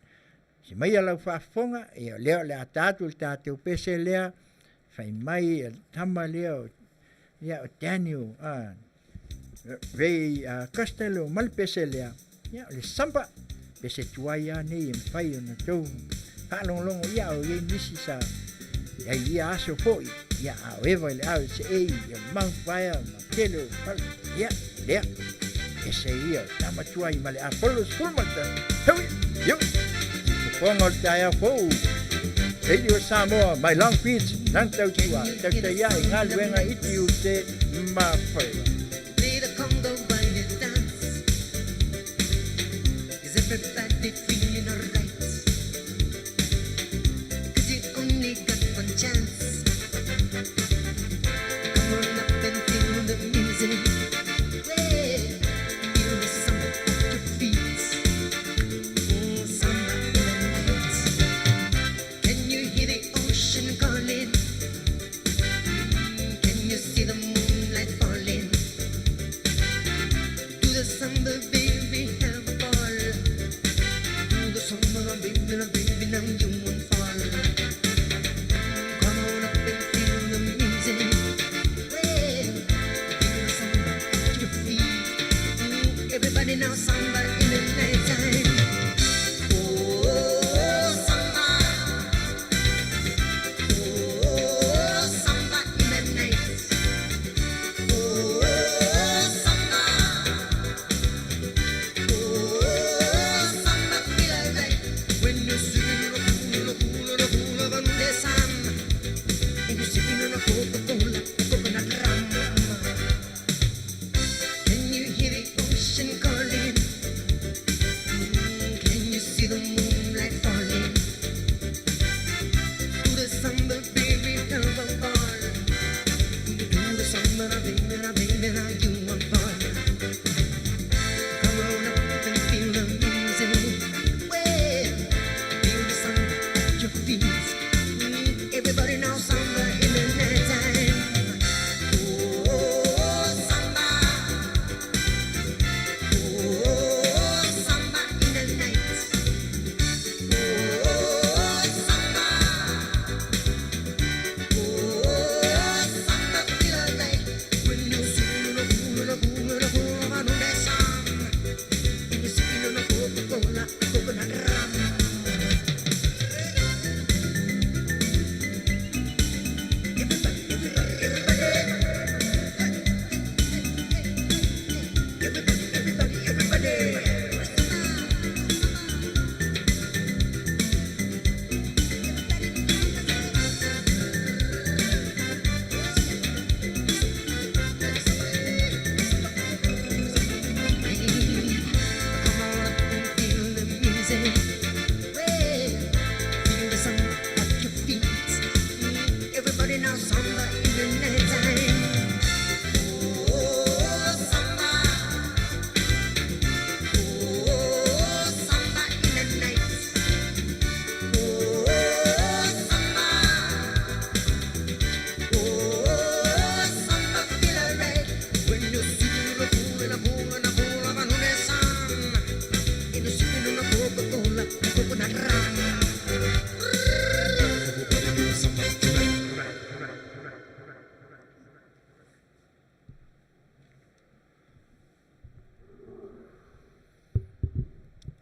[SPEAKER 3] si maia lau faafofoga, ia o lea o le a ta atu le tatou pese lea, fai mai le tama lea o, ia, o Daniel Ray Costello ma le pese lea, ia o le samba, pese tuai lava nei e mafai ona outou faalogologo ia o i ai nisi sa i ai ia aso foi, ia a o eva i le ao se ei, ia Mount Fire ma tele o fale, ia lea, pese ia o tama tuai ma le Apollo 11. Hewi, yo, fofoga o le taeao fou. Radio Samoa mai Long Beach, nang tautua, tautai ai galuega i tiute ma faiva.
[SPEAKER 5] Play the conga while you dance. Is everybody feeling alright? 'Cause you only got one chance. Come on up and feel the music. Well, feel the samba at your feet. Samba in the night. Can you hear the ocean calling? Can you see the moonlight falling? Do the samba, baby, have a ball. Do the samba, baby, baby, now you won't fall. Come on up and feel the music. Well, feel the samba at your feet. Everybody now samba in the night time. Oh, samba. Oh, samba in the night. Oh, samba. Oh, samba, feel alright. When you're sitting on a hula, hula, hula, hula, sun, and you're sipping on a Coca-Cola, coconut rum. Can you hear the ocean calling?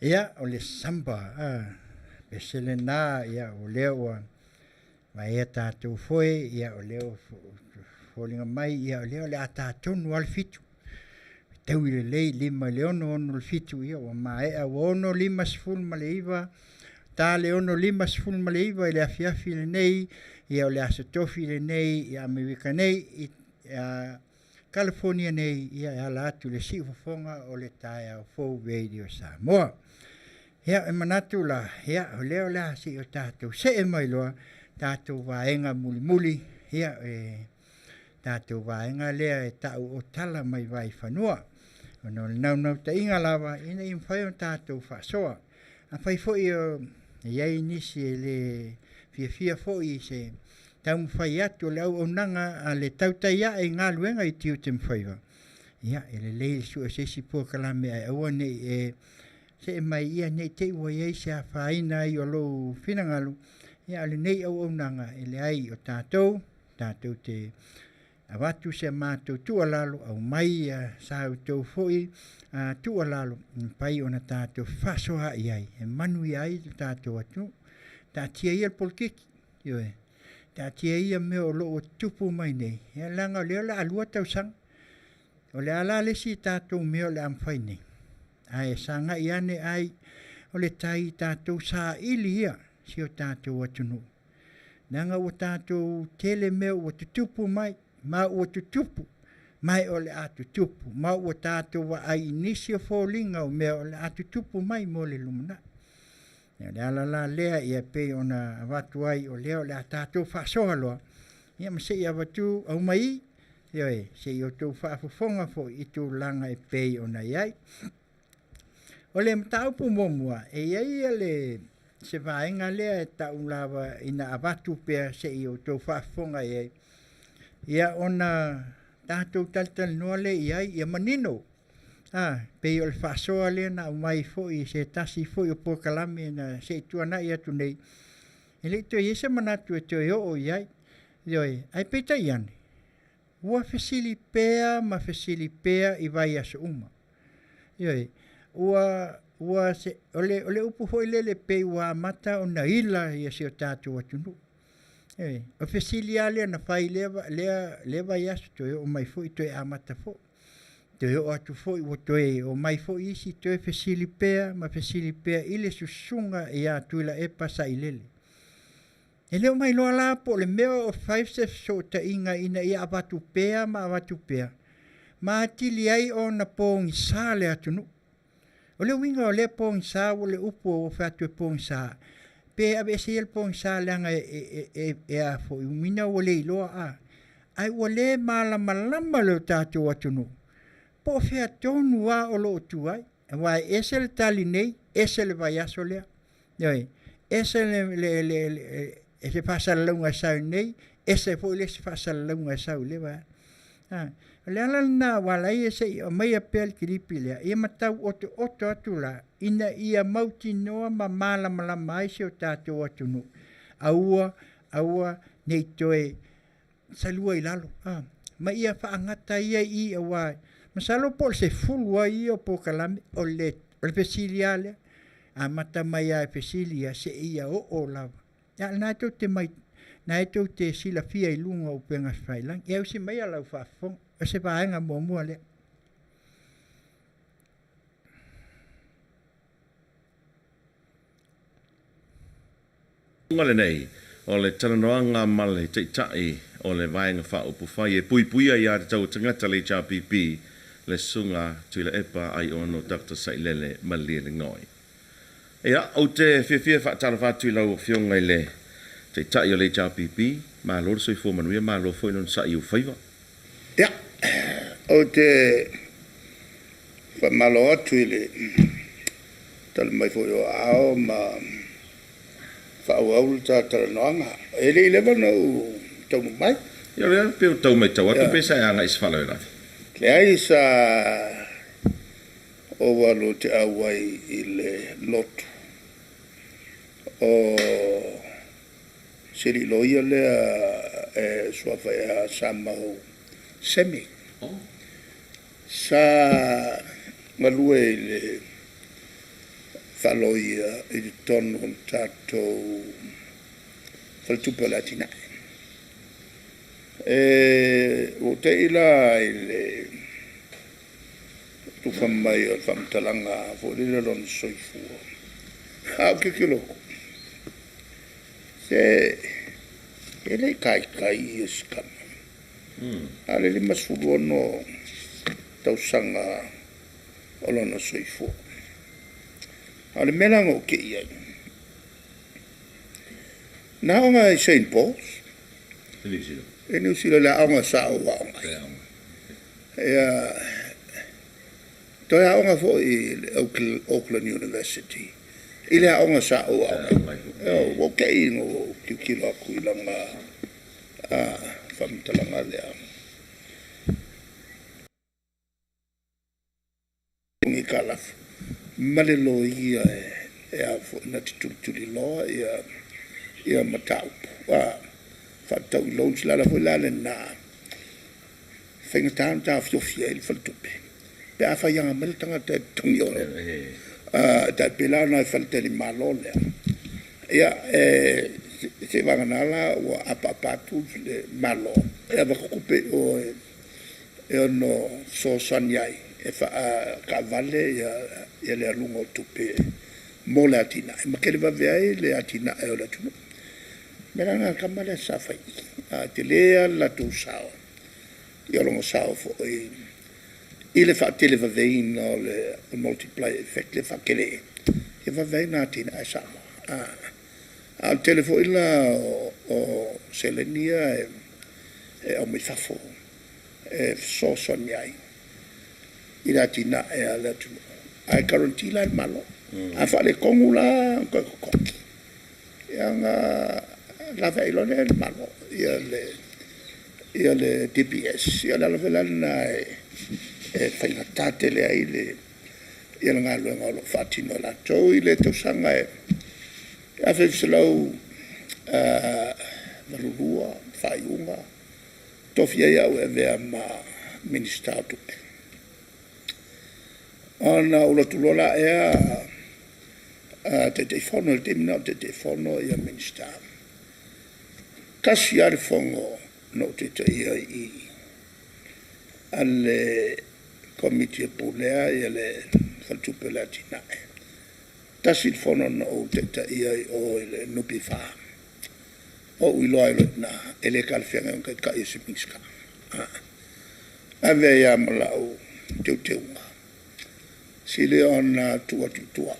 [SPEAKER 3] Ia, o le samba, a, pese lena, ia, o lea ua vaea tatou foe, ia, o lea ua foliga mai, ia, o lea o le a tatonu lava le fitu. Taui lelei, lima i le ono, ono i le fitu, ia, ua maea, ua ono lima sefulu ma le iva, ta le ono lima sefulu ma le iva i le afiafi lenei, ia, o le aso tofi lenei, ia, Amerika nei, i, a, Kalifonia nei, ia e ala atu i le siufofoga o le Taeao Fou Radio Samoa. Ia, e manatu la, ia, o lea o le a seia o tatou see mai loa, tatou vaega mulimuli, ia, e tatou vaega lea e ta'u o tala mai Vaifanua. Ona o le naunautaiga lava, ina ia mafai ona tatou faasoa. Afai foi o i ai nisi e le fiafia foi i se taumafai atu o le auaunaga a le tautai ae i galuega i tiute ma faiva, ia, e lelei le sue o se isi polokalame ae aua ne i e see mai ia ne i te i ua i ai se afaina ai o lou finagalo, ia, a o lenei auaunaga e leai o tatou, tatou te avatu si a matou tuualalo, aumai sa outou foi tuualalo e mafai ona tatou fefaasoaai ai e manuia ai lo tatou atunuu. Taatia ia le polokiki, ioe, taatia ia mea o lo o tutupu mai nei, ia leaga o lea o le a lua tausaga. O le a la le isi tatou mea o le a mafai nei? Ae sagai ane ai o le tai tatou saili ia si o tatou atunuu. Leaga ua tatou tele mea ua tutupu mai, ma ua tutupu, ma o le a tutupu, ma ua tatou vaai i nisi o foliga o mea o le a tutupu mai mo le lumanai. Ia, o le ala la lea ia pei ona avatu ai o lea o le a tatou faasoa loa, ia ma se i avatu aumai, ioe, se i outou faafofoga foi i tulaga e pei ona i ai. O le mataupu muamua, e i ai le se vaega lea e tau lava ina avatu pea se i outou faafofoga i ai, ia ona tatou talatalanoa lea i ai, ia manino. A, pei o le faasoa lea na aumai foi i se tasi foi o polokalame na se i tuanai atu nei, e le i toe i ai se manatu e toe oo i ai. Ioe, ae peitai ane, ua fesili pea ma fesili pea i vaiaso uma. Ioe, ua, ua se, o le, o le upu foi lele pei ua amata ona ila ia si o tatou atunuu. Ioe, o fesili lava lea na fai lea, lea, lea vaiaso toe oo mai foi toe amata foi. Toe oo atu foi ua toe omai foi isi toe fesili pea ma fesili pea i le susuga ia Tuilaepa Sailele. E le o mailoa la po o le mea o fai se fesootaiga ina ia avatu pea ma avatu pea, ma atili ai ona pogisa le atunuu. O le uiga o lea pogisa ua le upu ua fai atu e pogisa, pe aveese ia le pogisa leaga e, e, e, e a foi, umina ua le iloa a. Ae ua le malamalama le o tatou atunuu, po o fea tonu lava o lo o tu ai. Aua e ese le tali nei, ese le vaiaso lea. Ioe, ese le, le, le, le, se faasalalauga e sau nei, ese foi le isi faasalalauga e sau i le vaega. Ah, o le ala lena ua ala ai e se i aumaia pea le kilipi lea, ia matau otooto atu la, ina ia mautinoa ma malamalama ai si o tatou atunuu. Aua, aua ne i toe salua i lalo, ah, ma ia faagata ia i i aua masalo po o le sefulu ai ia o polokalame o le, o le fesili lava lea. Amata mai lava e fesili ia seia oo lava. Ia lena e tou te mai, na e tou te silafia i luga o upega tafailagi. Ia usi maia lau faafofoga, o se vaega muamua lea.
[SPEAKER 10] Luga lenei o le talanoaga ma le Taitai o le Vaega Faaupufai e Puipuia Aia Tatau a Tagata, le HRPP, le Susuga Tuilaepa Aiono Doctor Sailele Malielegaoi. Ia, ou te fiafia e faatalofa atu i lau Afioga i le Taitai o le HRPP, malo le soifua manuia, malo foi le onosai i ou faiva.
[SPEAKER 11] Ia, ou te faamalo atu i le tali mai foi o aao ma faaauau le ta talanoaga. E le i leva ona ou taunuu mai.
[SPEAKER 10] Ia, o lea pei o tau matau atu pe sa e agai i se faalavelave.
[SPEAKER 11] Leai, sa ou alu ou te auai i le lotu o se alii loia lea e suafa ia Samau Semi. Sa galue i le Faaloia i totonu o le tatou Faletupe o le Atinae. E ua ou te'i la i le tufa mai o le faamatalaga foi lele o lona soifua, a ou tilotilo atu, se e le i taitai ia si tama. A o le 56 tausaga o lona soifua. A o le mea la na ou te i ai, na aoga i St. Paul's, i Niu Sila, le aoga sa ou aoga ai. Ia, toe aoga foi i le Auckland University, i le aoga sa ou aoga ai. Ua ou te i ina ua ou tilotilo atu i lana faamatalaga lea. Aitalafu ma le loia e a foi na te tulituliloa ia mataupu faatatau i loans. O le ala foi la lena e faigata ona taofiofi ai le faletupe pe a faiaga mai le tagata e totogi oe. E tai pei la ona e faletalimalo lea, ia e seivagana la ua apaapa atu le Malo e avatu tupe i o e ono fesoasoani ai e faakaavale le aluga o tupe mo le atinae ma televave ai le atinae o le atunuu. O le mea la lena a le tama lea sa fai i i, e tele lava le latou sao, ia lona sao foi i le faatelevaveina o le multiplier effect, le faatele e vave ai ona atinae Samoa. A o le tele foi la o seleni ia e aumai fafo e fesoasoani ai i le atinae a le atunuu, ae guarantee la e le Malo. A faaletonu la ona toe totogi, ia ona laveai loa lea e le Malo ia le DBS. Ia o le ala foi la lena e faigata tele ai le galuega o lo o faatino e latou. I le tausaga e 1982 faaiuga, tofia ai au e avea ma Minisita o Tupe. Ona ou alu atu loa la ea Taitaifono, i le taimi lena o Taitaifono Minisita. Tasi lava le fono na ou taitaia i i a le Komiti e Pulea le Faletupe o le Atinae. Tasi le fono na ou taitaia i o i le NPF, ou iloa ai loa i ina, e le talafeagai ona taitai e se Minisita. Ave ai lava ma lau teuteuga, sili ona tuu atu i tua,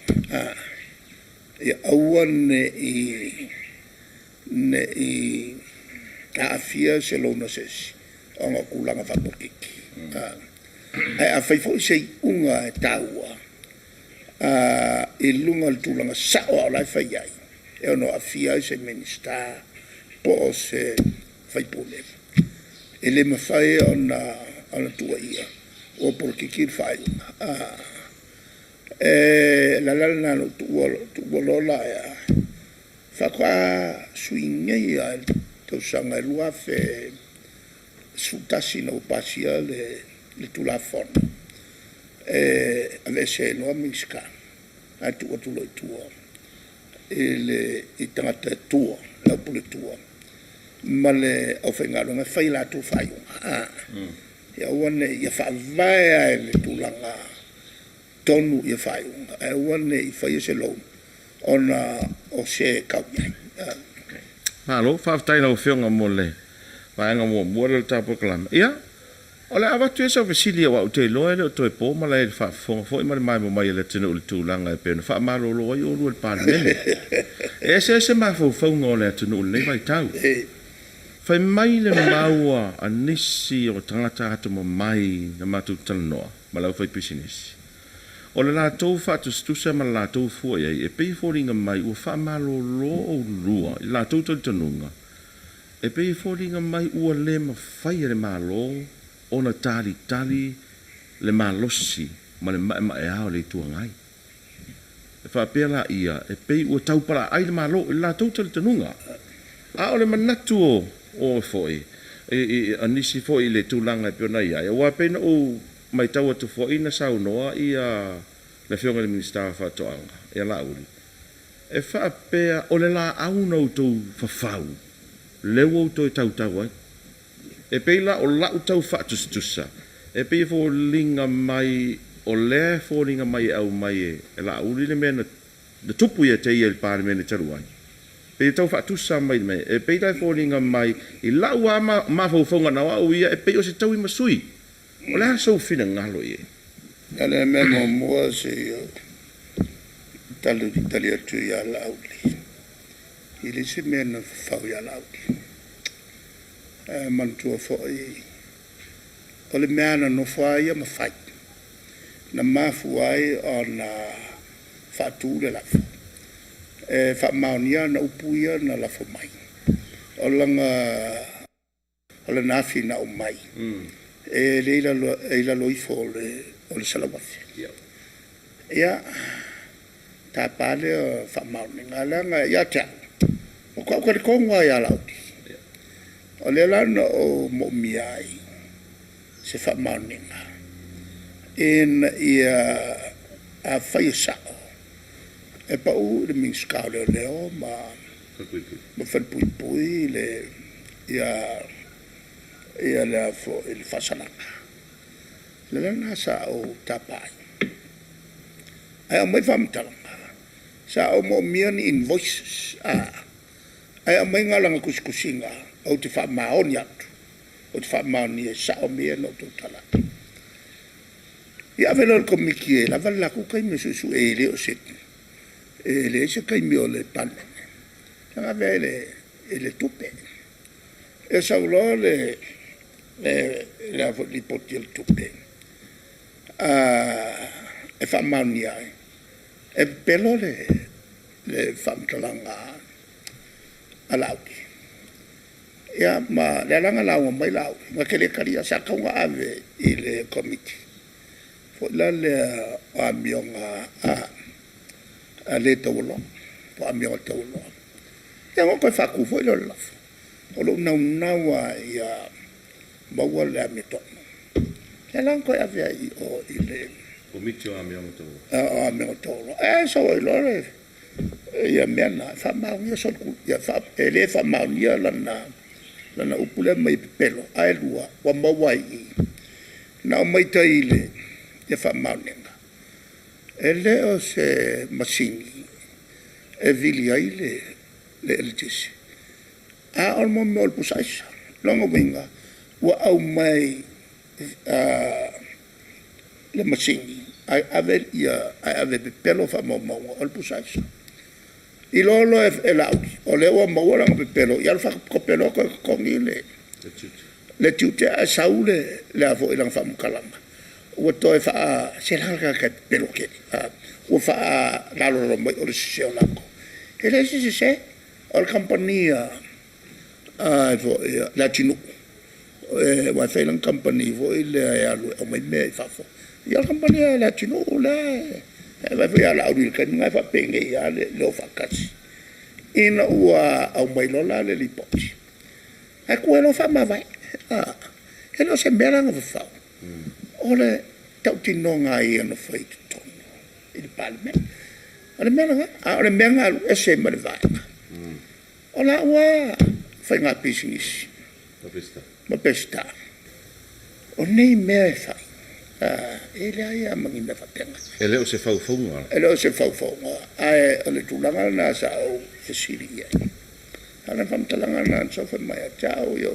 [SPEAKER 11] ia aua ne i aafia se loan a se isi ona o tulaga faapolokiki. Ae afai foi se iuga e taua i luga o le tulaga sao lava o la e fai ai, e ono aafia ai se Minisita po o se sui usufono, e le mafai ona tuuaia ua polokiki le faaiuga. O le ala lena na ou tuua loa la ea, faatoa sui nei lava i le tausaga e 2011 ina ua pasia le Tulafono e aveese ai loa Minisita ae tuu atu loa i tua i tagata e tua, le aupuletua ma le aufaigaluega e fai e latou faaiuga. Ia aua ne i, ia faavae lava i le tulaga tonu ia faaiuga, ae aua ne i faia se loan ona o se e tau i ai.
[SPEAKER 10] Malo, faafetai i lau Afioga mo le vaega muamua lea o le ta polokalame. Ia, o le a avatu ia sau fesili aua ou te iloa e le o toe po malae i le faafofoga foi ma le maemo mai a le atunuu i le tulaga e pei ona faamalolo ai oulua i le Palemene. E eseese mafaufauga o le atunuu i lenei vaitau. Fai mai le mau a nisi o tagata atamamai na matou talanoa ma le aufaipisinisi, o le latou faatusatusa ma le latou fua i ai, e pei e foliga mai ua faamalolo oulua i le latou talitonuga, e pei e foliga mai ua le mafai e le Malo ona talitali le malosi ma le maemaea o le Itu Agai. E faapea laia, e pei ua taupalaai le Malo i le latou talitonuga. A o le manatu o oe foi, a nisi foi i le tulaga e pei ona i ai, aua e pei ona ou matau atu foi na saunoa ia Le Afioga i le Minisita o Faatoaga, ia Laauli, e faapea o le laau na outou fafau lea ua outou e tautau ai. E pei la o lau tau faatusatusa, e pei e foliga mai o lea e foliga mai e aumai e Laauli le mea na tupu ia te ia i le Palemene talu ai. Pei e tau faatusa mai le mea, e pei la e foliga mai i lau lava mafaufauga na o au ia, e pei o se taui ma sui. O le a sou finagalo i ai?
[SPEAKER 11] O le mea muamua se i ou tali atu ia Laauli, e le se mea na fafau ia Laauli. Ae manatua foi, o le mea na nofo lava ia ma fai, na mafua ai ona faatu le lafo, e faamaonia ana upu ia na lafo mai. O lana afi na aumai, e le i lalo ifo o le $100,000. Ia, tapa lea faamaoniga, leaga ia te au, matua ou talitonu lava ia Laauli. O lea la na ou moomia ai se faamaoniga, ina ia afai e sao, e pau i le Minisita o Leoleo ma Falepuipui le ia foi le faasalaga. Le lena sa ou tapa ai. Ae aumai faamatalaga, sa ou moomia ni invoices, ae aumai lana tusitusiga ou te faamaoni atu, ou te faamaonia e sao mea ia na outou tala atu. Ia ave loa i le Komiti e lava le latou taimi e suesue e le o se, e leai se taimi o le Palemene, na ave ai i le tupe. E sau loa le lipoti a le tupe e faamaonia ai, e pepelo le faamatalaga a Laauli. Ia ma lea la na lauga mai Laauli, na te le talia, sa tatau ona ave i le Komiti foi la lea o amioga a le taualoa, po o amioga taualoa. Ia ona toe faatu foi lea o le lafo. O lou naunau lava ia maua le amiotonu. Lea la na toe ave ai i o i le
[SPEAKER 10] Komiti o Amioga
[SPEAKER 11] Taualoa. Ae sau ai loa le ia mea na, faamaonia ia e le faamaonia lana upu lea mai pepelo, ae lua, ua maua ai i i. Na aumai tai i le faamaoniga, e le o se masini e vili ai le eletise, a o le mea o le pusa aisa. O lona uiga, ua aumai le masini ae ave pepelo faamaumauga o le pusa aisa. I loa loa e Laauli o lea ua maua lana pepelo, ia alu faatope loa toe totogi le tiute ae sau lana faamatalaga, ua toe faa… se leaga le tagata e pepelo tele, ua faalalolalo mai o le sese o latou. E leai se sese, o le kamupani a Leatinuu, aua e fai lana kamupani foi lea e alu e aumai mea i fafo. Ia o le kamupani a Leatinuu lea e vaai foi ia Laauli i le taimi lena e faapenei lava le o faatasi. Ina ua aumai loa la le lipoti, ae tuai loa faamavae. E le o se mea la na fafau, o le tautinoga a ia na fai i totonu i le Palemene. O le mea lena, a o le mea na alu ese ai ma le Vaega, o lau lava faiga pisinisi ma Peseta, o nei mea e fai, e leai lava ma ni mea faapena.
[SPEAKER 10] E le o se faufauga.
[SPEAKER 11] E le o se faufauga, ae o le tulaga lena sa ou fesili i ai. A o le faamatalaga lena na sau fai mai ia te au.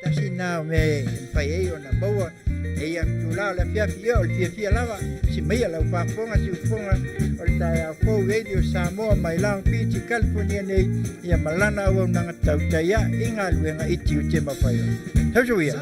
[SPEAKER 3] Tasi na o mea e mafai ai ona maua Eia tula o le afiafi ia o le fiafia lava si maia lau faafofoga siufofoga o le taeao fou Radio Samoa mai Long Beach i California nei ia ma lana auaunaga tautai ae i galuega i tiute ma faiva. Sausauia!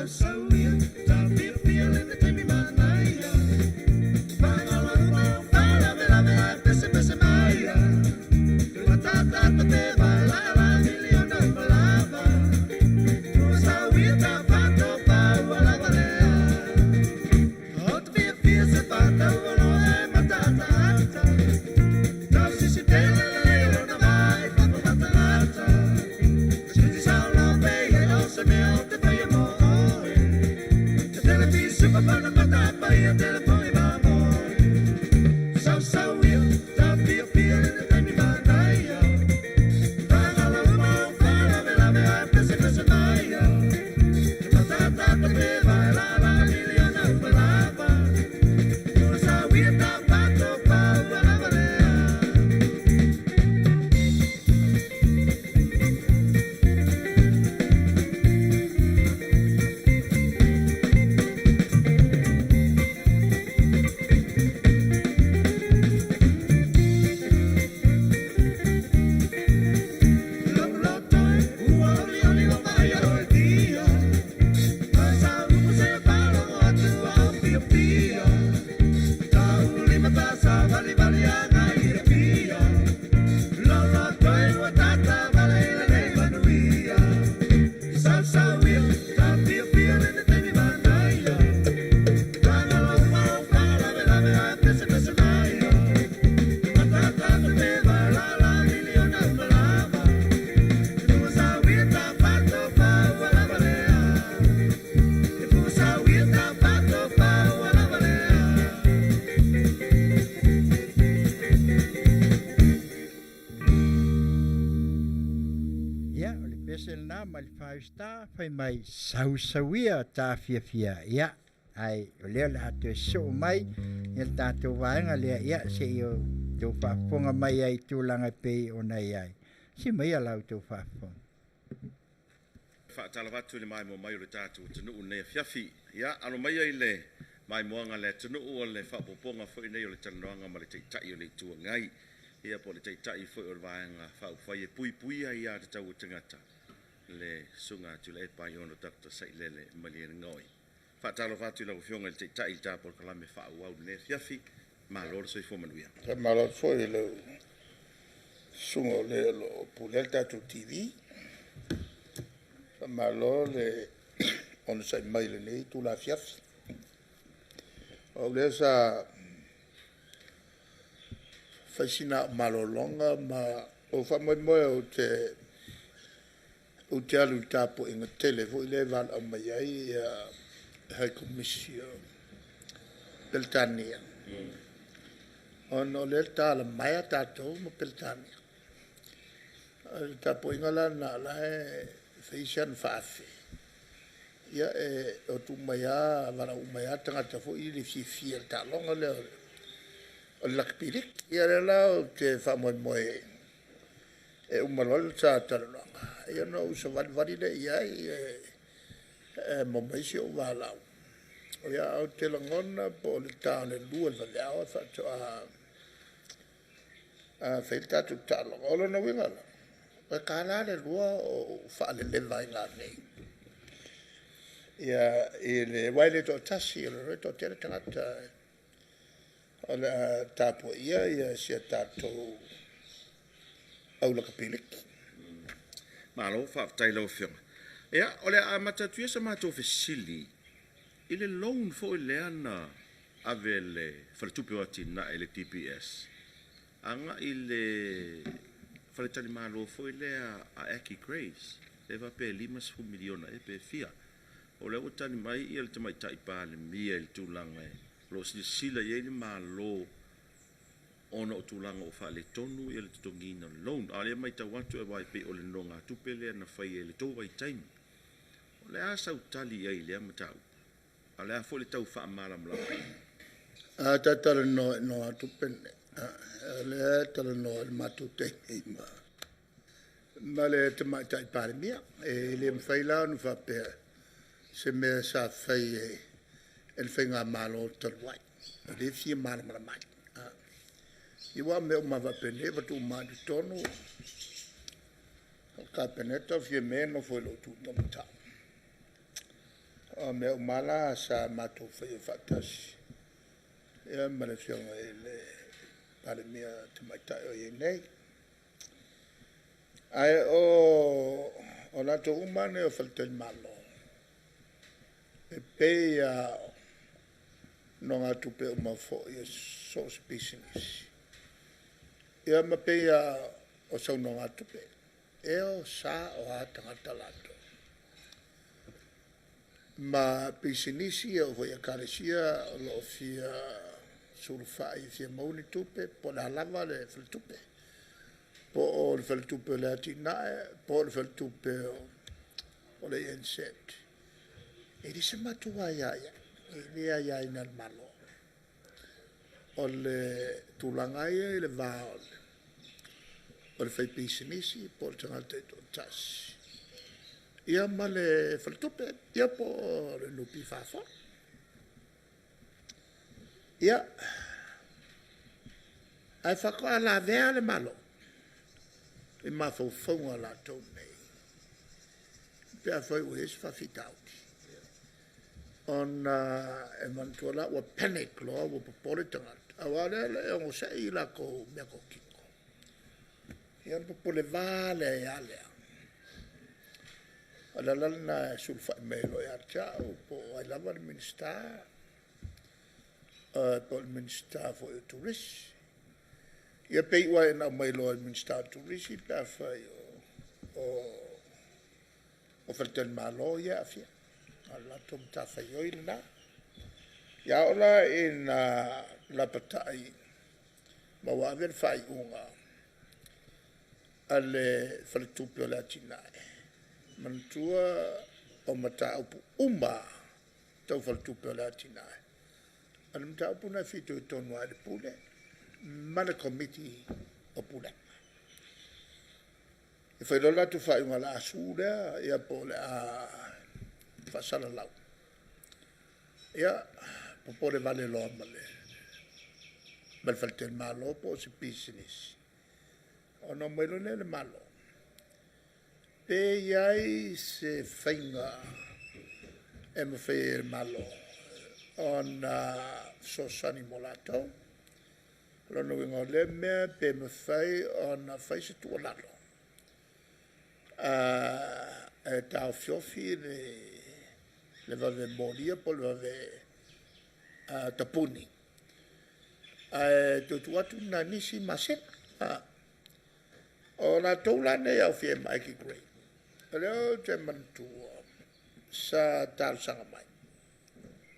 [SPEAKER 3] Ia, o le pese lena mai le Five Star, fai mai sausauia taafiafia. Ia, ai o lea o le a toe soo mai ia le tatou vaega lea, ia se i o tou faafofoga mai ai i tulaga e pei ona i ai. Si maia la outou faafofoga.
[SPEAKER 10] Faatalofa atu i le maimoa mai o le tatou atunuu i lenei afiafi. Ia, alo maia i le maimoaga a le atunuu o le faaopoopoga foi nei o le talanoaga ma le Taitai o le Itu Agai, ia po o le Taitai foi o le Vaega Faaupufai e puipuia aiatatau a tagata, le Susuga Tuilaepa Aiono Dr. Sailele Malielegaoi. Faatalofa atu i lau Afioga i le Taitai i le ta polokalame faaauau i lenei afiafi. Malo le soifua manuia.
[SPEAKER 11] Faamalo atu foi i lau susuga o le o lo o pulea le tatou TV. Faamalo le onosai mai i lenei itula afiafi. O au lea sa fai sina au malologa ma ou faamoemoe ou te alu i le tapuaiga tele foi lea e valaau mai ai le High Komisi o Peretania, ona o lea e talamaea tatou ma Peretania. O le tapuaiga la lena o la e fai si ana faaafe. Ia e o atu uma ai lava, valaau uma ai lava tagata foi ia e fiafia i le taaloga lea o le lakapi liki. Ia lea la ou te faamoemoe e uma loa le ta talanoaga, ia ona ou savalivali lea i ai e maua mai si ou valaau. Ia ou te lagona po o le ta o le 2 i le vaveao faatoa fai le tatou taaloga. O lona uiga la, e ta la le 2 o ou faaleleva ai nanei. Ia, i le aua e le toatasi, o lona uiga e toatele tagata o le a tapuaia ia si a tatou au lakapi liki.
[SPEAKER 10] Malo faafetai i lau Afioga. Ia, o le a amata atu ia sa matou fesili i le loan foi lea na ave e le Faletupe o Atinae, le DBS, agai i le faletalimalo foi lea a Aki Grace, lea faapea e $50 miliona ea pe fia. O lea ua tali mai le Tamaitai Palemia i le tulaga o lo o silasila i ai le Malo ona o tulaga ua faaletonu le totogiina o le loan. A o lea e matau atu aua e pei o le nonogatupe lea na faia i le tou vaitaimi. O le a sau tali i ai i lea mataupu? A o le a foi le tau faamalamalama?
[SPEAKER 11] A ta talanoa i nogatupe nei, o lea e talanoa i le matou taimi ma le Tamaitai Palemia. E le mafai la ona faapea se mea sa fai e le faigamalo talu ai, o lea e fia malamalama ai. Ia aua o mea uma lava faapenei e avatu uma lava i totonu o le Kapeneta, o Fiame e nofo i lou itu taumatau. O mea uma lava la sa matou faia faatasi ma le Afioga i le Palemia Tamaitai o i ai nei. Ae o latou uma nei o faletalimalo, e pei lava o nogatupe uma foi a so o se pisinisi, ia ma pei lava o sau nogatupe, e o sao lava tagata latou. Ma pisinisi e oo foi i ekalesia o lo o fia sulufai e fia maua ni tupe, po o le a lava le faletupe, po o le faletupe o le Atinae, po o le faletupe o le ANZ. E le se matou aia i ai, e le aiaina e le Malo. O le tulaga lava ia i le va o le faipisinisi po o le tagata toatasi, ia ma le faletupe, ia po o le NPF foi. Ia, ae faatoa lavea le Malo i mafaufauga o latou nei pe afai ua i ai se faafitauli, ona e manatua la ua panic loa ua popole tagata, aua o lea e le i onosai latou meatotino. Ia ona popole vale ai lava lea. O le ala lena e sulufai mai ai loa ia te au po o ai lava le Minisita, po o le Minisita foi o Turisi. Ia pe iu lava ina aumai loa e le Minisita o Turisi pe afai o faletalimalo ia e aafia. O le latou matafaioi lena. Ia a oo la ina lapatai ma ua ave le faaiuga a le Faletupe o le Atinae, manatua o mataupu uma lava tau Faletupe o le Atinae, o le mataupu lena e fitoitonu lava i le Pule ma le Komiti o Pulega. E fai loa le latou faaiuga o le a sue lea, ia po o le a faasalalau, ia popole vale loa ma le faletalimalo po o se pisinisi, ona omai loa lea i le Malo, pe i ai se faiga e mafai ai e le Malo ona fesoasoani mo latou. O lona uiga o lea mea pe mafai ona fai se tuualalo e taofiofi le vave molia po o le vave tapuni, ae toe tuu atu ni nai nisi masina. O latou la nei e aofia ai ma Aggie Grey, o lea ou te manatua sa talosaga mai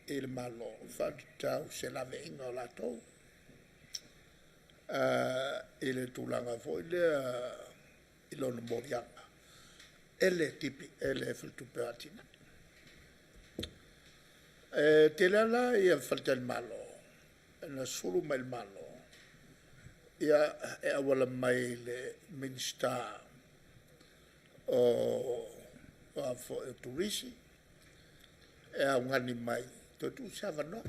[SPEAKER 11] i le Malo faatatau i se laveaiga o latou i le tulaga foi lea i lona moliaga e le tipi e le Faletupe o Atinae. E tele lava la ia faletalimalo na sulu mai i le Malo, ia e auala mai i le Minisita o o Turisi e augani mai toe tuu se avanoa.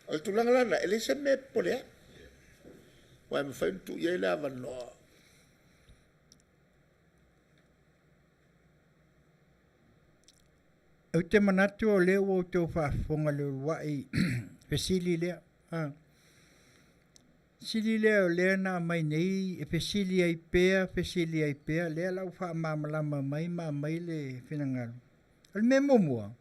[SPEAKER 11] O le tulaga la lena, e leai se mea e popole ai, aua e mafai ona tuu i ai le avanoa.
[SPEAKER 3] Ou te manatu o lea ua outou faafofoga i le uluai fesili lea. Fesili lea o lea na aumai nei e fesili ai pea, fesili ai pea, lea la ua faamalamalama mai ma aumai le finagalo. O le mea muamua,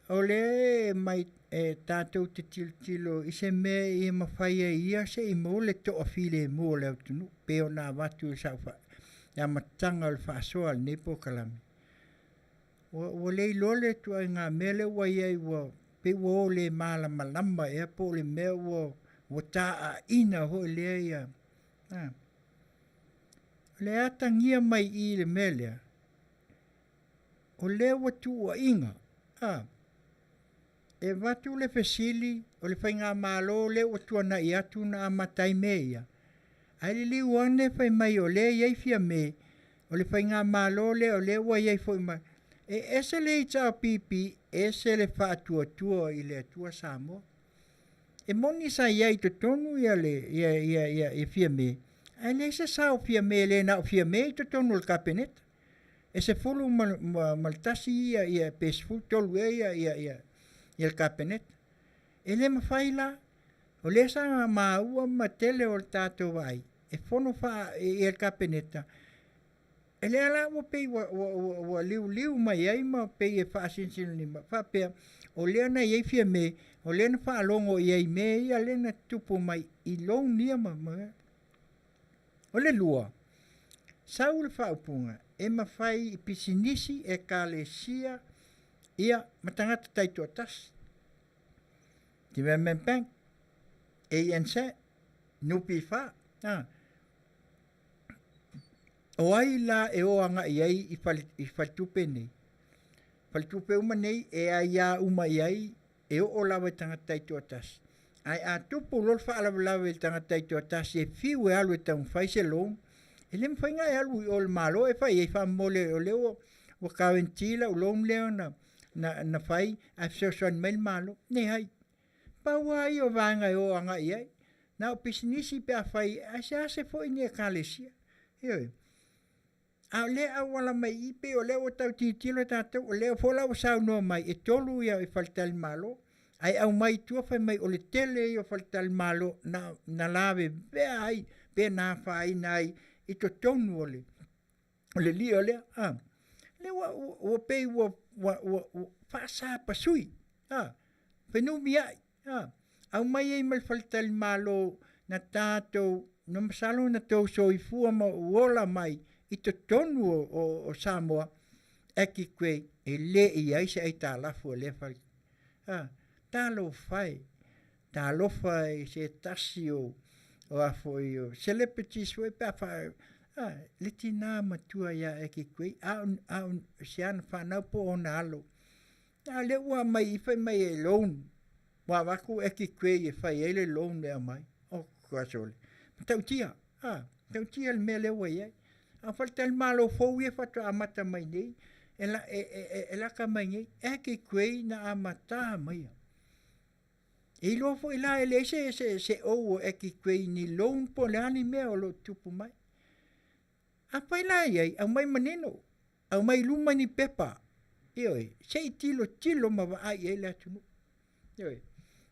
[SPEAKER 3] o lea e mai e tatou te tilotilo i se mea ia mafai ai ia se'i maua le toafilemu o le atunuu pei ona avatu i sau le amataga o le faasoa a lenei polokalame. Ua le iloa le ituaiga mea lea ua i ai, ua pei ua o le malamalama ea po o le mea ua taaaina foi lea ia. O le atagia mai i i le mea lea, o lea ua tuuaiina e avatu le fesili o le faigamalo lea ua tuanai atu na amata ai mea ia, ae liliu ane fai mai o lea e i ai Fiame, o le faigamalo lea o lea ua i ai foi ma. E ese le HRPP, ese le faatuatua i le Atua Samoa. E moni sa i ai i totonu ia le ia ia ia, ia Fiame, ae leai se sao o Fiame le na o Fiame i totonu o le Kapeneta. E 11 ia ia pe 13 ea ia ia ia ia le Kapeneta. E le mafai la, o lea sa maua ma tele o le tatou vaai, e fono faa ia le Kapeneta, e lea la ua pei ua, ua, ua, ua liuliu mai ai ma pei e faasinsinolima, faapea, o lea na i ai Fiame, o lea na faalogo i ai i mea ia lea na tutupu mai i loan ia ma, ma O le lua, sau le faaupuga, e mafai i pisinisi, ekalesia, ia, ma tagata taitoatasi. Development Bank, ANZ, NPF, a. O ai la e o agai ai i, fale, i faletupe nei? Faletupe uma nei e aiā uma i ai e oo lava i tagata taitoatasi. Ae a tupu loa le faalavelave i le tagata taitoatasi e fiu e alu e taumafai se loan, e le mafai ona e alu i o i le Malo e fai ai faamolemole o lea ua, ua guarantee lau loan lea na, na, na fai ae fesoasoani mai le Malo. Leai. Pau lava ia o vaega e o agai i ai. Na o pisinisi pe afai ae sease foi ni ekalesia. Ioe. A o lea auala mai i i pei o lea ua tau tilotilo tatou, o lea foi la ua saunoa mai e tolu ia faletalimalo, ae aumai i tua fai mai o le tele ia o faletalimalo na, na lavevea ai pe na afaina ai i totonu o le, o le lio lea. A, lea ua, ua, ua pei ua, ua, ua, ua faasapasui, a, fenumiai, a, aumai ai ma le faletalimalo na tatou, na masalo na tou soifua ma ou ola mai i totonu o, o, o Samoa, Aki Gray, e le i ai se aitalafu a lea fale. A, talofa e, talofa i se tasi o, o a foi o celebrities foi pe a fa, a, le tinā matua ia Aki Gray, a o, a o se ana whanau po ona alo. A lea ua aumai i fai mai e loan, ua avatu Aki Gray e fai ai le loan e aumai. O kasole. Matautia, a, matautia le mea lea ua i ai. A o faletalimalo fou ia faatoa amata mai nei, e, la, e, e, e, e laka mai nei, Aki Gray na amata maia. E iloa foi la e leai se, se, se ou o Aki Gray ni loan po o le a ni mea o lo o tupu mai. Afai la e i ai, aumai manino, aumai i luma ni pepa, ioe, se i tilotilo ma vaai i ai le atunuu. Ioe.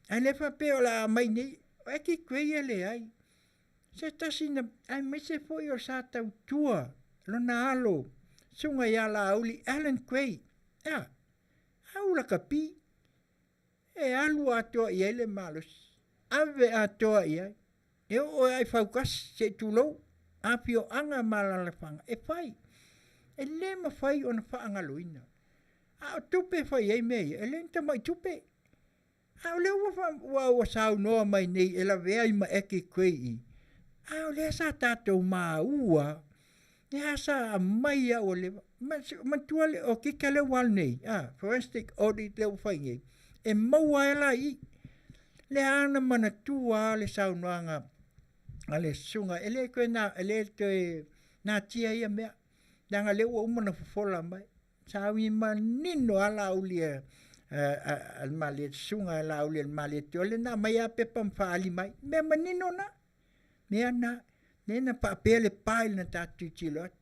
[SPEAKER 3] Ae le faapea o le a aumai nei, o Aki Gray e leai. Se tasi na, aemaise foi o sa tautua lona alo, susuga ia Laauli Allan Gray. Ea, a ula kapi, e alu atoa i ai le malosi, ave atoa i ai, e oo ai faukasi se i tulou, afioaga ma alaalafaga e fai. E le mafai ona faagaloina. A o tupe e fai ai mea ia, e le ni tamai tupe. A o lea ua, fa, ua, ua saunoa mai nei e lavea ai ma Eki Gray i. A o lea sa tatou maua, lea sa aumai a ua leva. Manatua le okika lea ua alu nei, a, forensic audit lea ua fai nei, e maua ai la i i. Lea ana manatua le saunoaga a le susuga, e le toe na, e le toe natia ia mea, leaga lea ua uma ona fofola mai. Sauni manino lava Laauli a, a, a le Malie, susuga a Laauli a le Malietoa, lea na aumai lava pepa ma faaali mai. Mea manino na, mea na, lea na faapea le pile na tatou tilotilo atu.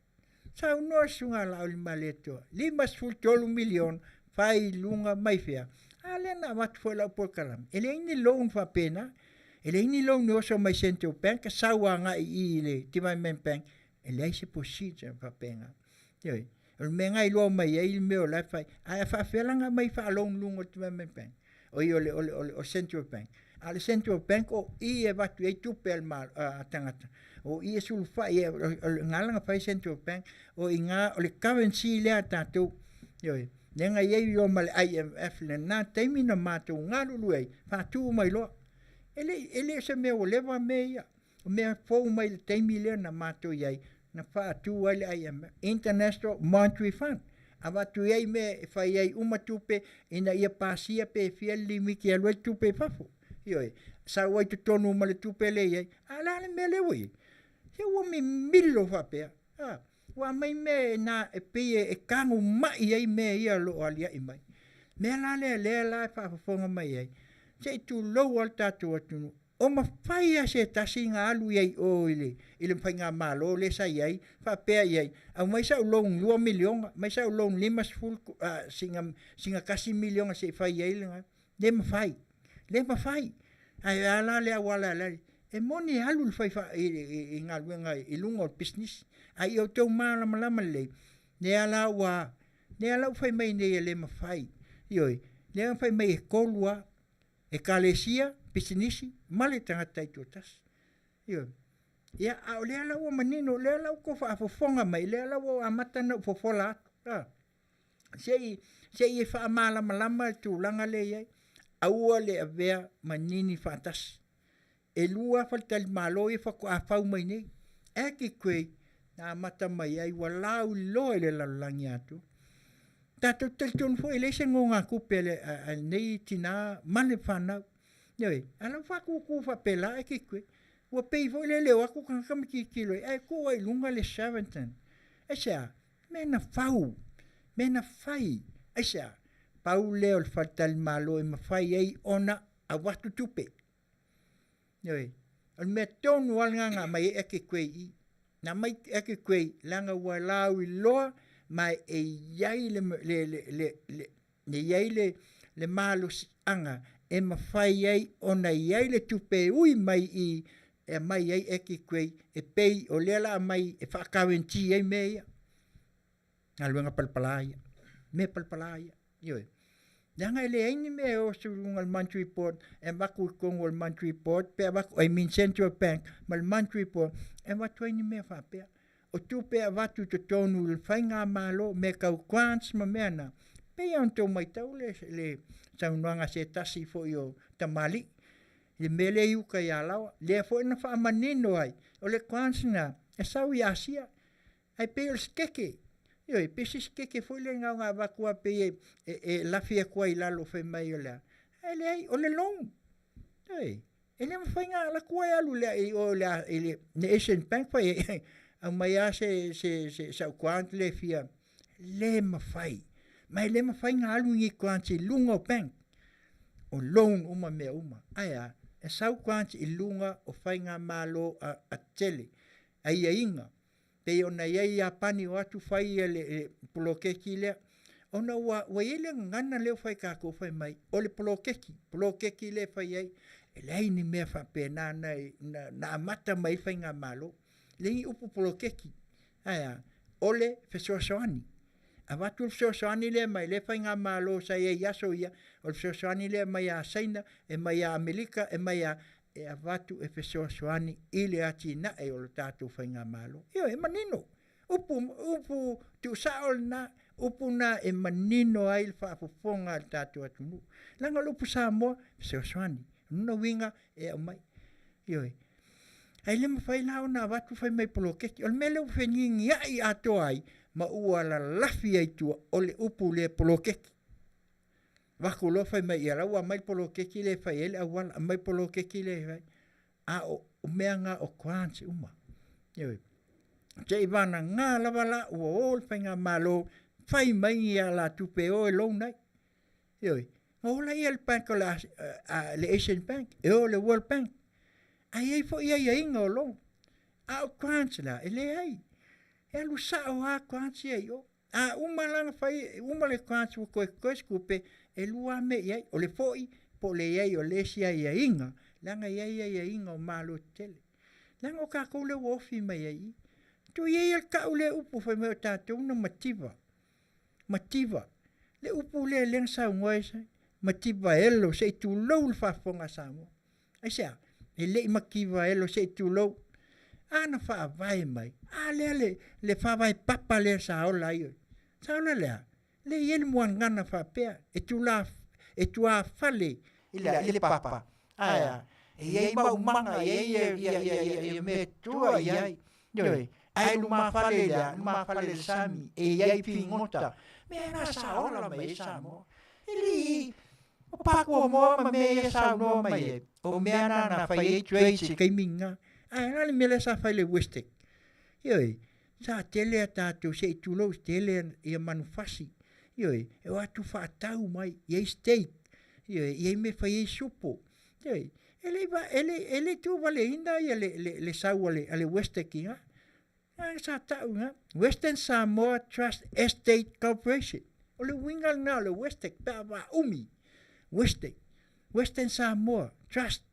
[SPEAKER 3] Saunoa le susuga a Laauli Malietoa, $53 miliona fai i luga mai fea. A lea na avatu foi lau polokalame. E leai ni loan faapena. E leai ni loan e oso mai Central Bank, sau agai i i le Development Bank. E leai se procedure faapena. Ioe. O le mea na iloa mai ai le mea o la e fai. Ae a faapefea la ona aumai faa-loan luga o le Development Bank? Oi o le, o le, o le, o Central Bank. A o le Central Bank o i e avatu i ai tupe a le malo, a tagata. O i e sulufai e, o, o le gala na fai Central Bank, o i ngā, o le currency lea a tatou. Ioe. Lea na i ai i o ma le IMF lena taimi na matou galulue ai, faatu mai loa. E le, e le o se mea ua leva mea ia. O mea fou mai le taimi lea na matou i ai, na faatu ai le IMF, International Monetary Fund. Avatu i ai mea e fai ai uma tupe ina ia pasia pe fia le limiti e alu ai tupe i fafo. Ioe, sau ai totonu ma le tupe lea i ai. A o le a le mea lea ua i ai? Se ua mimilo faapea. A, Ua aumai mea na e pei e taguma'i ai mea ia o lo o alia'i mai. Mea la lea lea la e faafofoga mai ai, se i tulou lava le tatou atunuu, o mafai lava e se tasi ona alu ai i o i le faigamalo lea sa i ai faapea i ai, aumai sau loan $2 miliona, aumai sau loan 50, sina $1 miliona se i fai ai le... Le mafai, le mafai. Ae a la le auala e alu ai? E moni e alu i le galuega i luga o le pisinisi, a ia outou malamalama lelei, lea la ua lea la ua fai mai nei e le mafai. Ioe, lea na fai mai e tolu lava, ekalesia, pisinisi ma le tagata taitoatasi. Ioe. Ia, a o lea la ua manino, o lea la ua outou faafofoga mai, lea la ua ou amata ona ou fofola atu, se i e faamalamalama le tulaga lea e i ai. Aua le avea ma nini faatasi. E lua lava faletalimalo ia faatoa fau mai nei. Earthquake na amata mai ai ua lauiloa i le lalolagi atoa. Tatou te talitonu foi e leai se nonogatupe a lenei tina ma le fanau. Ioe, a o la e ua faatutu faapela earthquake. Ua pei foi lele e o atu tagata ma tilotilo i ai ae tuu ai i luga le Sheraton. Aisea? Mea na fau, mea na fai. Aisea? Pau lea o le faletalimalo e mafai ai ona avatu tupe. Ioe, o le mea tonu lava lena na aumai ai earthquake i i. Na aumai earthquake leaga ua lauiloa ma e i ai le, le, le, le, le, e i ai le malosiaga e mafai ai ona i ai le tupe e ui mai i e aumai ai earthquake e pei o lea la aumai e faakawentii ai mea ia. Galuega palapala ia, mea palapala ia. Ioe. Leaga e leai ni mea e o atu i luga o le Monetary Board e avatu i totonu o le Monetary Board pe avatu, I mean Central Bank ma le Monetary Board e avatu ai ni mea faapea. O tupe e avatu i totonu i le faigamalo, mea tau grants ma mea na, pei lava ona outou matau le, le saunoaga a se tasi foi o tamalii i le mea lea i uta i Alaoa, lea foi na faamanino ai, o le grants na e sau i Asia, Ae pei o le sikeke, ioe, pei se sikeke foi lea na ona avatu lava pei e lafi atu ai i lalo fai mai o le a. Ae leai, o le loan. Ioe, e le mafai ona alu atu oe alu i o i le Asian Bank fai ai, aumai lava se sau grant lea e fia. Le mafai. Ma e le mafai ona alu ni grants i luga o bank. O loan uma mea uma. Ae a? E sau grants i luga o faigamalo a tele, aiaiga. Pei ona i ai Iapani o atu fai le poloketi lea, ona ua i ai le gagana lea ua fai e tatou fai mai, o le poloketi, poloketi lea e fai ai, e leai ni mea faapena na amata mai ai faigamalo. Leai ni upu poloketi, ae a? O le fesoasoani. Avatu le fesoasoani lea mai le faigamalo sa i ai i aso ia, o le fesoasoani lea mai ia Saina, e mai ia Amerika, e mai ia e avatu e fesoasoani i le atinae o le tatou faigamalo. Ioe, e manino. Upu, upu tuusao lena, upu na e manino ai le faafofoga a le tatou atunuu. Leaga o le upu Samoa, fesoasoani. O lona uiga e aumai. Ioe. Ae le mafai la ona avatu fai mai poloketi. O le mea lea ua feginiai atoa ai ma ua lalafi ai tua, o le upu lea poloketi. Avatu loa fai mai, ia la ua aumai le poloketi lea e fai ai le auala, aumai le poloketi lea e fai. A o mea na o grants uma. Ioe. Seivagana lava la ua o le faigamalo fai mai ni alatupe e o e loan ai. Ioe. Na o laia le bank o le, le Asian Bank, e o le World Bank. Ae i ai foi aiaiga o loan. A o grants la, e leai. E alu sao lava grants ia i o. A uma la ona fai, uma le grants ua toe totoe se tupe, e lua lava mea i ai, o le foi po o le i ai o le isi aiaiga, leaga e i ai aiaiga o Malo tetele. Leaga o tatou lea ua ofi mai ai i i. Tuu i ai le tau lea upu fai mai o tatou na mativa. Mativa. Le upu lea lea na saunoa ai, mativa elo se i tulou le faafofoga a Samoa. Aisea? E le i mativa elo se i tulou. A na faavae mai, a lea le faavae papa lea sa ola ai oe. Sa ola le a? Lea e i ai le muagana faapea, e tula, e tuafale i le papa. Ae a? E i ai maumaga, e i ai ia, ia, ia, ia, ia mea tua i ai. Ioe, ae lumafale i le a? Lumafale i le sami, e i ai figota. Mea na sa ola mai ai Samoa. E le i o Pakuamoa ma mea ia saunoa mai ai, o mea na na fai ai trades i taimi na. Ae la le mea lea sa fai le Westec. Ioe, Sa tele a tatou se i tulou tele ia manufasi. Ioe, e o atu faatau mai, i ai steak, ioe, i ai mea e fai ai supo. Ioe, e le e le e le tuuvaleina ia le le le sau a le a le Westec i ina. Na sa tau ina Western Samoa Trust Estate Corporation. O le uiga lena o le Westec pe a vaaumi. Westec, Western Samoa Trust.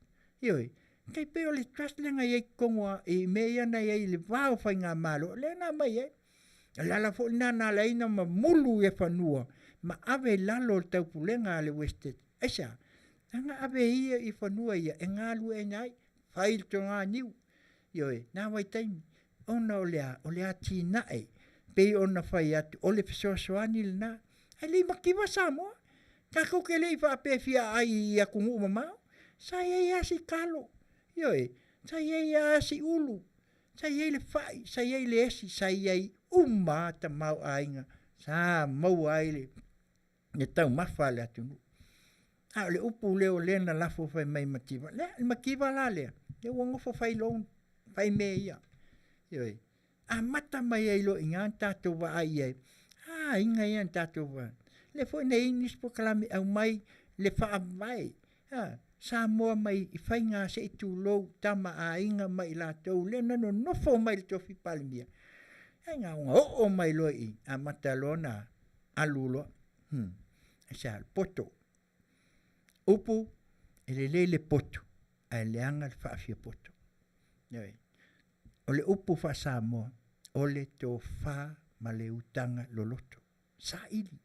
[SPEAKER 3] Ioe, tai pei o le trust lea na i ai i totonu i mea ia na i ai i le va o faigamalo, lea na aumai ai. O le ala foi lena na ala ai ona mamulu ia fanua ma ave i lalo o le taupulega a le Westec. Aisea? Leaga ave ia i fanua ia e galueaiina ai, fai le toganiu. Ioe, na vaitaimi, ona o le a? O le atinae, pei ona fai atu, o le fesoasoani lena. Ae le i mativa Samoa. Tatou te le i faapea e fia aai i atunuu mamao. Sa i ai lava si talo, ioe, sa i ai lava si ulu, sa i ai le fai, sa i ai le esi, sa i ai uma lava tamaoaiga sa maua ai le, le taumafa a le atunuu. A o le upu lea o lea na lafo fai mai mativa, lea, le mativa la lea, lea ua nofo fai loan, fai mea ia. Ioe, amata mai ai loa i ina ona tatou vaai i ai, a aiga ia na tatou vaai. Lea foi na i ai nisi polokalame e aumai le faavae, a, Samoa mai i faiga se i tulou tama a aiga ma i latou lea na nonofo mai i le tofi Palemia. Ai na ona oo mai loa i i, amata loa ona alu loa. Aisea? Le poto. Upu, e lelei le poto, ae leaga le faafiapoto. Ioe. O le upu faa-Samoa, o le tofa ma le utaga loloto. Saili.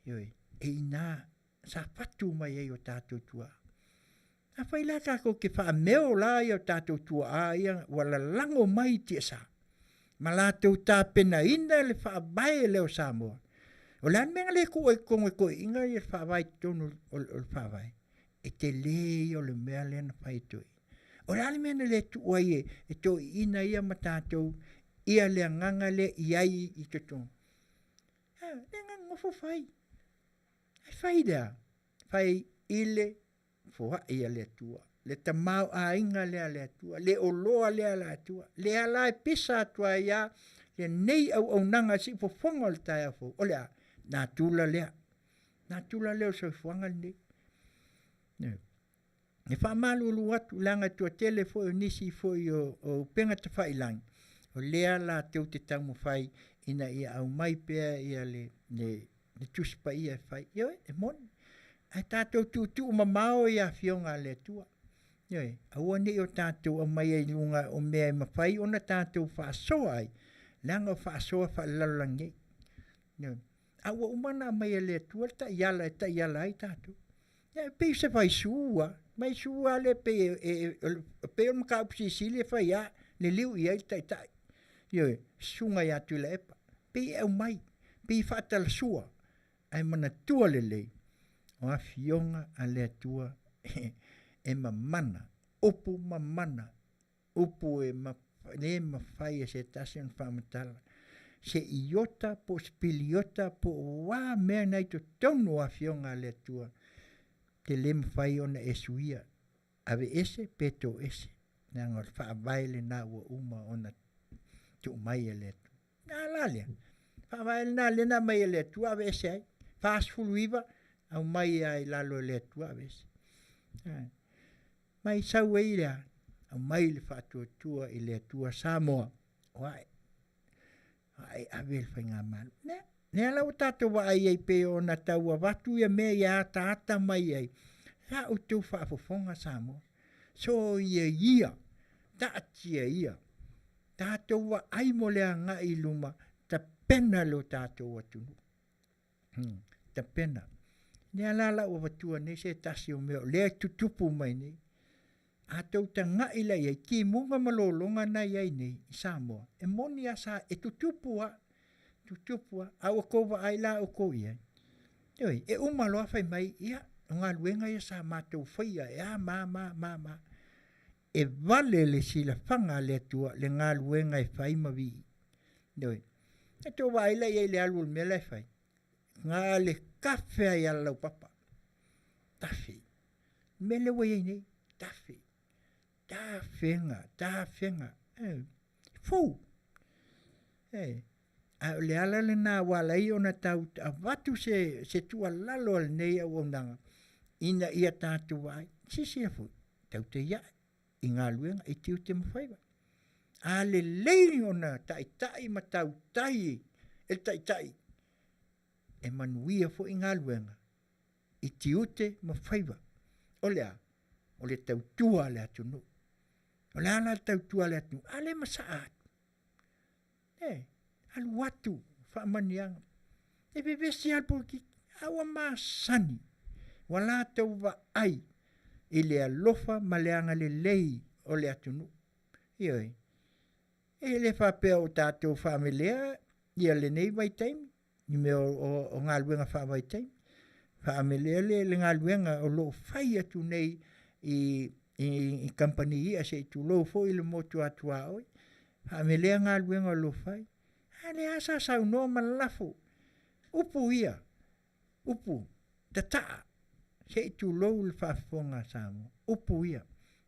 [SPEAKER 3] Ioe. E ina sa fatu mai ai o tatou tuaa. Afai la tatou te faameo la ia o tatou tuaa ia ua lalago mai i tiasa ma latou tapenaina le faavae lea o Samoa. O le a le mea na le tuu ai i totonu e toeaiina ia le faavae i totonu o le faavae? E tele ia o le mea lea na fai e toeaiina. O le a le mea na le tuu ai e toeaiina ia ma tatou ia le agaga lea i ai i totonu? A, lea na nonofo fai. Ae fai le a? Fai i le foai a le Atua, le tamaoaiga lea a le Atua, le oloa lea a le Atua, lea la e pisa atu ai lava lenei auaunaga i siufofoga o le taeao fou. O le a? Natura lea. Natura lea o le soifuaga lenei. E faamalulu atu leaga e toatele foi o nisi foi o upega tafailagi, o lea latou te taumafai ina ia aumai pea ia le Tusi Paia e fai. Ioe, e moni. Ae tatou tuutuu mamao i afioga a le Atua. Ioe, aua ne i o tatou aumaia i luga o mea e mafai ona tatou faasoa ai, leaga o faasoa faalelalolagi nei. Ioe. A ua uma ona aumai e le Atua le taiala e taiala ai tatou. Ia, e pei o se vaisu lava, vaisu lava lea pei e, e, e, pei o le mataupu silisili e fai lava, liliu i ai le taitai. Ioe, susuga ia Tuilaepa, pei e aumai, pei e faatalasua, ae manatua lelei, o afioga a le Atua e mamana, upu mamana, upu e le mafai e se tasi ona faamatala, se iota po o se piliota po o a mea na i totonu o afioga a le Atua, te le mafai ona e suia, aveese pe toese, leaga o le faavae lena ua uma ona tuu mai e le Atua. A la lea, faavae lena lea na aumai e le Atua aveese ai, 49 aumai lava i lalo e le Atua aveese. Mai sau ai lea, aumai le faatuatua i le Atua Samoa, o a'e, o a'e ave le faigamalo. Lea, lea la ua tatou vaai ai pei ona tau avatu ia mea ia ataata mai ai, sa outou faafofoga Samoa. Soia ia, taatia ia, tatou vaai mo le agai i luma, tapena lo tatou atunuu. Tapena. Lea la la ua avatua nei se tasi o mea o lea e tutupu mai nei. A tou taga'i la i ai, timuga ma lologa na i ai nei i Samoa, e moni lava sa e tutupu lava, tutupu lava. A ua tou vaai la outou i ai, ioe, e uma loa fai mai, ia, o galuega ia sa matou faia e a ma a ma a ma a. E vale le silafaga a le Atua le galuega e fai ma vii. Ioe. E tou vaai la i ai i le alu o le mea la e fai. Na le tafe ai lava laupapa. Tafe. Le mea lea ua i ai nei, tafe. Tafega, tafega. E, fou. E, ae o le ala lena ua ala ai ona tau avatu se tuualalo a lenei auaunaga ina ia tatou vaai. Silasila foi, tatou te iai i galuega i tiute ma faiva. A lelei ona taitai ma tautai e le taitai e manuia foi galuega i tiute ma faiva. O le a? O le tautua a le atunuu. O le a la le tautua a le atunuu? A le masaa atu. E, alu atu faamanuiaga. E vevesi lava le polokiki, a ua masani, ua latou vaai i le alofa ma le agalelei o le atunuu. Ioe. E le faapea o tatou faamelea ia lenei vaitaimi i mea o galuega faavaitaimi. Faamelea le galuega o lo o fai atu nei i kamupani i'a se i tulou foi le motu atuaoi. Faamelea galuega o lo o fai. A lea sa saunoa ma lalafo upu ia, upu tataa se i tulou le faafofoga a Samoa, upu ia.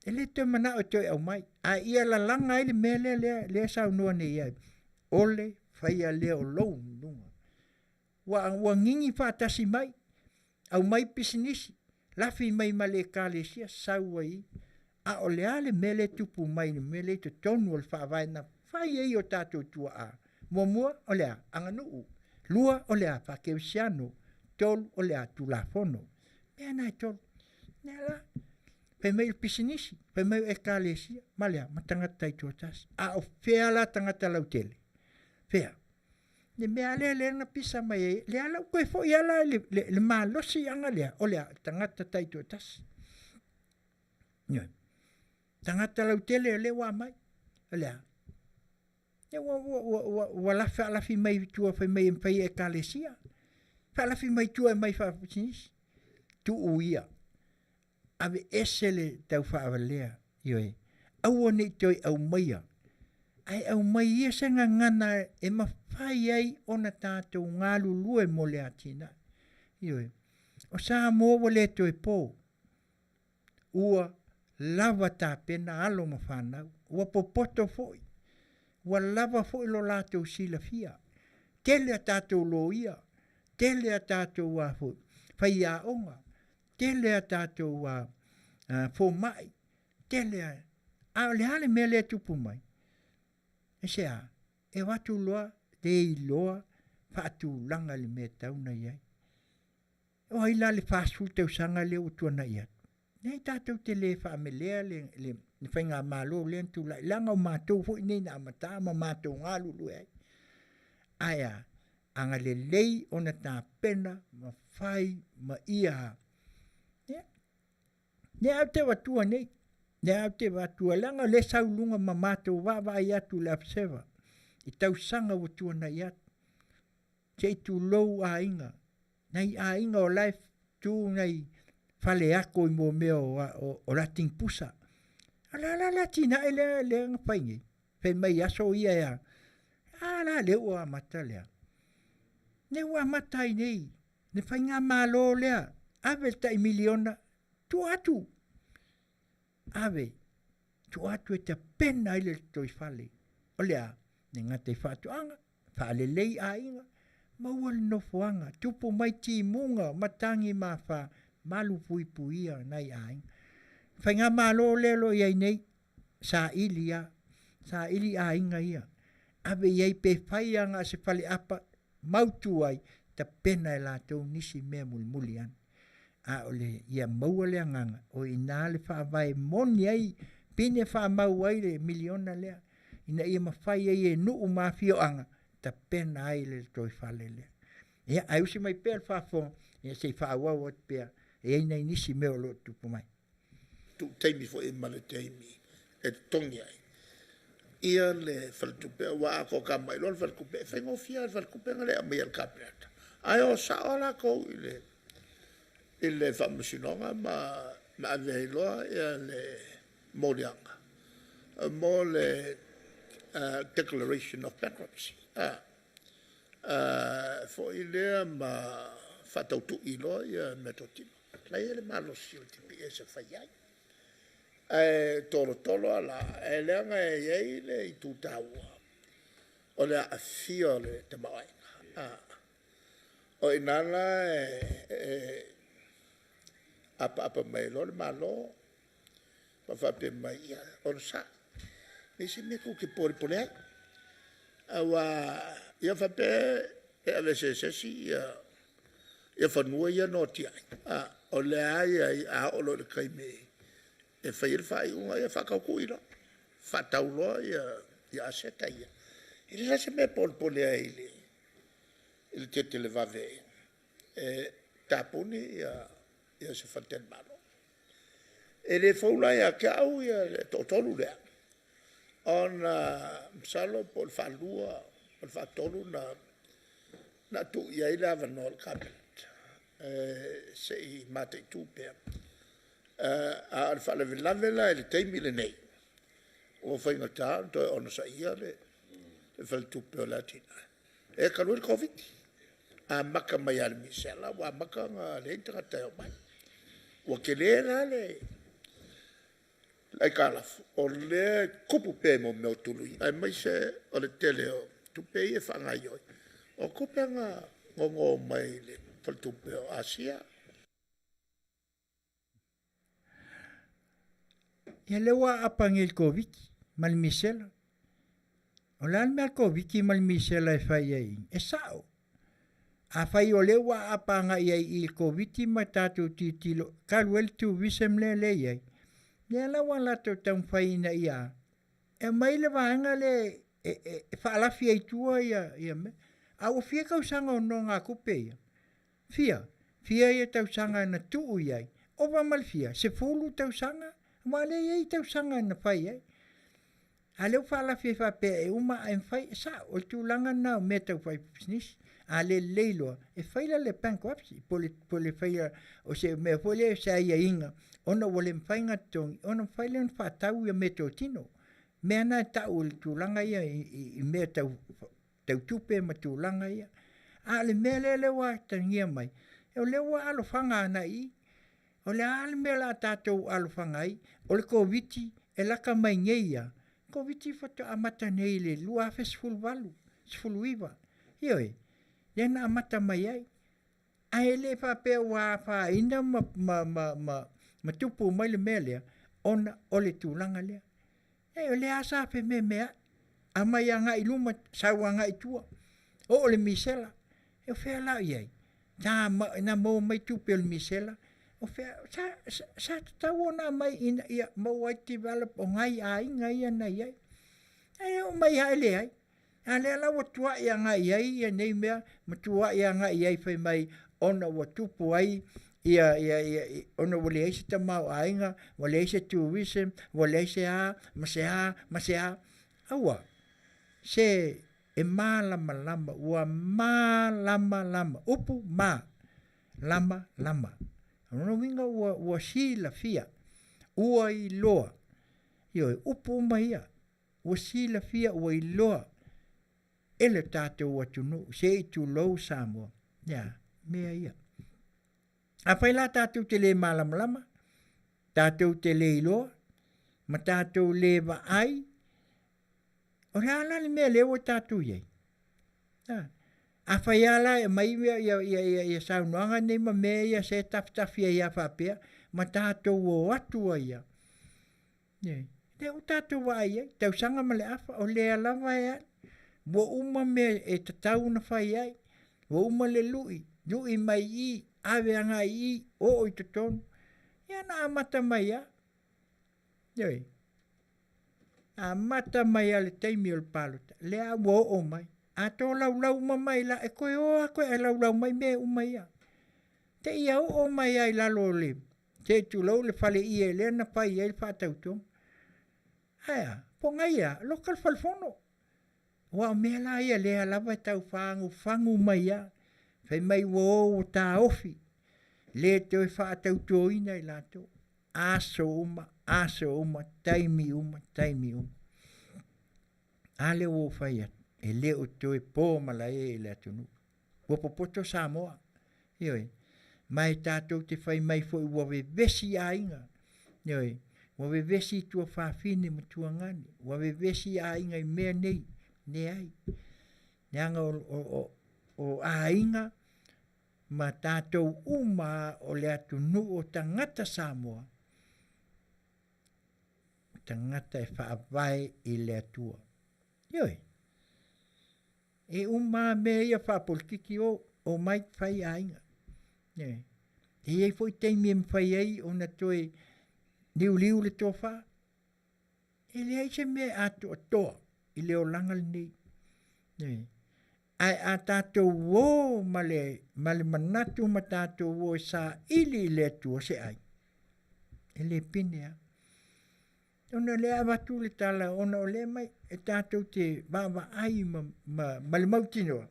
[SPEAKER 3] E le toe manao e toe aumai, a ia lalaga ai le mea lea lea e saunoa nei i ai, o le faia lea o lou luga. Ua gigi faatasi mai, aumai pisinisi, lafi mai ma le ekalesia, sau ai i. A o le a le mea lea e tupu mai i le mea lea i totonu o le faavae na fai ai o tatou tuaa? Muamua, o le a? Aganuu. Lua, o le a? Faakerisiano. Tolu, o le a? Tulafono. Mea na e tolu. Lea la, fai mai o pisinisi, fai mai o ekalesia, ma le a? Ma tagata taitoatasi. A o fea la tagata lautele? Fea? Le mea lea lea na pisa mai ai, lea la ua toe foi lava la le malosiaga lea, o le a? Tagata taitoatasi. Ioe. Tagata lautele lea ua aumai, o le a? Lea ua faalafi mai i tua fai mai e fai e ekalesia. Faalafi mai tua e mai faapisinisi. Tuu ia. Aveese le taufaavalea. Ioe. Aua ne i toe aumaia. Ae aumai ia se gagana e mafai ai ona tatou galulue mo le atinae. Ioe. O Samoa ua le toe po. Ua lava tapena alo ma fanau. Ua popoto foi. Ua lava foi lo latou silafia. Tele a tatou loia, tele a tatou a foi faiaoga, tele a tatou a fomai, tele a... A o le a le mea lea e tupu mai? E se a? E o atu loa le iloa faatulaga i le mea e tatau ona i ai. O ai la le 40 tausaga lea ua tuanai atu? Leai tatou te le faamelea le faigamalo lea na tulai, leaga o matou foi nei na amata ma matou galulue ai. Ae a? Agalelei ona tapena ma fai ma ia. Ia, lea ou te avatua nei, lea ou te avatua, leaga o lea e sau i luga ma matou vaavaai atu i le Observer i tausaga ua tuanai atu. Se i tulou aiga, nai aiga o la e tu nai faleako i mo mea o lating pusa. A la la le atinae lea lea na fai nei. Fai mai aso ia e a. A la lea ua amata lea. Lea ua amata ai nei. Le faigamalo lea, ave le tai miliona, tuu atu. Ave, tuu atu e tapena ai le lotoifale. O le a? Le gata i faatoaga, faalelei aiga, maua le nofoaga, tupu mai timuga, matagi ma afa, malupuipuia nai aiga. Faigamalo lea o lo o i ai nei, saili lava, saili aiga ia, ave i ai pe fai lava na o se faleapa, mautu ai, tapena e latou nisi mea mulimuli ane. A o le ia maua le agaga, o i ina le faavae moni ai, pine faamau ai le miliona lea, ina ia mafai ai e nuu ma afioaga tapena ai le lotoifale lea. Ia, ae usi mai pea le faafofoga, ia se i faaauau atu pea, e i ai nai nisi mea o lo o tutupu mai.
[SPEAKER 11] Tuu taimi foi ma le taimi e totogi ai ia le faletupe, aua a toka mai loa le faletupe, e faigofie lava le faletupe na le aumaia e le Kapeneta, ae o sao lava latou i le faamasinoga ma ave ai loa le moliaga mo le declaration of bankruptcy foi lea ma faatautui loa meatotino. La e i ai le malosi o le TPS e fai ai. Ae tolotolo lava la, e leaga e i ai le itu taua. o le aafia o le tamaoaiga. O i ina la e apaapa mai ai loa le Malo ma faapea mai, ia onosai, leai se mea tou te polepole ai. Aua ia faapea e aveese e se isi ia fanua ia na noatia ai, o lea lava e i ai a oo loa i le taimi e fai ai le faaiuga, ia faatau tui loa, faatau loa ia aseta ia. E leai la se mea e polepole ai i le televave e tapuni ia se faletalimalo. E le fou la ia te au le toatolu lea, ona masalo po o le faalua po o le faatolu ona tuu i ai le avanoa o le Kapeneta se i mataitu pea. A o le faalavelave la i le taimi lenei, ua faigata ona toe onosaia le Faletupe o le Atinae. E talu ai le Koviti, amata mai lava i le misela ua amata ona leai ni tagata e omai. Ua tele la le aitalafu o lea e tupu pea i mea o tului, aemaise o le tele o tupe ia e faagaoioi, o tupe na nono mai i le Faletupe o Asia.
[SPEAKER 3] Ia lea ua aapa nei i le Koviti ma le misela. O le a le mea a le Koviti ma le misela e fai ai? E sao. Afai o lea ua aapa agai ai i le Koviti ma tatou tilotilo talu ai le tourism lea lea e i ai, lea la ua latou taumafai ina ia e aumai le vaega lea e faalafi ai i tua ia mea. A ua fia tausaga o nonogatupe ia? Fia? Fia ia tausaga na tuu i ai? Ova ma le fia? 10 tausaga? Aua o lea e i ai tausaga na fai ai. A lea ua faalafi ai faapea e uma ae mafai, e sao, o le tulaga lena o mea tau fai pisinisi. A le lelei loa, e fai la le bankruptcy, po o le faia o se mea foi lea, se aiaiga, ona ua le mafai ona totogi, ona mafai lea ona faatau ia meatotino. Mea na e tau o le tulaga ia i mea tau tupe ma tulaga ia. A o le mea lea lea ua atagia mai, o lea ua alofaga agai i i. O le a le mea o le a tatou alofaga ai? O le Koviti e lata mai nei ia, Koviti faatoa amata nei i le 2018, 19, ioe, lea na amata mai ai. Ae le faapea ua afaina ma tupu mai le mea lea, ona o le tulaga lea. E, o lea lava sa fememeai, aumai agai i luma, sau agai i tua, oo le misela. E o fea la o i ai? Sa na maua mai tupe o le misela, o fea, sa tatau ona aumai ina ia maua ai develop o nai aiga ia na i ai. Ae oo mai lava e leai. A lea la ua tuai agai i ai ia nei mea, ma tuai agai i ai fai mai ona ua tupu ai ia, ia, ia, ona ua leai se tamaoaiga, ua leai se tourism, ua leai se a, ma se a, ma se a. Aua, se e malamalama, ua malamalama, upu ma, lama, lama. O lona uiga ua, ua silafia, ua iloa, ioe, upu uma ia, ua silafia, ua iloa e le tatou atunuu, se i tulou Samoa, ia, mea ia. Afai la tatou te le malamalama, tatou te le iloa, ma tatou le vaai, o le a la le mea lea ua tatou i ai? Afai lava la e aumai ia saunoaga nei ma mea ia se tafitafi ai lava faapea, ma tatou o atu ai lava, lea ua tatou vaai i ai, tausaga ma le afa, o lea lava e alu. Ua uma mea e tatau ona fai ai, ua uma le lui, lui mai i i, ave agai i i, oo i totonu. Ia na amata mai lava. Ioe. Amata mai lava i le taimi o le palota, lea ua oo mai. A tolaulau uma mai la, e toe o lava toe laulau mai mea uma ia. Seia oo mai lava i lalo o le, se i tulou le faleie lea na fai ai le faatautoga. Ae a? Po o nai a? Loka le falefono. Aua o mea la ia lea lava e tau fagufagu mai lava. Fai mai ua o ua taofi, le toe faatautoina i latou. Aso uma, aso uma, taimi uma, taimi uma. A lea ua ou fai atu, e le o toe po malae i le atunuu. Ua popoto Samoa. Ioe. Ma e tatou te fai mai foi ua vevesi aiga. Ioe. Ua vevesi tuafafine ma tuagane. Ua vevesi aiga i mea nei. Leai. Leaga o, o, o, o aiga ma tatou uma o le atunuu o tagata Samoa, tagata e faavae i le Atua. Ioe. E uma mea ia faapolitiki o, o mai fai aiga. Ioe. E i ai foi taimi e mafai ai ona toe liuliu le tofa. E leai se mea e atoatoa i le olaga lenei. Ioe. Ae a tatou o ma le, ma le manatu ma tatou o e saili i le Atua se ai, e le pine lava. Ona o lea e avatu le tala ona o lea mai e tatou te vaavaai ma, ma, ma le mautinoa,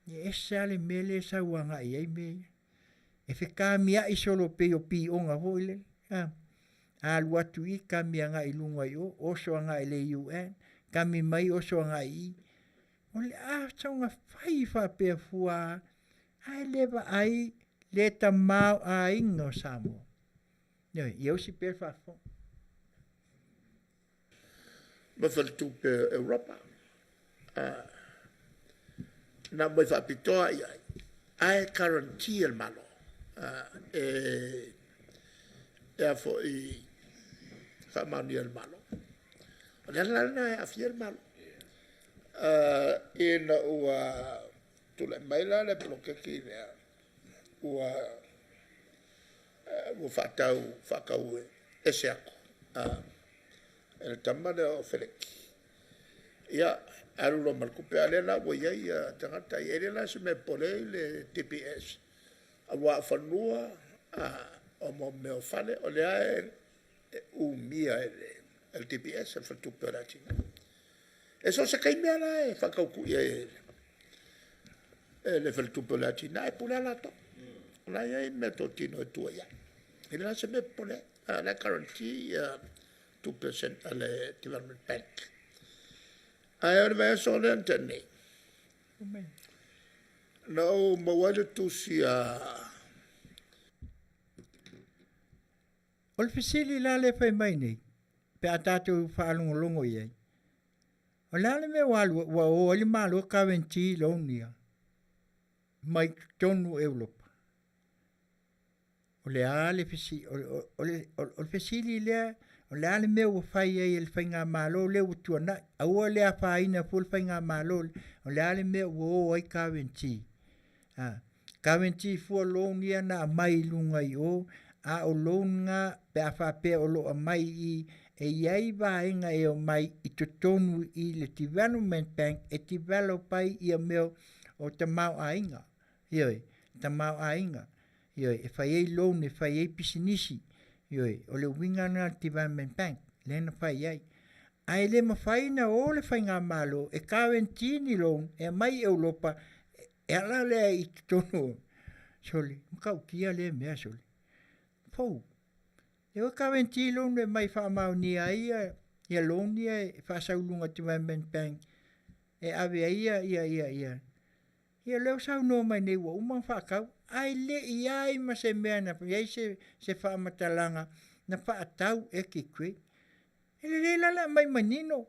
[SPEAKER 3] e ese lava le mea lea e sau agai i ai mea ia. E fekamiai solo pei o pioga foi lele. A, alu atu i, kami agai i luga i o, oso agai i le UN, kami mai oso agai i i. O le a soga fai faapea fua ae le vaai le tamaoaiga o Samoa. Ioe, ia usi pea le faafofoga.
[SPEAKER 11] Ma faletupe o Europa. Na aumai faapitoa i ai, ae guarantee e le Malo e a foi faamaonia e le Malo. O le ala la lena e aafia ai le Malo. Ina ua tulai mai la le poloketi lea, ua ua faatau faatau ese atu e le tama lea o Feleki. Ia, alu loa ma le tupe, a o lea la ua i ai tagata ia. E le la se mea e popole ai le TPS, aua o fanua o mo mea o fale, o lea e umia e le TPS, le Faletupe o le Atinae. E so o se taimi lava la e faatautui ai e le Faletupe o le Atinae, e pule lava latou. O la e i ai meatotino e tua i ai. E le la se mea e popole ai. O la e guarantee ia tupe a le Development Bank. Ae o le vaiaso lea na tea nei, na ou maua ai le tusi a
[SPEAKER 3] O le fesili la lea e fai mai nei, pe a tatou faalogologo i ai, o le a le mea ua alu ua o ai le Malo guarantee loan ia mai totonu o Europa? O le a le fesili, o le fesili lea, o le a le mea ua fai ai e le faigamalo lea ua tuanai? Aua le afaina fua le faigamalo lea. O le a le mea ua o ai guarantee? A, guarantee fua loan ia na aumai i luga i o, a o loan na pe a faapea o lo o aumai i i, e i ai vaega e omai i totonu i le Development Bank e develop ai ia mea o tamaoaiga. Ioe, tamaoaiga. Ioe, e fai ai loan, e fai ai pisinisi. Ioe, o le uiga lena o le Development Bank, lea na fai ai. Ae le mafai ona o le faigamalo e guarantee ni loan e aumai i Europa e ala lea i totonu o sole, matautia lea mea sole. Fou. E o guarantee loan e mai faamaonia ai ia, ia loan ia e faasau i luga o Development Bank e ave ai ia ia ia ia Ia lea ua saunoa mai nei ua uma ona faatau, ae le i ai ma se mea na i ai se, se faamatalaga na faatau e Kikwete. E lelei la le aumai manino.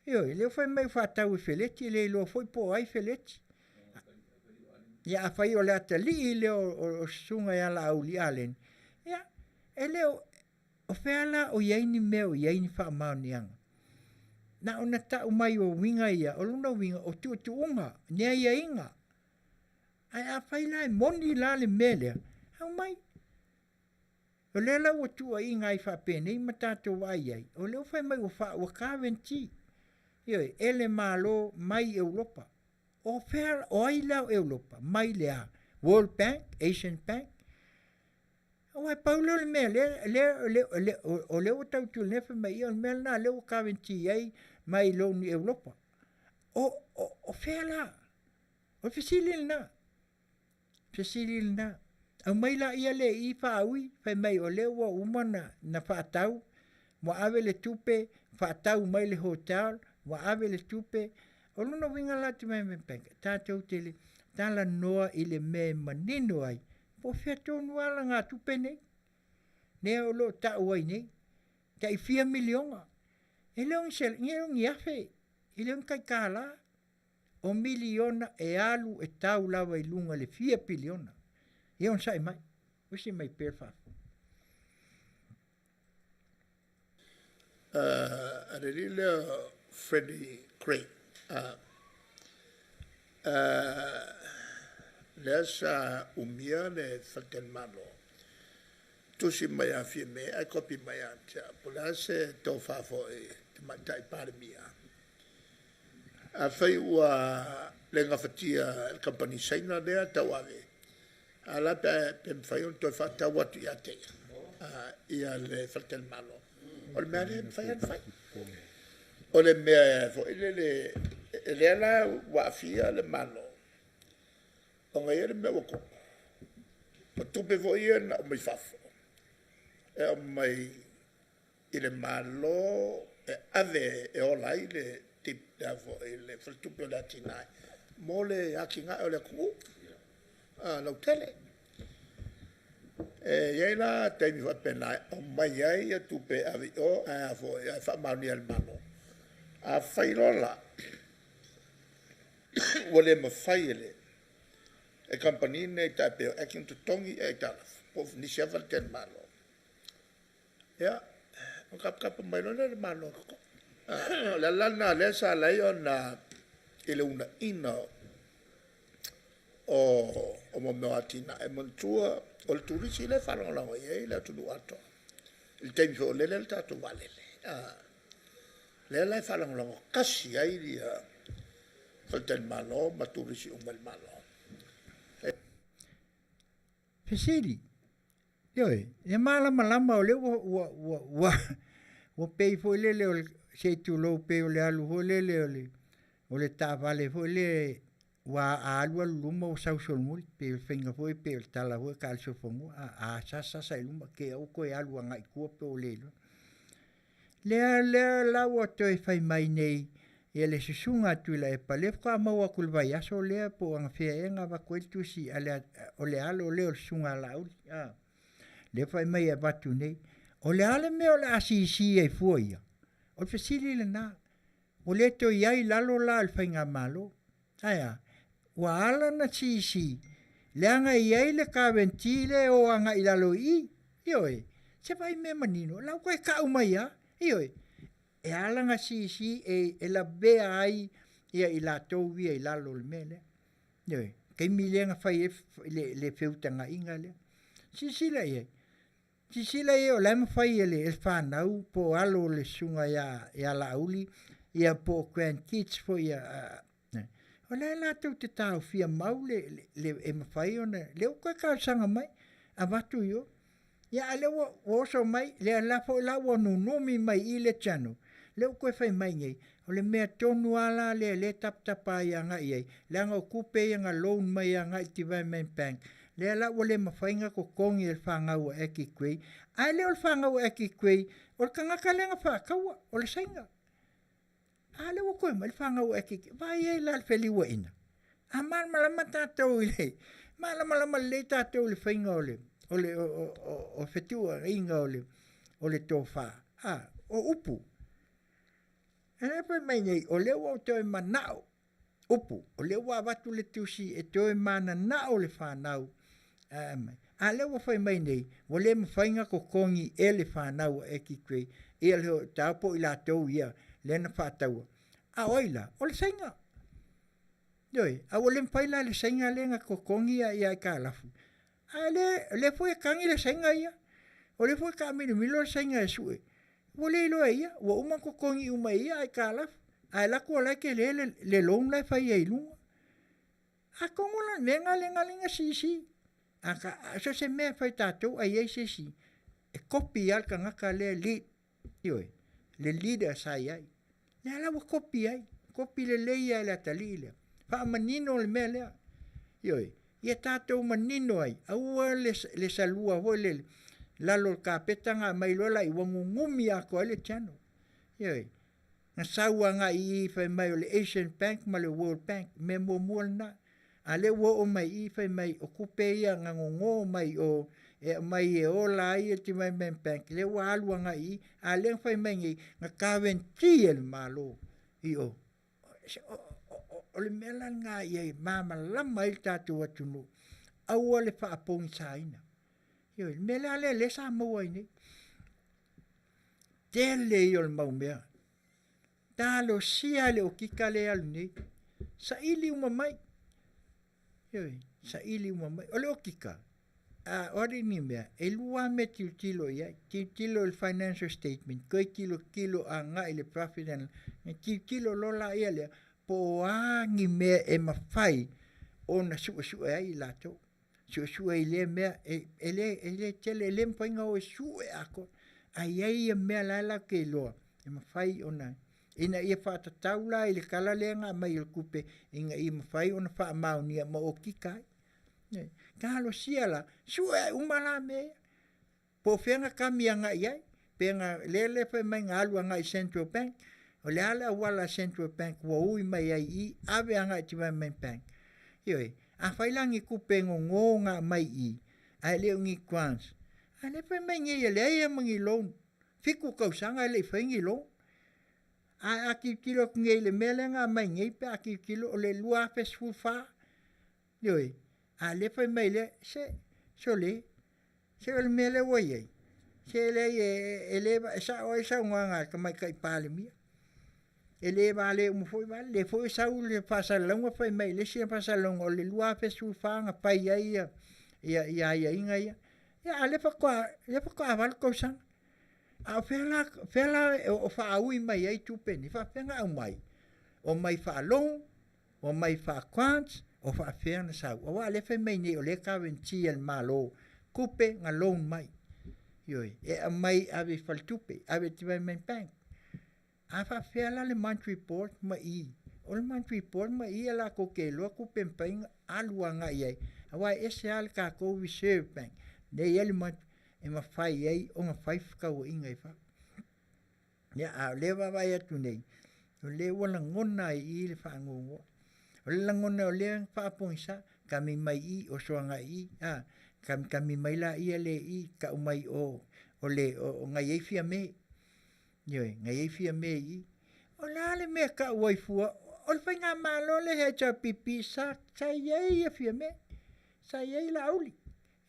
[SPEAKER 3] Ioe, lea ua fai mai ua faatau e Feleti, e le iloa foi po o ai Feleti. Ia afai o le atalii lea o, o, o Susuga ia Laauli Aleni, ia, e le o, o fea la o i ai ni mea o i ai ni faamaoniaga? Na ona tau mai o uiga ia, o lona uiga o tuutuuga, ni aiaiga. Ae afai la e moni la le mea lea, aumai. O lea la ua tuuaiga ai faapenei ma tatou vaai ai, o lea ua fai mai ua, fa, ua guarantee, ioe, e le Malo mai Europa. O fea, o ai la o Europa? Mai le a? World Bank, Asian Bank? Aua e pau lea o le mea lea, lea, lea, lea, o lea ua tau tuli nei fai mai, ia o le mea lena lea ua guarantee ai mai loan i Europa. O, o, o fea la? O le fesili lena. Fesili lena. Aumai laia le i faaui, fai mai o lea ua uma na, na faatau, ua ave le tupe, faatau mai le hotel, ua ave le tupe. O lona uiga la Development Bank, tatou te le talanoa i le mea e manino ai, po o fea tonu lava alagatupe nei, lea o lo o tau ai nei, tai fia miliona. E le o ni, e le o ni afe, e le o ni tai $. O miliona e alu e tau lava i luga le fia piliona. Ia onosai mai, usi mai pea le faafofoga.
[SPEAKER 11] A le alii lea o Freddie Gray, lea sa umia le faletalimalo, tusi mai ia Fiame ae kopi mai ia te au, po o le a se tofa foi Tamaitai Palemia. Afai ua le gafatia e le kamupani Saina lea tauave, a la pe mafai ona toe faatau atu ia te ia le faletalimalo. O le mea lea e mafai ona fai. O le mea foi lele, lea la ua aafia le Malo, ona e i ai le mea ua tupu. O tupe foi ia na aumai fafo, e aumai i le Malo e ave e ola ai le le faletupe o le atinae mo le atinae o le atunuu lautele. E i ai la taimi faapena e aumai ai ia tupe e ave i o ae a foi ae faamaonia e le Malo. Afai loa la ua le mafai e le kamupani lenei tai pei o Action totogi aitalafu po o nisi lava faletalimalo, ia, ona tapatapa mai loa lea o le Malo e totogi. O le ala lena lea sa ala ai ona i le uunaina o mea o atinae. Manatua o le turisi lea e faalagolago i ai le atunuu atoa i le taimi foi o lele le tatou vaalele. Lea la e faalagolago tasi ai ia faletalimalo ma turisi uma i le Malo.
[SPEAKER 3] Fesili, ioe, e malamalama o lea ua, ua, ua, ua, ua pei foi lele o le, se i tulou, pei o le alu foi lele o le, o le taavale foi lea ua a alu alu luma ua sau solomuli, pei o le faiga foi, pei o le tala foi a le solofanua, a sasa sasa i luma, te i ua toe alu agai i tua pe ua le iloa. Lea, lea la ua toe fai mai nei ia le susuga a Tuilaepa, lea faatoa maua atu i le vaiaso lea po o anafea ea na avatu ai le tusi a le, o le alo lea o le susuga a Laauli, a, lea fai mai e avatu nei. O le a le mea o le a sisi ai fua ia? O le fesili lena. Ua le toe i ai i lalo la o le faigamalo. Ae a? Ua ala ona sisi, leaga e i ai le guarantee lea e o agai i lalo i i. Ioe, se vaai mea manino, o la ua toe tau mai lava. Ioe, e ala ona sisi e, e lavea ai ia i latou ia i lalo o le mea lea. Ioe, taimi lea na fai ai le, le feutagaiga lea. Silasila i ai, silasila i ai o la e mafai e le, e le fanau po o alo o le susuga ia, ia Laauli, ia po o grandkids foi a, a, o la e latou te taofia mau le, le, le e mafai ona, lea ua toe talosaga mai, avatu i o. Ia a lea ua, ua oso mai, lea la foi la ua nunumi mai i le channel, lea ua toe fai mai nei, o le mea tonu lava la lea lea e tapatapa ai agai i ai, leaga o tupe ia na loan mai agai i le Development Bank, lea la ua le mafai ona totogi e le fanau a Aggie Grey, ae le o le fanau a Aggie Grey, o le tagata lea na faataua, o le Saina. A lea ua toe mai le fanau a Aggie Grey, vaai ai la i le feliuaiga. A malamalama tatou i le, malamalama lelei tatou i le faiga o le, o le, o, o, o fetuuaiga o le, o le tofa, a, o upu. E lea fai mai nei, o lea ua ou toe manao, upu, o lea ua avatu le tusi e toe mananao le fanau ae aumai. A lea ua fai mai nei, ua le mafai ona totogi e le fanau a Aggie Grey ia le tau po o i latou ia lea na faataua. A o ai la? O le Saina. Ioe, a ua le mafai la e le Saina lea ona totogi ia aitalafu. A lea, lea foi e tagi le Saina ia. O lea foi e taamilomilo le Saina e sue. Ua le iloa e ia, ua uma ona totogi uma e ia aitalafu. Ae alu atu o la e tele le, le loan la e fai ai i luga. Atonu la le mea lena lea na ala ai ona siisii. A ta, so o se mea e fai e tatou a i ai se isi, e copy lava le tagata lea e lead, ioe, le leader sa i ai. Lea la ua copy ai, copy lelei lava e le atalii lea. Faamanino le mea lea, ioe, ia tatou manino ai, aua le, le salua foi lele, lalo o le kapeta ona aumai loa lea ua nunumi atoa ai le channel. Ioe, na sau agai i i fai mai o le Asian Bank ma le World Bank, mea muamua lena. A lea ua oo mai i i fai mai o tupe ia na gogo mai o e aumai e ola ai le Development Bank, lea ua alu agai i i, a lea na fai mai nei, na guarantee e le Malo i o. O le mea la lena ia malamalama ai le tatou atunuu, aua le faapogisaina. Ioe, le mea la lea lea sa maua ai nei. Tele ia o le mau mea. Talosia le okika lea e alu nei, saili uma mai. Ioe, saili uma mai. O le okika, o a ni mea, e lua lava mea e tilotilo i ai. Tilotilo i le financial statement, toe tilotilo agai i le profit and loss, tilotilo loa laia lea, po o a ni mea e mafai ona suesue ai i latou. Suesue i lea mea, e le tele, e le mafai ona o e sue atoa, ae i ai mea la e latou te iloa e mafai ona, ina ia faatatau la i le Tala lea na aumai o le Tupe ina ia mafai ona faamaonia ma okika ai. Talosia la, sue uma la mea ia. Po o fea na kami agai i ai, pe na, lea fai mai na alu agai i Central Bank, o le a le auala a Central Bank ua ui mai ai i i, ave agai i Development Bank. Ioe, afai la ni tupe gogo na aumai i i, ae le o ni grants, a lea fai mai nei e leai lava ma ni loan, 7 tausaga e le i faia ni loan. Ae a tilotilo atu nei i le mea lea na aumai nei pe a tilotilo o le 2014, ioe, a o lea fai mai lea, se, sole, se o le mea lea ua i ai, se leai e le, e sao ai le saunoaga a le Tamaitai Palemia, e le vale uma foi vale, lea foi e sau le faasalalauga fai mai i le isi faasalalauga o le 2014 na fai ai ia aiaiga ia. Ia a o lea faatoa, lea faatoa 8 tausaga. A o fea la, fea la o faaui mai ai tupe nei, faapefea ona aumai? Omai faa-loan, omai faa-grants, o faapefea ona sau? Aua o lea e fai mai nei o lea e guarantee e le Malo tupe na loan mai. Ioe, e aumai e ave i faletupe, ave i Development Bank. A faapefea la le Monetary Board ma i? O le Monetary Board ma i e latou te iloa tupe e mafai ona alu agai i ai, aua e ese lava le tatou Reserve Bank, lea e i ai le Monetary, e mafai ai ona fai fefaatauaiga i fafo. Ia, a o lea e vaavaai atu nei, o lea ua lagona ai i i le faanoanoa. O le lagona o lea na faapogisa, kami mai i, oso agai i, a, kami kami mai laia lea i i, tau mai o, o le, o, na i ai Fiame. Ioe, na i ai Fiame i i. O le a le mea e tau ai fua? O le faigamalo le HRPP sa, sa i ai ia Fiame, sa i ai Laauli.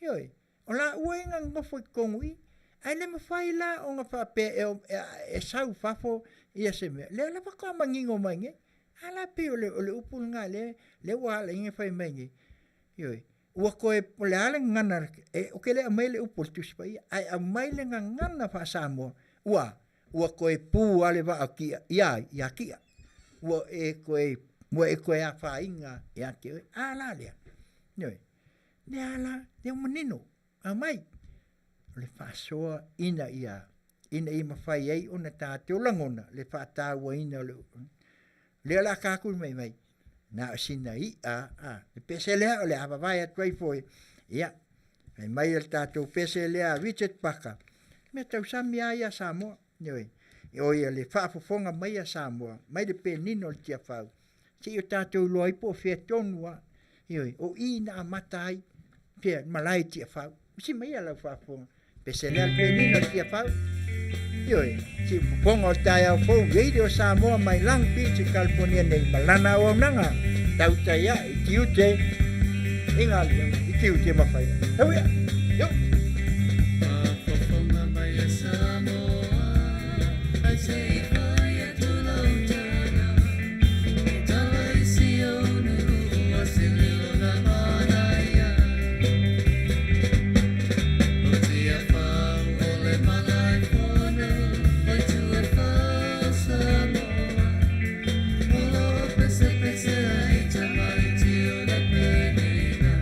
[SPEAKER 3] Ioe, o laua ia na nonofo i totonu i i, ae le mafai la ona faapea e, e, e sau i fafo ia se mea. Lea la faatoa manino mai nei. A la pei o le, o le upu lena lea, lea ua ala ai ona fai mai nei. Ioe, ua toe, o le a le gagana, e, ou te le aumaia le upu o le Tusi Paia, ae aumai le gagana faa-Samoa, ua, ua toe pu lava le vaa o Tia, ia ai, ia Tia. Ua e toe, ua e toe afaina ia te oe. A la lea, ioe, lea la, lea ua manino, aumai. O le faasoa ina ia, ina ia mafai ai ona tatou lagona le faatauaina o le, lea o le a tatou mai mai, na o sina i'a, a, le pese lea o le a vavae atu ai foi, ia, fai mai le tatou pese lea a Richard Parker, mea tausami lava ia a Samoa, ioe, o ia le faafofoga mai a Samoa, mai le penina o le Tiafau, se i o tatou iloa ai po o fea tonu lava, ioe, o i na amata ai, fea, malae i Tiafau. Usi mai ia lau faafofoga, pese lea le penina o le Tiafau. Ioe, si fofoga o le taeao fou, Radio Samoa mai Long Beach i California nei, ma lana auaunaga, tautai ae i tiute, i galuega, i tiute ma faiva. Tau ia! Yo!
[SPEAKER 5] Faafofoga mai e Samoa, ai se i fai atu lau tala, e tala i si ou nuu o se leo na manaia. O Tiafau o le malaefono, o Tuafau Samoa, o lo o pesepese ai tamaiti o le penina.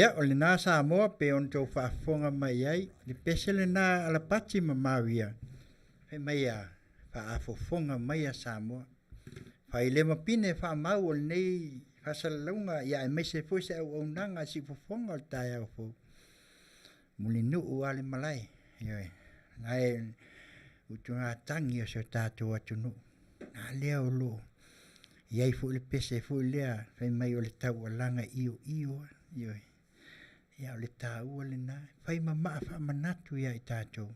[SPEAKER 3] Ia, o lena Samoa pe ona tou faafofoga mai ai, le pese lena a Alapati ma Maria, fai mai a faafofoga mai a Samoa. Failema pine faamau o lenei faasalalauga ia aemaise foi se auaunaga siufofoga o le taeao fou. Mulinuu a le malae, ioe, na e utugatagi o si o tatou atunuu. Na lea o lo o i ai foi le pese foi lea fai mai o le taualaga ioio, ioe. Ia o le taua lena, fai ma maa faamanatu ia i tatou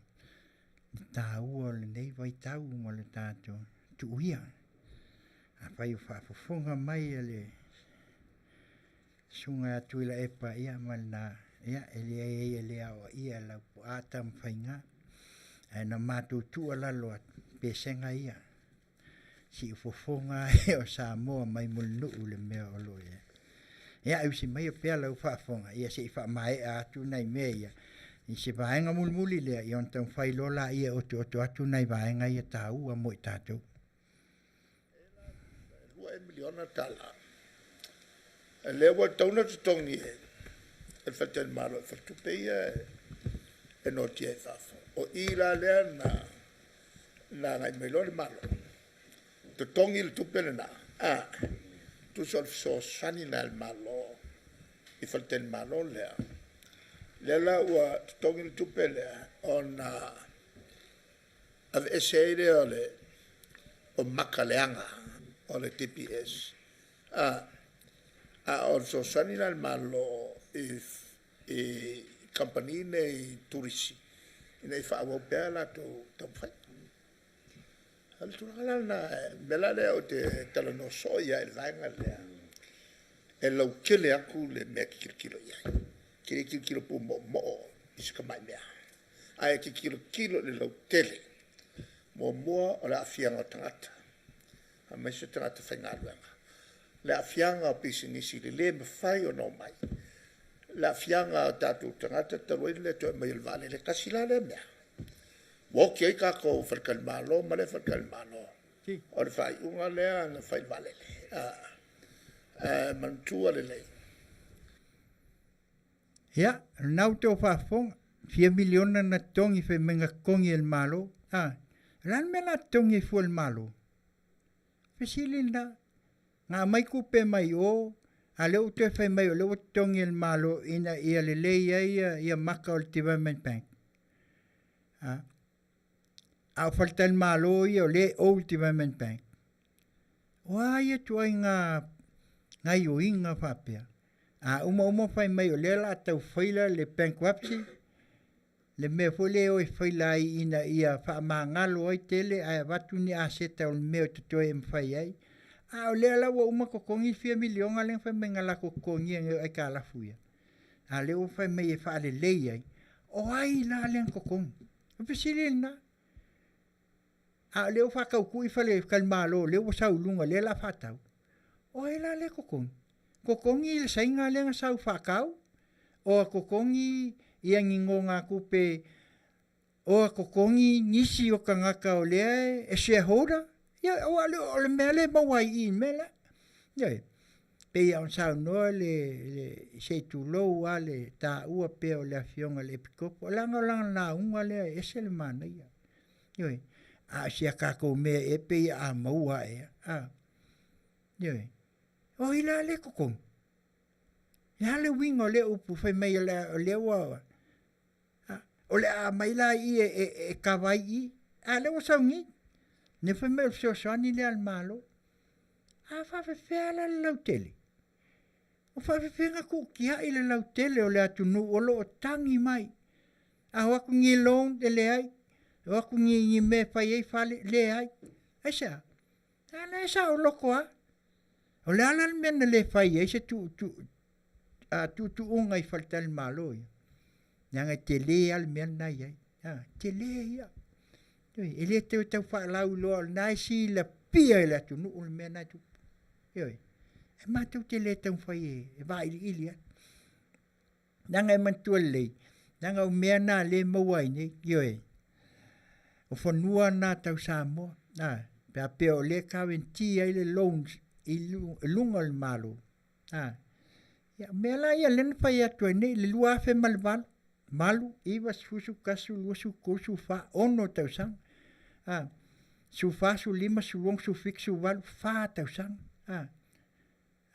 [SPEAKER 3] le taua o lenei vaitau ma le tatou tuuia. Afai o faafofoga mai a le susuga ia Tuilaepa, ia ma lena, ia e leai e le aoaia e Laupua Tamafaiga. Ae na matou tuualalo atu, pesega ia, siufofoga ai o Samoa mai Mulinuu le mea o lo o i ai. Ia, e usi maia pea lau faafofoga, ia se i faamaea atu nai mea ia, i se vaega mulimuli lea, ia ona taumafai loa laia e otooto atu nai vaega ia taua mo i tatou.
[SPEAKER 11] $2 miliona tala. Lea ua tatau ona totogi e le faletalimalo e faletupe ia e noatia i fafo. O i la lea na agai mai loa le Malo, totogi le tupe lena, a tusa o le fesoasoani lena a le Malo i faletalimalo lea. Lea la ua totogi le tupe lea ona aveese ai lea o le o maka leaga o le TPS, a o le fesoasoani la a le Malo i kamupani nei turisi ina ia faaauau pea latou taumafaiga. O le tulaga la lena, o le mea la lea ou te talanoa soo i ai i le vaega lea, e lautele atu le mea e te tilotilo i ai. E te le tilotilo pumoomoo i se tamai mea, ae te tilotilo i le lautele. Muamua o le aafiaga o tagata, aemaise tagata faigaluega, le aafiaga o pisinisi i le le mafai ona omai, le aafiaga o tatou tagata talu ai le le toe aumai o le vaalele. Tasi la lea mea ua oti ai tatou faletalimalo ma lea faletalimalo, o le faaiuga lea na fai i le vaalele. Manatua lelei.
[SPEAKER 3] Ia, o lena ua outou faafofoga, fia miliona na totogi fai mai na totogi e le Malo. A, o le a le mea la totogi ai fua e le Malo? Fesili lena. Na aumai tupe mai o, a lea ua toe fai mai o lea ua totogi e le Malo ina ia lelei ai ia maka o le Development Bank. A, a o faletalimalo ia o lea e ou i le Development Bank. O a ia ituaiga gaioiga faapea? A uma uma fai mai o lea o le a tau faila le bankruptcy, le mea foi lea e o e faila ai ina ia faamagalo ai tele ae avatu ni aseta o le mea o totoe e mafai ai. A o lea la ua uma totogi le fia miliona lea na fai mai na latou totogia e aitalafu ia. A lea ua fai mai e faalelei ai. O ai la lea na totogi? O le fesili lena. A o lea ua faatautui faletalimalo o lea ua sau i luga o lea o le a faatau. O ai la lea e totogi? Totogi le Saina lea na sau faatau? Oa totogi ia ni nonogatupe? Oa totogi nisi o tagata o lea e shareholder? Ia, aua o le mea lea e maua ai i i i le mea lea. Ioe. Pei lava ona saunoa le, le se i tulou lava le taua pea o le afioga i le Epikopo, leaga o lana lauga lea e ese le manaia. Ioe. A o si a tatou mea ea pei a maua lava ea. A. Ioe. O ai la lea e totogi? Le a le uiga o lea upu fai mai o lea ua o le a aumai la i i e kava ai i i. A lea ua sau nei. Ne fai mai o le fesoasoani lea a le Malo. A faafefea la le lautele? O faafefea na tuutiai le lautele o le atunuu o lo o tagi mai. A o atu ni loan e leai. O atu ni mea e fai ai fale, leai. Aisea? A lea e saoloto lava. O le a la le mea na le fai ai se tuutuuga i faletalimalo ia? Leaga e tele lava le mea lena e i ai. Tele ia. E le toe tau faalauiloa, o lena e silafia e le atunuu le mea lena e tupu. Ioe. E matou te le taumafai e vailiili atu. Leaga e manatua lelei, leaga o mea na lea e maua ai nei, ioe. O fanua na tau Samoa, a, pe a pea o lea e guarantee ai le loans i luga o le Malo. A, Ia, o mea la ia lea na fai atu ai nei i le 2008, 8, 9, 10, 11, 20, 30, 14, 6 tausaga. A, 14, 15, 16, 17, 18, 4 tausaga. A,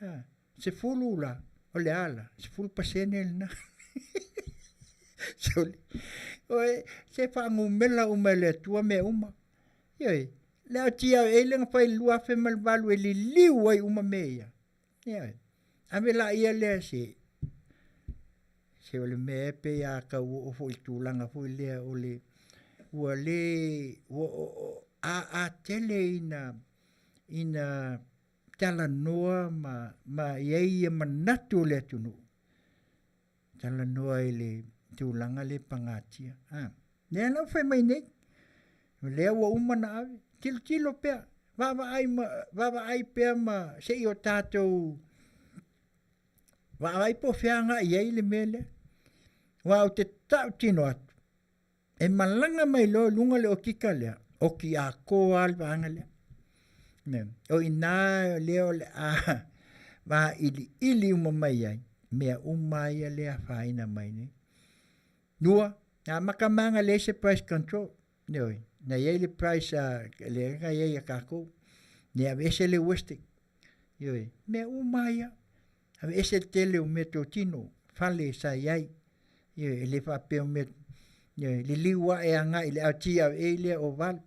[SPEAKER 3] a, 10 la, o le a la, 10% lena. Sole. Oe, se faagumela uma e le Atua mea uma. Ioe, le LTRA lea na fai i le 2008 e liliu ai uma mea ia. Ioe, ave laia lea se se o le mea e pei a tau oo foi i le tulaga foi lea o le ua le ua a a tele ina ina talanoa ma ma i ai ia manatu o le atunuu talanoa i le tulaga le pagatia. A, lea la ua fai mai nei, o lea ua uma na ave, tilotilo pea, vaavaai ma, vaavaai pea ma se i o tatou vaavaai po o fea agai i ai le mea lea. Aua ou te tautino atu, e malaga mai loa i luga le okika lea, oki atoa lava le vaega lea. Ne, o i ina lea o le a vailiili uma mai ai mea uma ia lea afaina mai nei. Lua, na amata maga leai se price control. Ioe, na i ai le price a lea na i ai a tatou. Ne aveese le Westec. Ioe, mea uma ia. Aveese le tele o mea totino, fale sa i ai. Ioe, e le faapea o mea ioe, liliu ae agai i le LTRA lea o valu.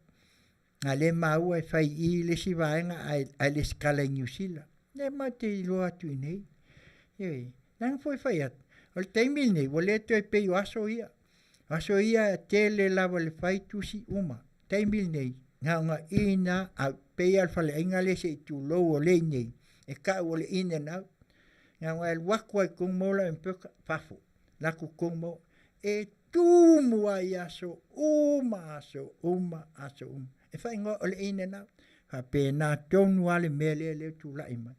[SPEAKER 3] A lea maua e fai i le isi vaega ae, ae lesitala i Niu Sila. Lea matou te iloa atu i inei. Ioe, leaga foi fai atu, o le taimi lenei ua le toe pei o aso ia. O aso ia e tele lava le fai tusi uma. Taimi lenei, na ona in a out, pei lava o le faleaiga lea se i tulou o lea i inei, e tau o le in and out. Na ona e alu atu lava i totonu maua lau hamburger, fafo. Alu atu i totonu maua, e tumu lava i aso uma, aso uma, aso uma. E faaigoa o le in and out. Faapena tonu lava le mea lea lea ua tulai mai.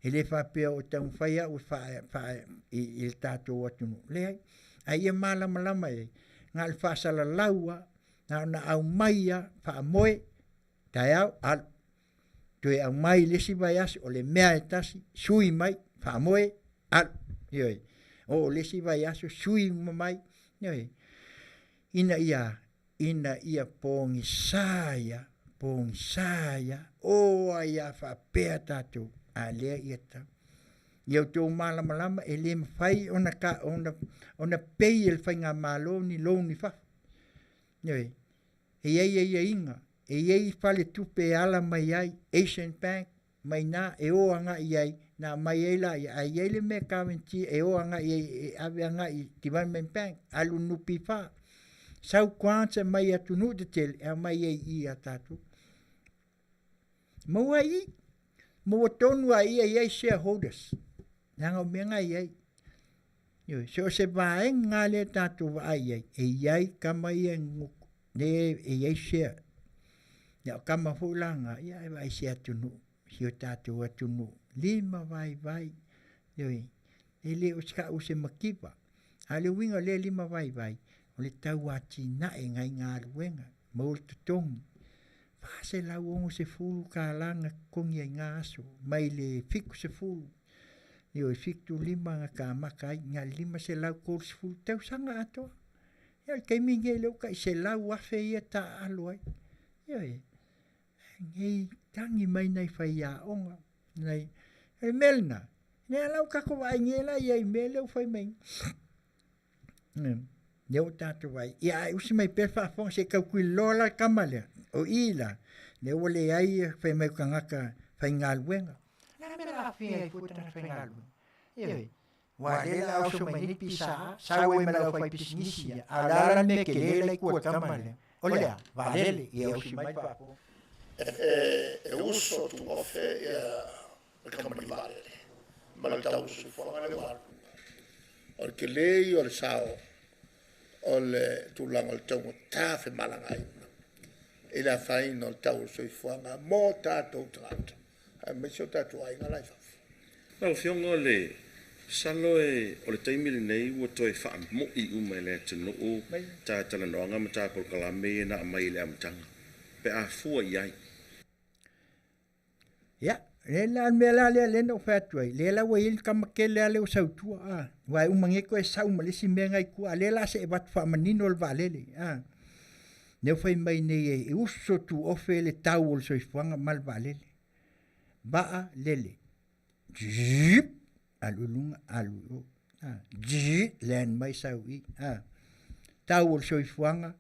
[SPEAKER 3] E le faapea o taumafai au e faa, faa, i, i le tatou atunuu. Leai. A ia malamalama i ai, na o le faasalalau lava, na ona aumai lava, faamoe, taeao, alu. Toe aumai le isi vaiaso, o le mea e tasi, sui mai, faamoe, alu. Ioe. Oo le isi vaiaso, sui uma mai. Ioe. Ina ia, ina ia pogisa ia, pogisa ia, o ai a faapea tatou, a lea ia tau. Ia outou malamalama e le mafai ona, ka, ona, ona pei e le faigamalo ni loan i fafo. Ioe. E i ai aiaiga, e i ai faletupe e ala mai ai, Asian Bank, mai ina e o agai i ai, na aumai ai laia, ae i ai le mea guarantee e o agai i ai e ave agai i Development Bank, alu i NPF, sau grants e aumai i atunuu tetele e aumai ai i i a tatou. Maua ai i i. Maua tonu lava i i e i ai shareholders. Leaga o mea na e i ai. Ioe, so o se vaega lea tatou vaai i ai, e i ai tama ia e i ai share. Ia o tama foi la na, ia e vaai se atunuu, si o tatou atunuu, lima vaivai, ioe, e le o se tau o se mativa. A o le uiga o lea lima vaivai, o le tau atinae nai galuega, maua le totogi, $460 na totogi ai na aso, mai le 70, ioe, 75 na kamaka ai, na o le 530 tausaga atoa. Ia o le taimi lenei lea ua tai 100,000 ia taaalo ai. Ioe, nei tagi mai nai faiaoga, nai, o le mea lena, lea la ua tatou vaai nei la i ai i mea lea ua fai mai nei. Lea ua tatou vaai, ia ae usi mai pea le faafofoga se i tau tuliloa la le tama lea. O i la, lea ua leai fai mai o tagata faigaluega. O le a le mea o le a aafia ai fua tagata faigaluega? Ioe, aua o lea o le a oso mai nei pisa, sau ai ma le aufaipisinisi ia, a o le a la le mea tele la i tua i le tama lea? O le a? Vaalele, ia usi mai le faafofoga.
[SPEAKER 11] E uso tuofe ia le kamupani vaalele ma le tau o le soifuaga lea ua alu. O le tele ia o le sao o le tulaga o le taugata femalagaaiga i le afaina o le tau o le soifuaga mo tatou tagata aemaise o tatou aiga la i fafo.
[SPEAKER 10] Lau Afioga o le masalo o le taimi lenei ua toe faamoi uma e le atunuu ta talanoaga ma ta polokalame ia na aumai i le amataga pe a fua i ai.
[SPEAKER 3] Ia, Le la mea la lea lea na ou fai atu ai, lea la ua i ai le tama tele lava lea ua sau i tua, a. Aua e uma nei toe sau ma le isi mea na i tua, a o lea o le a see avatu faamanino le vaalele, a. Lea ua fai mai nei e uso tuofe le tau o le soifuaga ma le vaalele. Vaalele, zzz alu i luga, alu i o, a, zzz land mai sau i i, a. Tau o le soifuaga,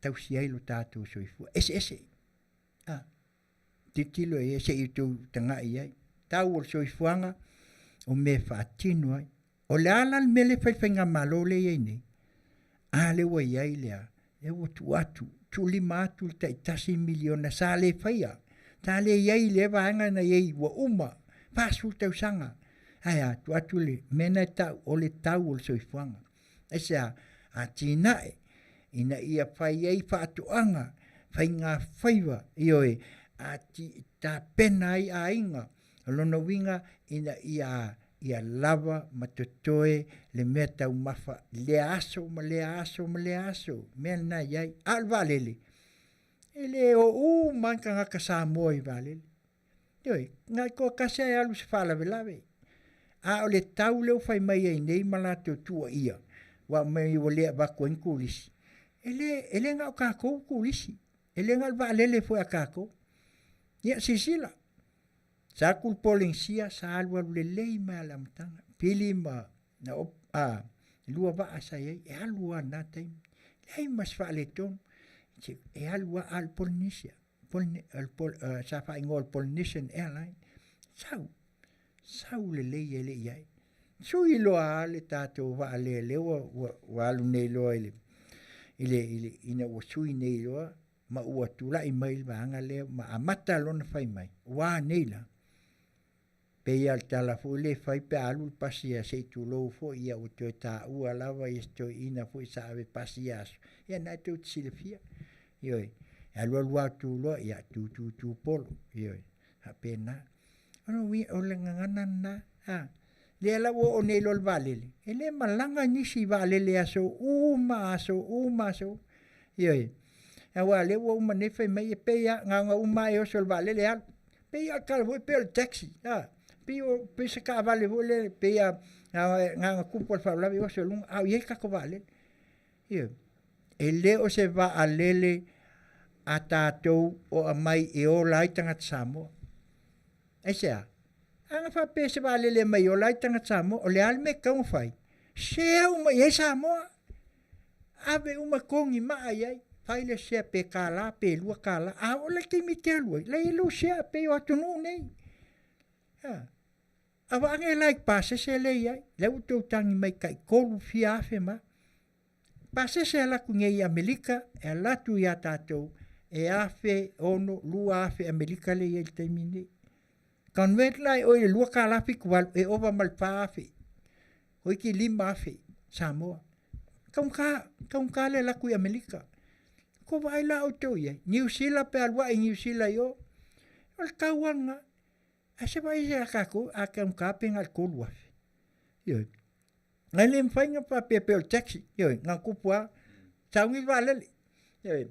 [SPEAKER 3] tausi ai lo tatou soifua, eseese, a. Tilotilo i ai se i outou tagai i ai. Tau o le soifuaga, o mea e faatino ai. O le a la le mea lea e fai e le faigamalo lea e i ai nei? A lea ua i ai le a? Lea ua tuu atu, tuulima atu le tai $1 miliona sa le faia, sa le i ai i lea vaega na i ai ua uma, 40 tausaga. Ae a? Tuu atu le mea lena e tau o le tau o le soifuaga. Aisea? Atinae ina ia fai ai faatoaga, faigafaiva, ioe, tapena ai aiga. O lona uiga ina ia ia lava ma totoe le mea taumafa i lea aso ma lea aso ma lea aso, mea lena e i ai. A o le vaalele, e le o uma lava ni tagata Samoa i vaalele. Ioe, na o le toatasi lava e alu i se faalavelave. A o le tau lea ua fai mai ai nei ma latou tuuaia, ua aumai ua le avatu ai ni turisi, e le, e le na o tatou turisi, e le na o le vaalele foi a tatou. Ia silasila, sa atu i le Polenisia sa alualu lelei mai lava i le amataga, Fili ma lua vaa sa i ai, e alu lava i lena taimi, leai ma se faaletonu, e alu lava. A o le Polenisia, sa faaigoa o le Polynesian Airline, sau, sau lelei e le i ai. Sui loa lava le tatou vaa lea ua alu nei loa i le, ina ua sui nei loa ma ua tulai mai le vaega lea ma amata lona fai mai, ua a nei la? Pei lava o le tala foi lea e fai pe a alu le pasi se i tulou foi, ia ua toe taua lava si toeaina foi sa ave pasi i ia aso, ia lena tou te silafia. Ioe, e alu alu atu loa, ia tu tu tu polo, ioe, faapena. O lona uiga, o le gagana lena, a. Lea la ua oo nei loa i le vaalele, e le malaga nisi i vaalele i aso uma, aso uma, aso uma. Ioe, aua o lea ua uma nei fai mai e pei lava na ona uma lava e oso i le vaalele e alu. Pei lava o le tala foi pei o le taxi, a, pei o pei se taavale foi lea pei lava na ona tupu lava o le faalavelave oso i luga a o i ai le tatou vaalele. Ioe. E le o se vaalele a tatou o aumai e ola ai tagata Samoa. Aisea? A na faapea se vaalele e aumai e ola ai tagata Samoa, o le a le mea e tatau ona fai? Share uma i ai Samoa. Ave uma togi maa i ai, fai le share pe $1 pe $2, a oo la i le taimi e te alu ai, la e i ai lou share pei o atunuu nei. A, a vaai la i le pasese lea e i ai, lea ua outou tagi mai tai tolu fia afe ma. Pasese e alu atu nei i Amerika, e alu atu ia tatou e $1,600, $2,000 Amerika lea e i ai i le taimi lenei. Convert la e oe i le $2.78 e ova ma le $4,000, toeitiiti $5,000 Samoa. Taugata, taugata le alu atu i Amerika. Tou vaai la outou i ai, Niu Sila pe alu ae i Niu Sila i o, o le tau lava lena. Ae se vaai ia tatou, a taugata pe na o le $3,000. Ioe. Ae le mafai ona faapea pei o le taxi, ioe, na ona tupu lava, sauni le vaalele. Ioe.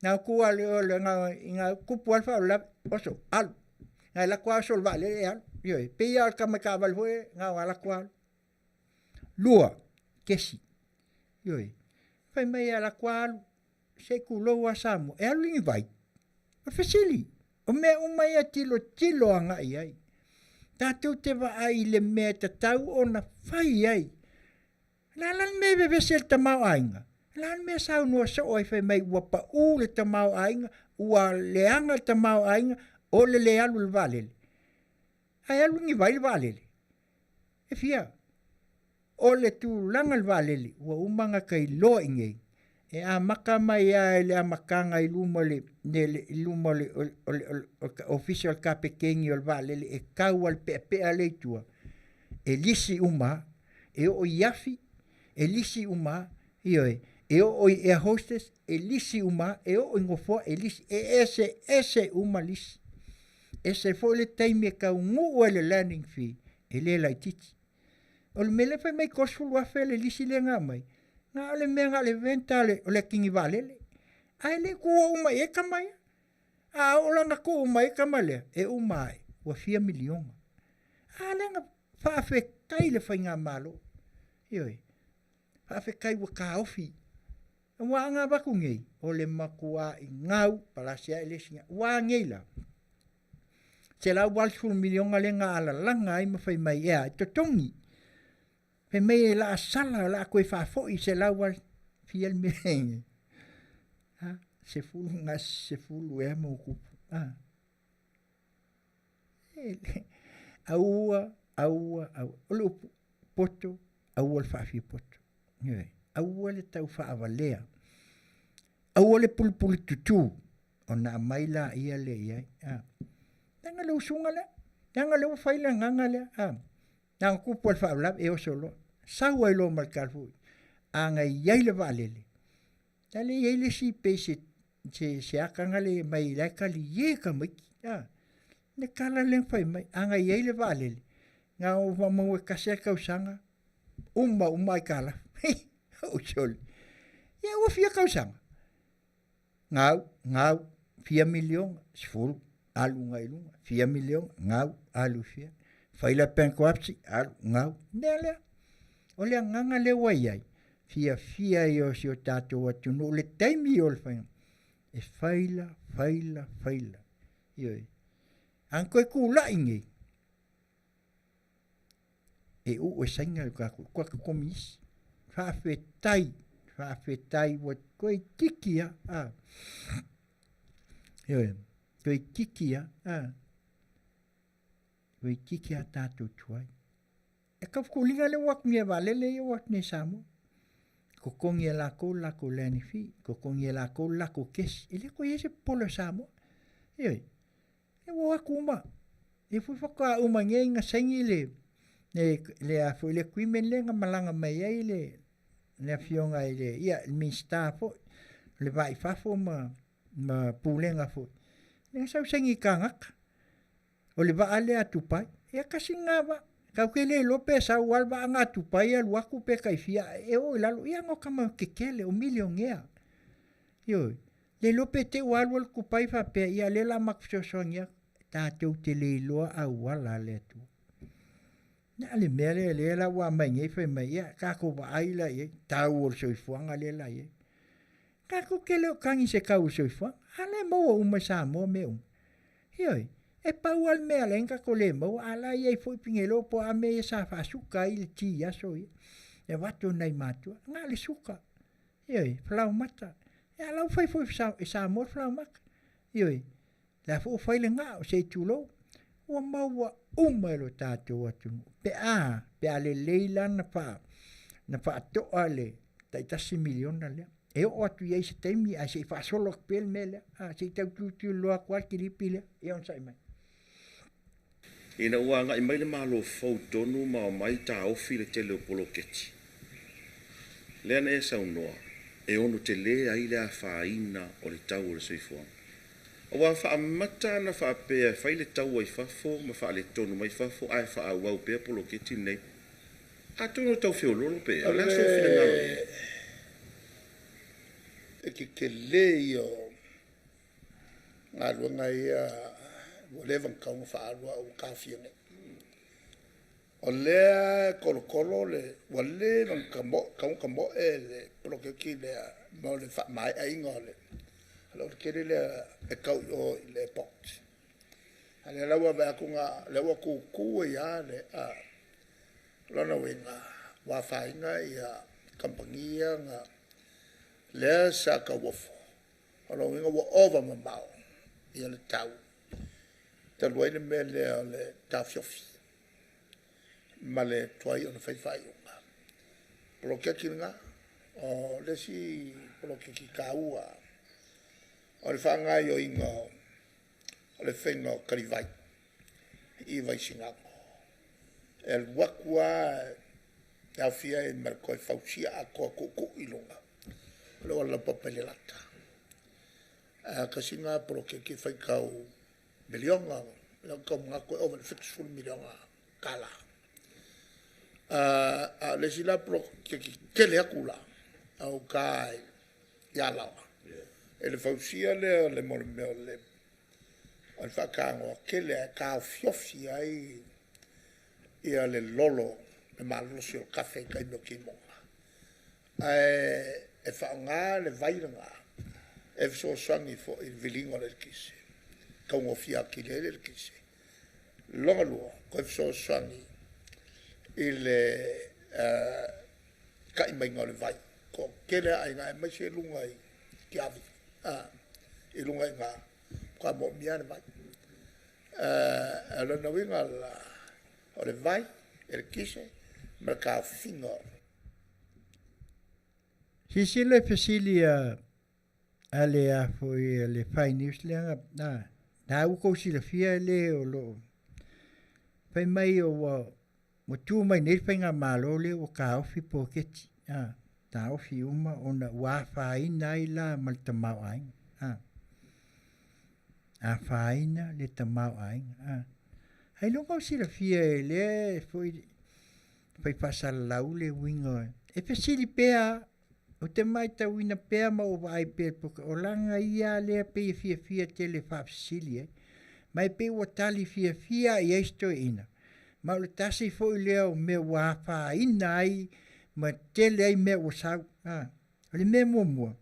[SPEAKER 3] Na ona tu lava na tupu lava le faalavelave, oso, alu. Na alu atu lava oso i le vaalele e alu. Ioe. Pei lava o le tama taavale foi na ona alu atu lava alu. Lua, kesi. Ioe. Fai mai e alu atu lava alu, se i tulou lava Samoa, e alu i ni vai. O le fesili, o mea uma ia e tilotilo agai i ai. Tatou te vaai i le mea e tatau ona fai ai. O le a la le mea e vevesi ai le tamaoaiga? O le a le mea e saunoa soo ai fai mai ua pau le tamaoaiga, ua leaga le tamaoaiga, o le le alu i le vaalele? Ae alu i ni vai le vaalele? E fia? O le tulaga i le vaalele, ua uma ona ta iloa i inei, e amata mai lava i le amataga i luma o le, i luma o le, o le, o le ofisa o le kapeteni o le vaalele e tau lava i le peapea lea i tua, e lisi uma lava, e oo i afi, e lisi uma lava, ioe, e oo i air hostess, e lisi uma lava, e oo i nofoa, e lisi, e eseese uma lisi. Ese foi le taimi e taunuu ai le landing fee, e le laitiiti. O le mea lea fai mai $30,000 le lisi lea na aumai, na o le mea na o le rent lava o le akini vaalele. Ae le i tuua uma i ai tama ia. A oo la ina tuu uma i ai tama lea, e uma ae, Ua fia miliona. A lea na faafetai le faigamalo. Ioe. Faafetai ua taofi. Aua a na avatu nei, o le matuai gau palasi ae le isi gau. Ua a nei la? $180 miliona lea na alalaga ai ma fai mai e a? E totogi. Fai mai e laa sala o le a toe faafoi 180 fia le mea a sefulu gasi sefulu ea ma ona tupu a aua aua aua o le upu poto aua le faafia poto ioe aua le tau faavalea aua le pulepule tutū ona aumai laia lea i ai a leaga le usuga lea leaga lea ua fai le agaga lea a na ona tupu lava le faalavelave e oso loa sau ai loa ma le tala a na i ai le vaalele la le i ai le isi pei se se se ata na le mai la e talie tamaiti a le tala lea na fai mai a na i ai le vaalele na o maumau e tasi lava le tausaga uma uma aitalafu ou sole ia ua fia tausaga gau gau fia miliona sefulu alu agai i luga fia miliona gau alu fia fai la bankruptcy alu gau mea lea o le agaga lea ua i ai fiafia ia o si o tatou atunuu le taimi o le faiga e faila faila faila ioe a na toe tulai nei e uu e Saina le tatou tatou kominisi. Faafetai, faafetai ua toeitiiti lava a. Ioe, toeitiiti lava a. Toeitiiti lava tatou tuai. E tau fetuliga lea ua o atu nei a vaalele ia ua o atu nei i Samoa. Totogi e latou le latou landing fee, totogi e latou le latou kesi. E le toe i ai se popole o Samoa. Ioe. Ia ua o atu uma. Ia foi faatoa uma nei na saini le le le a foi le agreement lea na malaga mai ai le le afioga i le ia le Minisita foi o le Va i Fafo ma ma Pulega foi. Lea sa saini i Kanata. O le vaa lea a Dubai. Ia tasi lena vaa. Tatou te le iloa pe sau lava le vaa lena a Dubai alu atu pe tai fia e oo i lalo. Ia na o tama tetele o milionea. Ioe. Le iloa pe te i ua alu alu tupai faapea, ia lea o le a matou fesoasoani atu. Tatou te le iloa auala a le Atua. Na o le mea lea lea la ua aumai nei fai mai, ia tatou vaai la i ai, tau o le soifuaga lea la i ai. Tatou te le o tagi i se tau o le soifuaga, a la e maua uma e Samoa mea uma. Ioe, e pau lava le mea e ala ai ona tatou le maua, a la e i ai foi pigelo po o a mea ia sa faasuka ai le ti i aso ia, e avatu e nai matua, na o le suka. Ioe, falaomata. Ia a la ua fai foi e Samoa le falaomata. Ioe, la foi ua fai le gao, se i tulou. Ua maua uma e lo tatou atunuu. Pe a, pe a lelei la na faa, na faatoa le taitasi miliona lea. E oo atu i ai se taimi ae se i faasolo atu pea le mea lea. A, se i tau tulituliloa atu lava le kilipi lea. Ia onosai mai.
[SPEAKER 10] Ina ua agai mai le Malo fou tonu ma omai taofi le tele o poloketi, lea na e saunoa e ono tele ai le afaina o le tau o le soifuaga. Aua faamata ana faapea e fai le taua i fafo ma faaletonu mai fafo ae faaauau pea poloketi nei, atonu e tau feoloolo pe ea. O le a sou finagalo i ai?
[SPEAKER 11] E tetele ia o galuega ia ua leva ona tatau ona faaalu a ua taofia nei. O lea e tolotolo le, ua leva ona tatau ona tamoe le poloketi lea mo le faamaeaina o le aualatele lea e tau i o i le airport. A o lea la ua vaai atu na, o lea ua tutu ai lava le, o lona uiga ua afaina kamupani ia na, lea sa tauofo. O lona uiga ua ova mamao ia le tau talu ai le mea lea o le taofiofi ma le tuai ona fai faaiuga. Poloketi lena, o le isi poloketi taua o le faagaoioiga o le faiga o talivai i Vaisigano. E alu atu lava e aofia ai ma le toe fausia atoa tuutuu i luga o le auala laupapa i Lelata. Tasi lena poloketi e faitau miliona, o lea ou te tau manatu e ova i le $70 miliona tala. A o le isi la poloketi tele atu la, o uta i Alaoa, i le fausia lea o le mea o le O le faatagoa tele ae taofiofi ai ia le lolo le malolosi o le kafe i taimi o timoga. Ae e faaaoga le vai lena e fesoasoani foi i le viliga o le eletise, taugofie atili ai le eletise. Lona lua, toe fesoasoani i le tai maiga o le vai, toatele aiga aemaise luga i Tiavi i luga i ina, matua moomia a le vai. O lona uiga la, o le vai, eletise ma le taofiga.
[SPEAKER 3] Silasila i fesili a a le a foi a le Fai News lea na na ua tou silafia le o loo fai mai ua ua tu mai nei le faigamalo lea ua taofi poloketi a taofi uma ona ua afaina ai la ma le tamaoaiga a afaina le tamaoaiga a. Ailoga o silafia e lea foi fai faasalalau le uiga e fesili pea ou te matauina pea ma ou vaai pea o laga ia lea pei e fiafia tele e faafesili ai ma e pei ua tali fiafia i ai si toeaina ma o le tasi foi lea o mea ua afaina ai ma tele ai mea ua sau. A o le mea muamua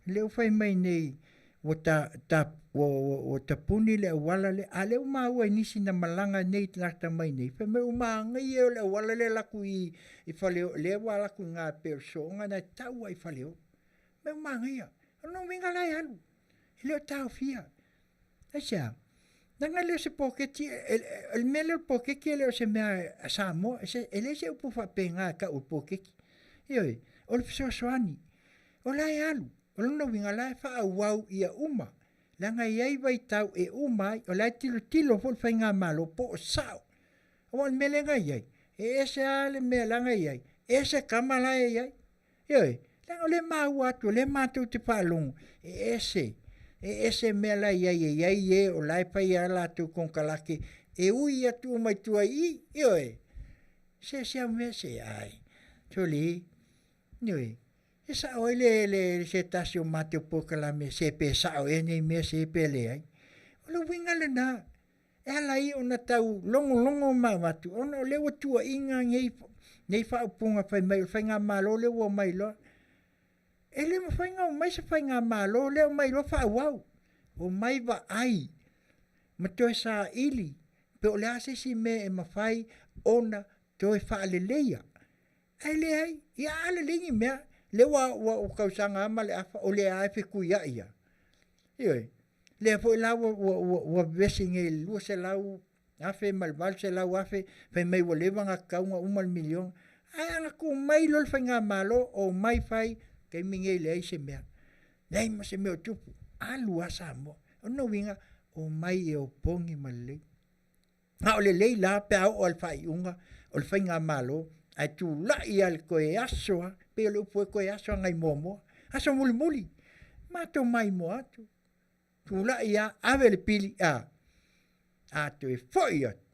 [SPEAKER 3] lea ua fai mai nei ua ta, ta ua, ua, ua tapuni le auala lea a lea ua maua i nisi na malaga nei tagata mai nei fai mai ua manaia o le auala lea laku i i fale lea ua alu atu i gā pei o le soonga na e tau ai Faleolo. Mea ua manaia. O lona uiga la e alu. E le o taofia. Aisea? Leaga e le o se poloketi, o le mea lea o le poloketi e le o se mea a Samoa, e leai se upu faapena e tau o le poloketi. Ioe, o le fesoasoani. O la e alu. O lona uiga o la e faaauau ia uma. Leaga e i ai vaitau e uma ai, o la e tilotilo foi le faigamalo po o sao. Aua o le mea lea na i ai, e ese lava le mea la na i ai, ese tama la e i ai. Ioe, leaga o lea e maua atu o lea matou te faalogo, e ese, e ese mea la e i ai, e i ai e o la e fai a latou konekarate e ui atu uma i tua i i, ioe, se se mea se ai, sole, ioe, e sao ai le, le, se tasi o matou polokalame se pe sao ea nei mea se pe leai. O le uiga lena, e ala ai ona tau logologo ma avatu, ona o lea ua tuuaiga nei, nei faaupuga fai mai o le faigamalo lea ua omai loa. E le mafai ona omai se faigamalo lea omai loa faaauau. Omai vaai ma toe saili pe o le a se isi mea e mafai ona toe faaleleia. Ae leai, ia a lelei ni mea, lea ua, ua, ua tausaga lava ma le afa, o lea lava e fetuiai lava. Ioe, lea foi la ua, ua, ua, ua vevesi nei i le 200,000 ma le 800,000 fai mai ua leva ona tatau ona uma le miliona. Ae ana tuu mai loa le faigamalo, omai fai, taimi nei e leai se mea. Leai ma se mea o tupu, alu lava Samoa. O lona uiga, omai e opogi ma lelei. A o lelei la pe a oo lava i le faaiuga o le faigamalo ae tulai lava i le toe aso lava, pei o le upu e toe aso lava nai Moamoa, aso mulimuli, matou maimoa atu, tulai lava ave le pili, a, a toe foi atu,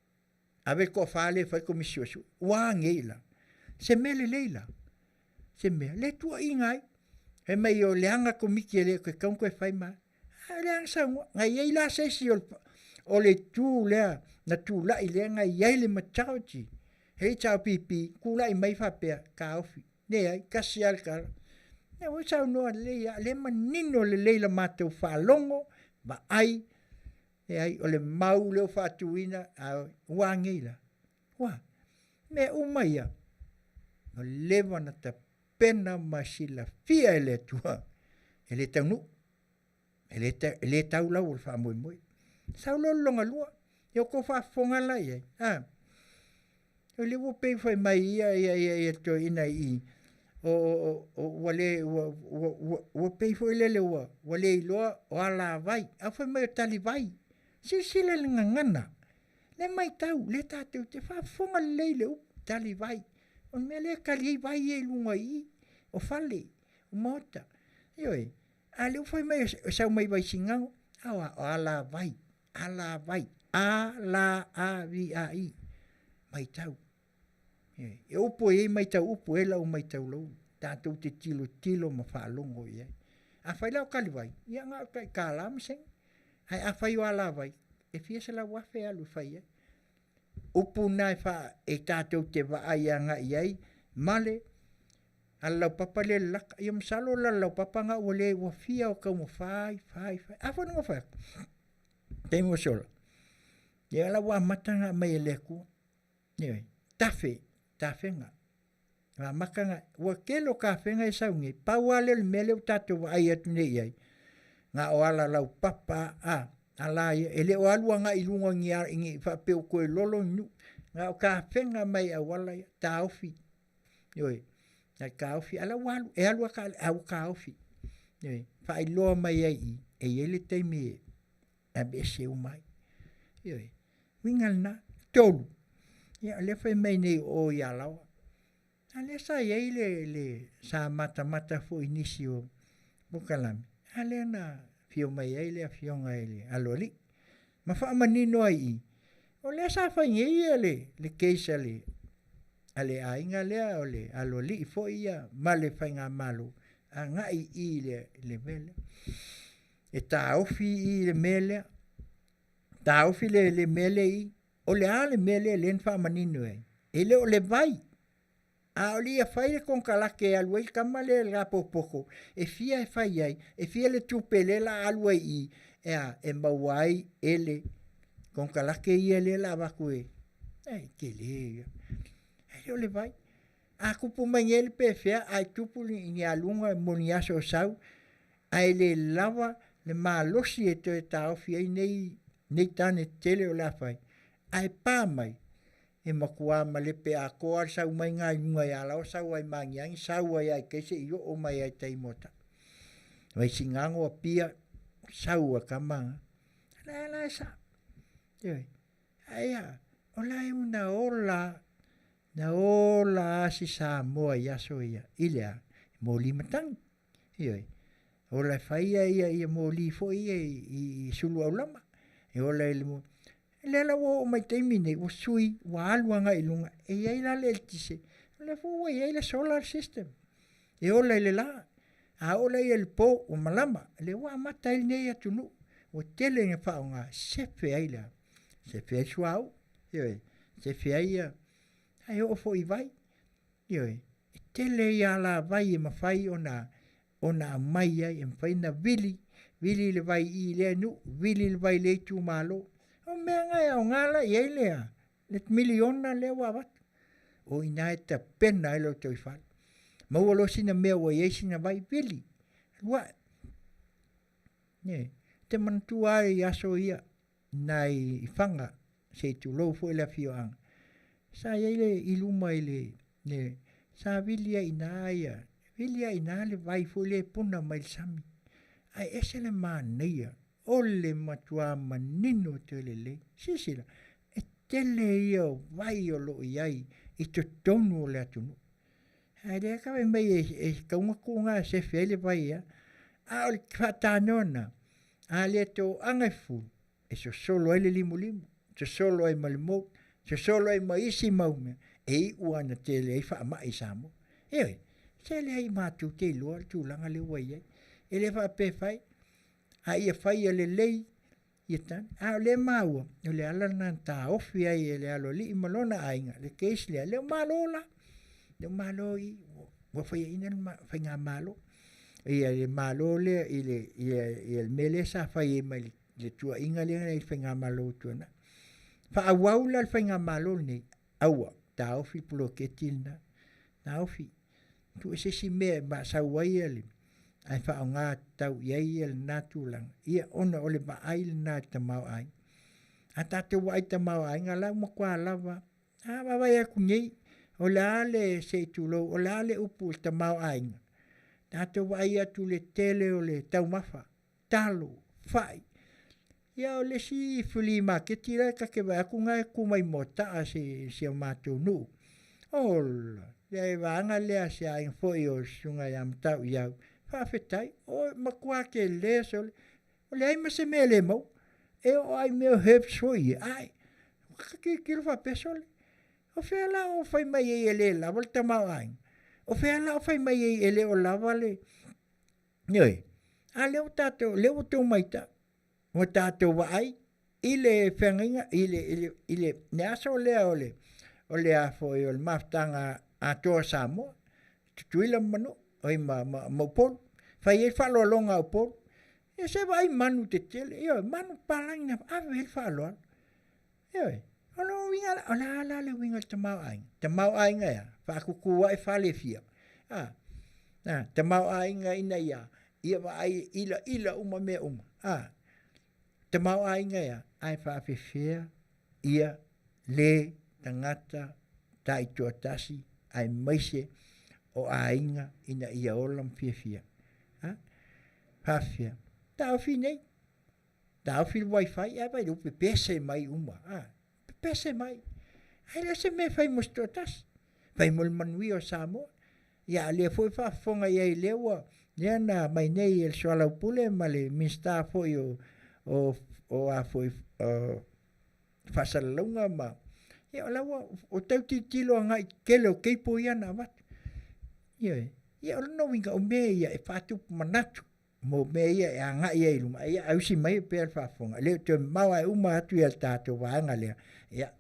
[SPEAKER 3] ave le toafa lea e fai le komisi suesue. Ua a nei la? Se mea lelei la? Se mea le tuuaiina ai. Fai mai o leaga komiti e le tatau ona toe fai ma a. A o lea na saunoa, na i ai la se isi o le itu lea na tulai lea na i ai le majority HRPP tulai mai faapea taofi. Leai, tasi lava le tala. Lea ua saunoa lelei lava, lea e manino lelei la matou faalogo, vaai, leai o le mau lea ua faatuina, a ua a nei la? Ua. Mea uma ia, ua leva ona tapena ma silafia e le Atua, e le taunuu, e le, e le tau lau o le faamoemoe. Sau loa le lona lua, ia outou faafofoga la i ai, a. O lea ua pei fai mai ia ia ia ia toeaina i o o ua le ua ua ua ua pei foi lele ua ua le iloa o alavai ae fai mai o talivai. Silasila i le gagana, le matau lea tatou te faafofoga lelei i le upu talivai. O le mea lea e tali ai vai ia i luga i i, o fale, o maota. Ioe, a o lea ua fai mai e sau mai Vaisigano, a o alavai, alavai, A L A V A I, matau. E upu e i ai matau upu e lau matau laulu. Tatou te tilotilo ma faalogo i ai. Afai la o talivai, ia na o le tai $1 ma sene. Ae afai o alavai, E fia $100,000 e alu e fai ai. Upu na e faa e tatou te vaai agai i ai ma le alalaupapa lea i le laka. Ia masalo o le alalaupapa na ua le ua fia o taumafai fai fai. A foi na fai atu, taimi ua sola, ia la ua amata ona aumai e le Atua. Ioe, tafe, tafega. Ua amata ona, ua tele o tafega e sau nei, pau lava lea o le mea lea ua tatou vaai atu nei i ai, na o alalaupapa a, ala ia, e le o alu agai i luga ni, ni faapea ua toe lolo ni nuu, na o tafega mai auala ia, taofi, ioe, na taofi, a la ua alu, e alu lava taavale, a ua taofi. Ioe, faailoa mai ai i i, e i ai le taimi e aveese uma ai. Ioe, uiga lena. 3, ia o lea e fai mai nei o o i Alaoa, a lea sa i ai le, le sa matamata foi i nisi o polokalame, a lea na afio mai ai le afioga i le Aloalii ma faamanino ai i i, o lea sa fai nei ia le, le case a le, a le aiga lea o le Aloalii foi ia ma le faigamalo agai i i le, le mea lea. E taofi i le mea lea, taofi le, le mea lea i i. O le a le mea lea lea na faamanino ai? E le o le vai, a o le ia fai le konekarate e alu ai le tama lea i le lapopoto, e fia e fai ai, e fia le tupe lea la a alu ai i i, e a, e maua ai e le konekarate ia lea la avatu e, e tele ia. E le o le vai. A tupu mai nei le pefea, ae tupu ni aluga mo ni aso o sau, ae le lava le malosi e toe taofi ai nei, nei tane tetele o le a fai, ae pa mai, e matua malepe atoa le sau mai ga i luga i Alaoa sau ai Magiagi sau ai lava i tai seia oo mai lava i tai i Moataa. Vaisigano Apia sau a tama na. La la e sao. Ioe. Ae a, o la e una ola, na ola lava si Samoa i aso ia, i le a? Moli matagi. Ioe. Ola e fai ia ia ia moli foi ia i, i, i sulu aulama. E ola i le mo... Lea la ua oo mai taimi nei, ua sui, ua alu agai i luga, e i ai la le eletise, o lea foi ua i ai le solar system, e ola i le la. A oo la i le po, ua malama, lea ua amata ai lenei atunuu, ua tele ina faaaoga, sefe ai le a? Sefe ai le suauu, ioe, sefe ai ia, ae oo foi i vai, ioe, e tele ia alavai e mafai ona ona aumai ai, e mafai ona vili, vili le vai i lea nuu, vili le vai i lea itumalo. O mea na e aoga la i ai le a? Le miliona lea ua avatu. O i ina e tapena ai lo lotoifale. Maua loa sina mea ua i ai sina vai, vili, alu ae. E te manatua ai i aso ia, na i Faga, se i tulou foi le afioaga, sa i ai le i luma i le, le sa vili ai i ina ia, vili ai i ina le vai foi lea e puna mai le sami. Ae ese le manaia, o le matua manino toe lelei. Silasila, e tele ia o vai o lo o i ai i totonu o le atunuu. Ae lea ka fai mai e, e tatau ona tuu na e sefe ai le vai a. A o le faatanoa na, a le toaga e fufulu, e sosolo ai le limulimu, sosolo ai ma le mou, sosolo ai ma isi mau mea, e iu lava ina tele ai faamai i Samoa. Ioe, se leai matou te iloa le tulaga lea ua i ai. E le faapea e fai, a ia fai ia lelei ia tane. A o lea e maua, o le ala lena na taofi ai e le aloalii ma lona aiga le case lea, lea ua malo la. Lea ua malo i, ua faiaina le faigamalo. Ia le malo lea i le, i le, i le mea lea sa fai ai mai le tuuaiga lea na i le faigamalo ua tuanai. Faaauau la le faigamalo lenei, aua, taofi le poloketi lena, taofi. Tuu se isi mea e maasau ai le ae faaaoga tatau i ai ia lena tulaga, ia ona o le vaai lena i le tamaoaiga. A tatou vaai i le tamaoaiga, la ua matua lava. A vaavaai atu nei, o le a le, se i tulou, o le a le upu i le tamaoaiga? Tatou vaai atu i le tele o le taumafa, talo, fai. Ia o le isi flea maketi la ta te vaai atu na e tu mai Moataa si, si o matou nuu. Ola, le vaega lea se aiga foi o Susuga ia Matau Iau. Faafetai, o matua tele sole. O leai ma se mea e le maua. E oo lava i mea o herbs foi ia, ai, ta tilotilo faapea sole. O fea la o fai mai ai e le lava le tamaoaiga? O fea la o fai mai ai e le o lava le... Ioe, a lea ua tatou, lea ua tou matau, ua tatou vaai. I le feagaiga i le i le i le le aso lea o le o le a foi o le mafutaga atoa Samoa, Tutuila ma Manua, oi ma ma ma Upolu. Fai ai le faaaloaloga a Upolu. Ia se vaai manu tetele, ioe, manu papalagi na ave ai le faaaloalo. Ioe. O lona uiga la, o le a la le uiga o le tamaoaiga? Tamaoaiga e a? Faakuku ae fale e fia. A, a, tamaoaiga ina ia ia vaai e ilaila uma mea uma. A, tamaoaiga e a? Ae faafefea ia le tagata taitoatasi aemaise o aiga ina ia ola ma fiafia. A, faafefea? Taofi nei, taofi le wifi ae vaai ua pepese mai uma. A, pepese mai. Ae le o se mea e fai mo se toatasi, fai mo le manuia o Samoa. Ia a lea foi e faafofoga i ai lea ua lea na aumai nei e le Soalaupule ma le Minisita foi o o o a foi o faasalalauga ma ia o la ua o tau tilotilo agai i tele o cable ia na avatu. Ioe. Ia o lona uiga o mea ia e faatupu manatu mo mea ia e agai ai i luma. Ia ae usi mai pea le faafofoga. E le o toe mamao ae uma atu ia le tatou vaega lea. Ia.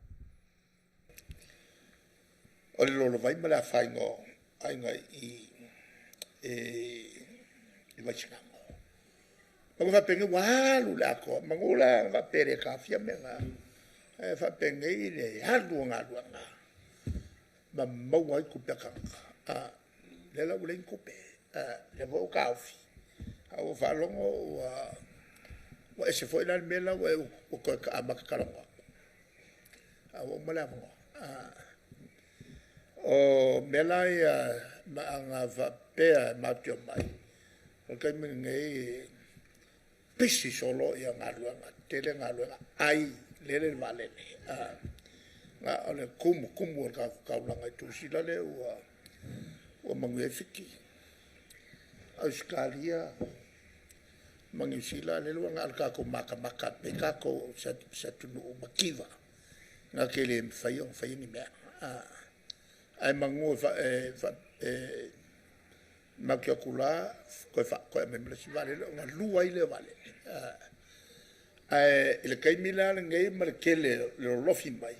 [SPEAKER 11] O le lolovai ma le afaina o aiga i i Vaisigano. Ma faapenei ua alu le atoa, manu la faapea e le taofia mea na, ae faapenei le alu o galuega ma maua ai tupe a tagata. Lea la ua leai ni tupe, lea foi ua taofi, ae ua ou faalogo ua ese foi la le mea la ua toe amata talanoa atu, a ua uma le avanoa. O mea la ia ma ana faapea matou te omai, o le taimi lenei pisi solo galuega, tele galuega, ai lele le vaalele. Na o le tumutumu o le tatou taulaga i Tuisila lea ua manuia ai Fiti. Ausetalia ma Niu Sila lele ua na o le tatou matamata pei tatou o se atunuu mativa na te le mafaia ona faia ni mea. Ae manu e matou te o atu loa toe aumai ma le isi vaalele ona lua ai lea o vaalele. Ae i le taimi la lenei ma le tele o le lolofi mai,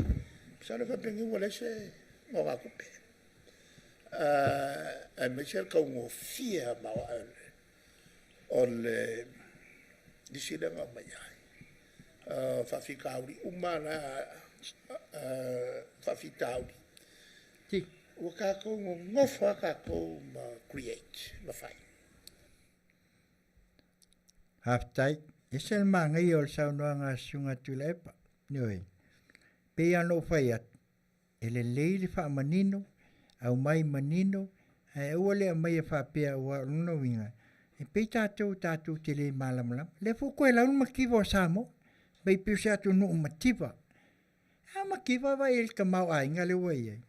[SPEAKER 11] masalo faapenei ua leai se nogatupe, aemaise le taugofie maoae o le lisi lea na aumai ai. O faafitauli uma lava na faafitauli, ua tatou nonofo lava tatou ma create ma fai.
[SPEAKER 3] Faafetai. E ese le manaia o le saunoaga a le Susuga Tuilaepa. Ioe. E pei lava ona ou fai atu, e lelei le faamanino, aumai manino, ae aua le aumaia faapea aua o lona uiga, e pei tatou tatou te le malamalama. O lea foi ua toe lau le mativa o Samoa, mai pei o se atunuu mativa. A mativa vaai i ai i le tamaoaiga lea ua i ai.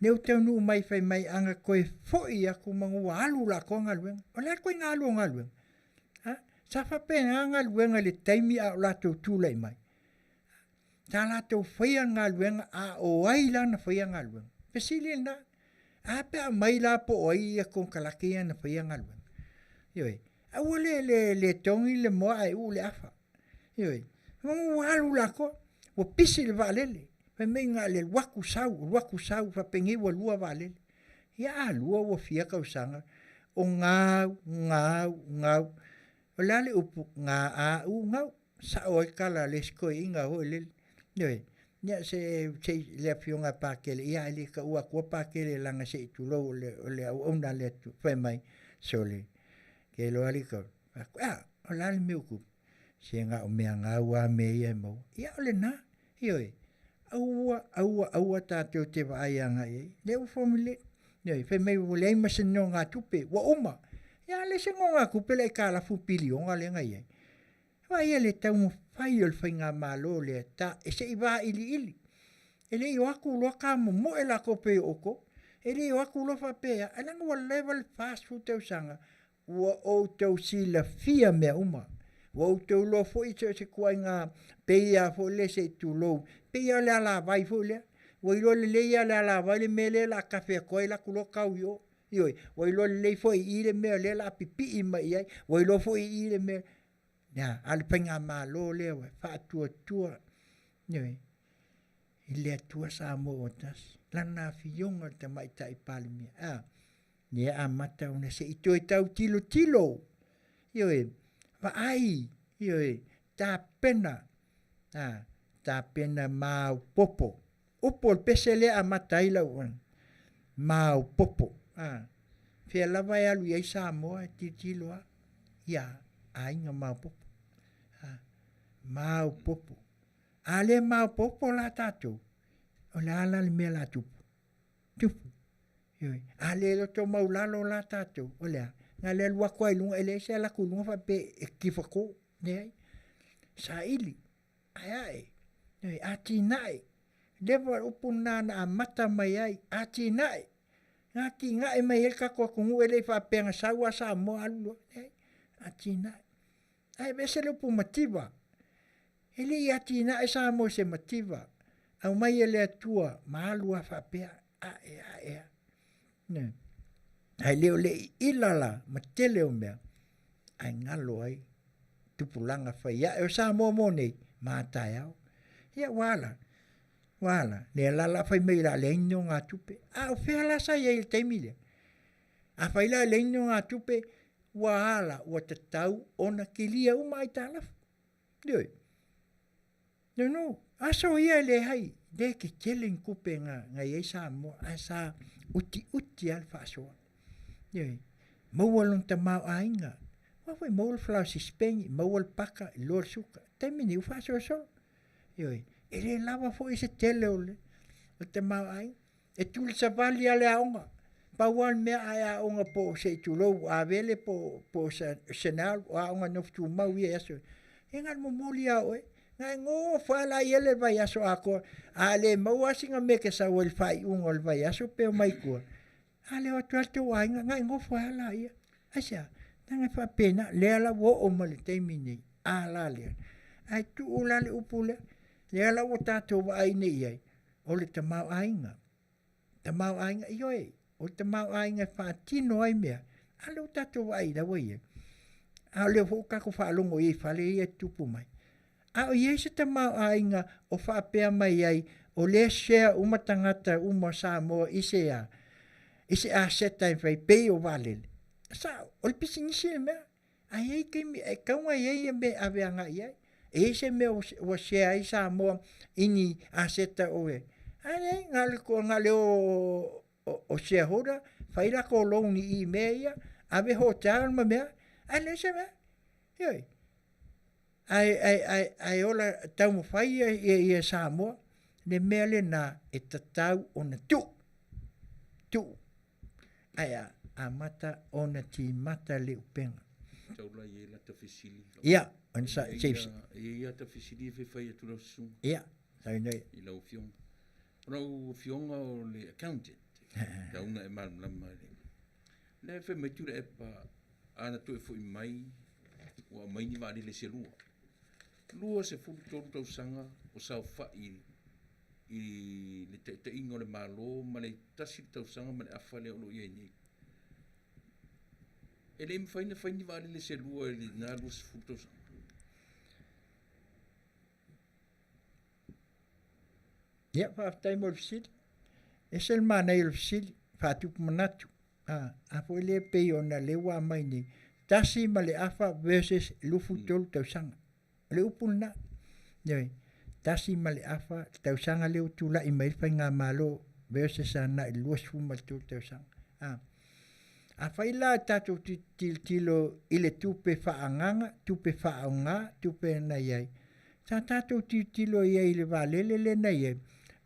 [SPEAKER 3] Lea ua taunuu mai fai mai ana toe foi atu manu ua alu latou galuega. O le a le ituaiga alu o galuega? A? Sa faapena galuega i le taimi a o latou tulai mai. Sa latou faia galuega a o ai la na faia galuega? Fesili lena. A pe a aumai la po o ai ia konekarate ia na faia galuega? Ioe. Aua le le le togi le moa ae uu le afa. Ioe. Ua alu latou, ua pisi le vaalele. Fai mai na o le alu atu sau, alu atu sau, faapenei ua lua vaalele. Ia a lua ua fia tausaga o gau, gau, gau. O le a le upu? Ga a u gau. Sao ai le tala a le isi toeaina foi lele. Ioe. Ia se se le afioga ia Pakele, ia ae le taua atua Pakele leaga se i tulou o le o le auauna a le Atua. Fai mai, sole, ke iloa alii tau, fai atu, e a, o le a le mea ua tupu? Se na o mea gau lava mea ia e maua. Ia o lena, ioe, aua, aua, aua tatou te vaai agai i ai. Lea ua formulate, ioe, fai mai ua leai ma se nonogatupe, ua uma. Ia a leai se nonogatupe le aitalafu piliona lea na i ai. Vaai le taumafai o le faigamalo lea ta se i vailiili. E le i o atu loa tamomoe latou pei o outou. E le i o atu loa faapea, ae leaga ua leva le 40 tausaga ua outou silafia mea uma. Ua outou iloa foi so o se ituaiga pei lava foi lea se i tulou, pei lava o le alavai foi lea. Ua iloa lelei lava e le alavai le mea lea o le a tafe atu ai, alu atu loa tau i o. Ioe, ua iloa lelei foi i i le mea o lea o le a pipii mai i ai, ua iloa foi i i le mea. Ia, a o le faigamalo lea ua faatuatua, ioe, i le Atua Samoa ua tasi, Lana Afioga i le Tamaitai Palemia, a, lea e amata ona se i toe tau tilotilo, ioe, vaai, ioe, tapena, a, tapena maopoopo. Upu o le pese lea e amata ai lau maopoopo, a, fea lava e alu i ai Samoa e tilotilo lava, ia aiga maopoopo, a, maopoopo. A le maopoopo la tatou, o le a la le mea o le a tupu? Tupu, ioe. A le loto maualalo la tatou, o le a? Na o le alu atu lava i luga, e leai se alu atu i luga faapea e tifato, leai. Saili, ae ae, atinae, leva o le upu lena na amata mai ai, atinae, na atinae mai ai le tatou atunuu, e le faapea na sau lava Samoa alu loa, leai, atinae. Ae aveese le upu mativa, e le i atinae Samoa i se mativa, aumai e le Atua ma alu lava faapea, ae ae ae. Ioe. Ae le o le iila la ma tele o mea, ae galo ai tupulaga fai ae o Samoa mo nei ma a taeao. Ia ua a la? Ua a la? Lea la o le a fai mai o le a leai ni nonogatupe. A o fea la sa i ai i le taimi lea? Afai la e leai ni nonogatupe, ua a la? Ua tatau ona kilia uma aitalafu. Ioe. No, aso ia e leai, le tetele ni tupe na i ai Samoa, ae sa utiuti lava le faasoa. Ioe. Maua lona tamaoaiga, aua foi e maua le falaoa sisipeni, maua le paka, iloa le suka. O le taimi lenei ua faasolosolo. Ioe. E le lava foi se tele o le tamaoaiga. E tulisavali lava le aoga, pau lava le mea a e aoga po o se i tulou Avele po o Chanel, o aoga nofo tumau ia i aso ia, ia na o le momoli lava o oe, na e nofo lava la i ele vaiaso atoa. A le maua lava sina mea e te sau ai i le faaiuga o le vaiaso pe omai i tua, a le o atu lava le tou aiga, ona e nofo ai lava laia. Aisea? Leaga e faapena, lea la ua oo mai i le taimi lenei, a la lea, ae tuu la le upu lea, lea la ua tatou vaai nei i ai, o le tamaoaiga. Tamaoaiga, ioe, o le tamaoaiga e faatino ai mea, a lea ua tatou vaai o la ua i ai. A o lea foi ua tatou faalogo i ai i fale ia e tutupu mai. A o i ai se tamaoaiga o faapea mai ai, o lea e share uma tagata uma o Samoa i se a? I se aseta e fai pei o vaalele. Sao, o le pisinisi le mea. Ae i ai taimi, e tatau ona i ai mea e ave agai i ai. E i ai se mea ua share ai Samoa i ni aseta o e. Ae leai, na o le o shareholder, fai latou loan i mea ia, ave hotel ma mea, ae leai se mea. Ioe. Ae ola taumafai ia Samoa, le mea lena e tatau ona tuu, tuu. Ae a? Amata ona timata le upega.
[SPEAKER 10] Tau la i ai lata fesili.
[SPEAKER 3] Ia, ona sa,
[SPEAKER 10] E i ai ata fesili e fia fai atu lau susuga.
[SPEAKER 3] Ia, saunoa.
[SPEAKER 10] I lau afioga. O lau afioga o le accountant. Tau na e malamalama i le. Lea e fai mai Tuilaepa, a na toe foi mai, ua aumai ni vaalele se lua. 23 tausaga o saofai i le taitaiga o le Malo ma le tasi le tausaga ma le afa lea o lo o i ai nei. E le i mafai ona fai ni vaalele se lua i lena 20 tausaga.
[SPEAKER 3] Ia, faafetai mo le fesili. E ese le manaia o le fesili, faatupu manatu. A, a foi lea pei ona lea ua aumai nei, 1.5 versus 23 tausaga. O le upu lena. Ioe, 1.5 tausaga lea ua tulai mai ai le faigamalo versus agai i le 23 tausaga. A, afai la tatou tilotilo i le tupe faaagaaga, tupe faaaoga, tupe na i ai, sa tatou tilotilo i ai i le vaalele lea na i ai,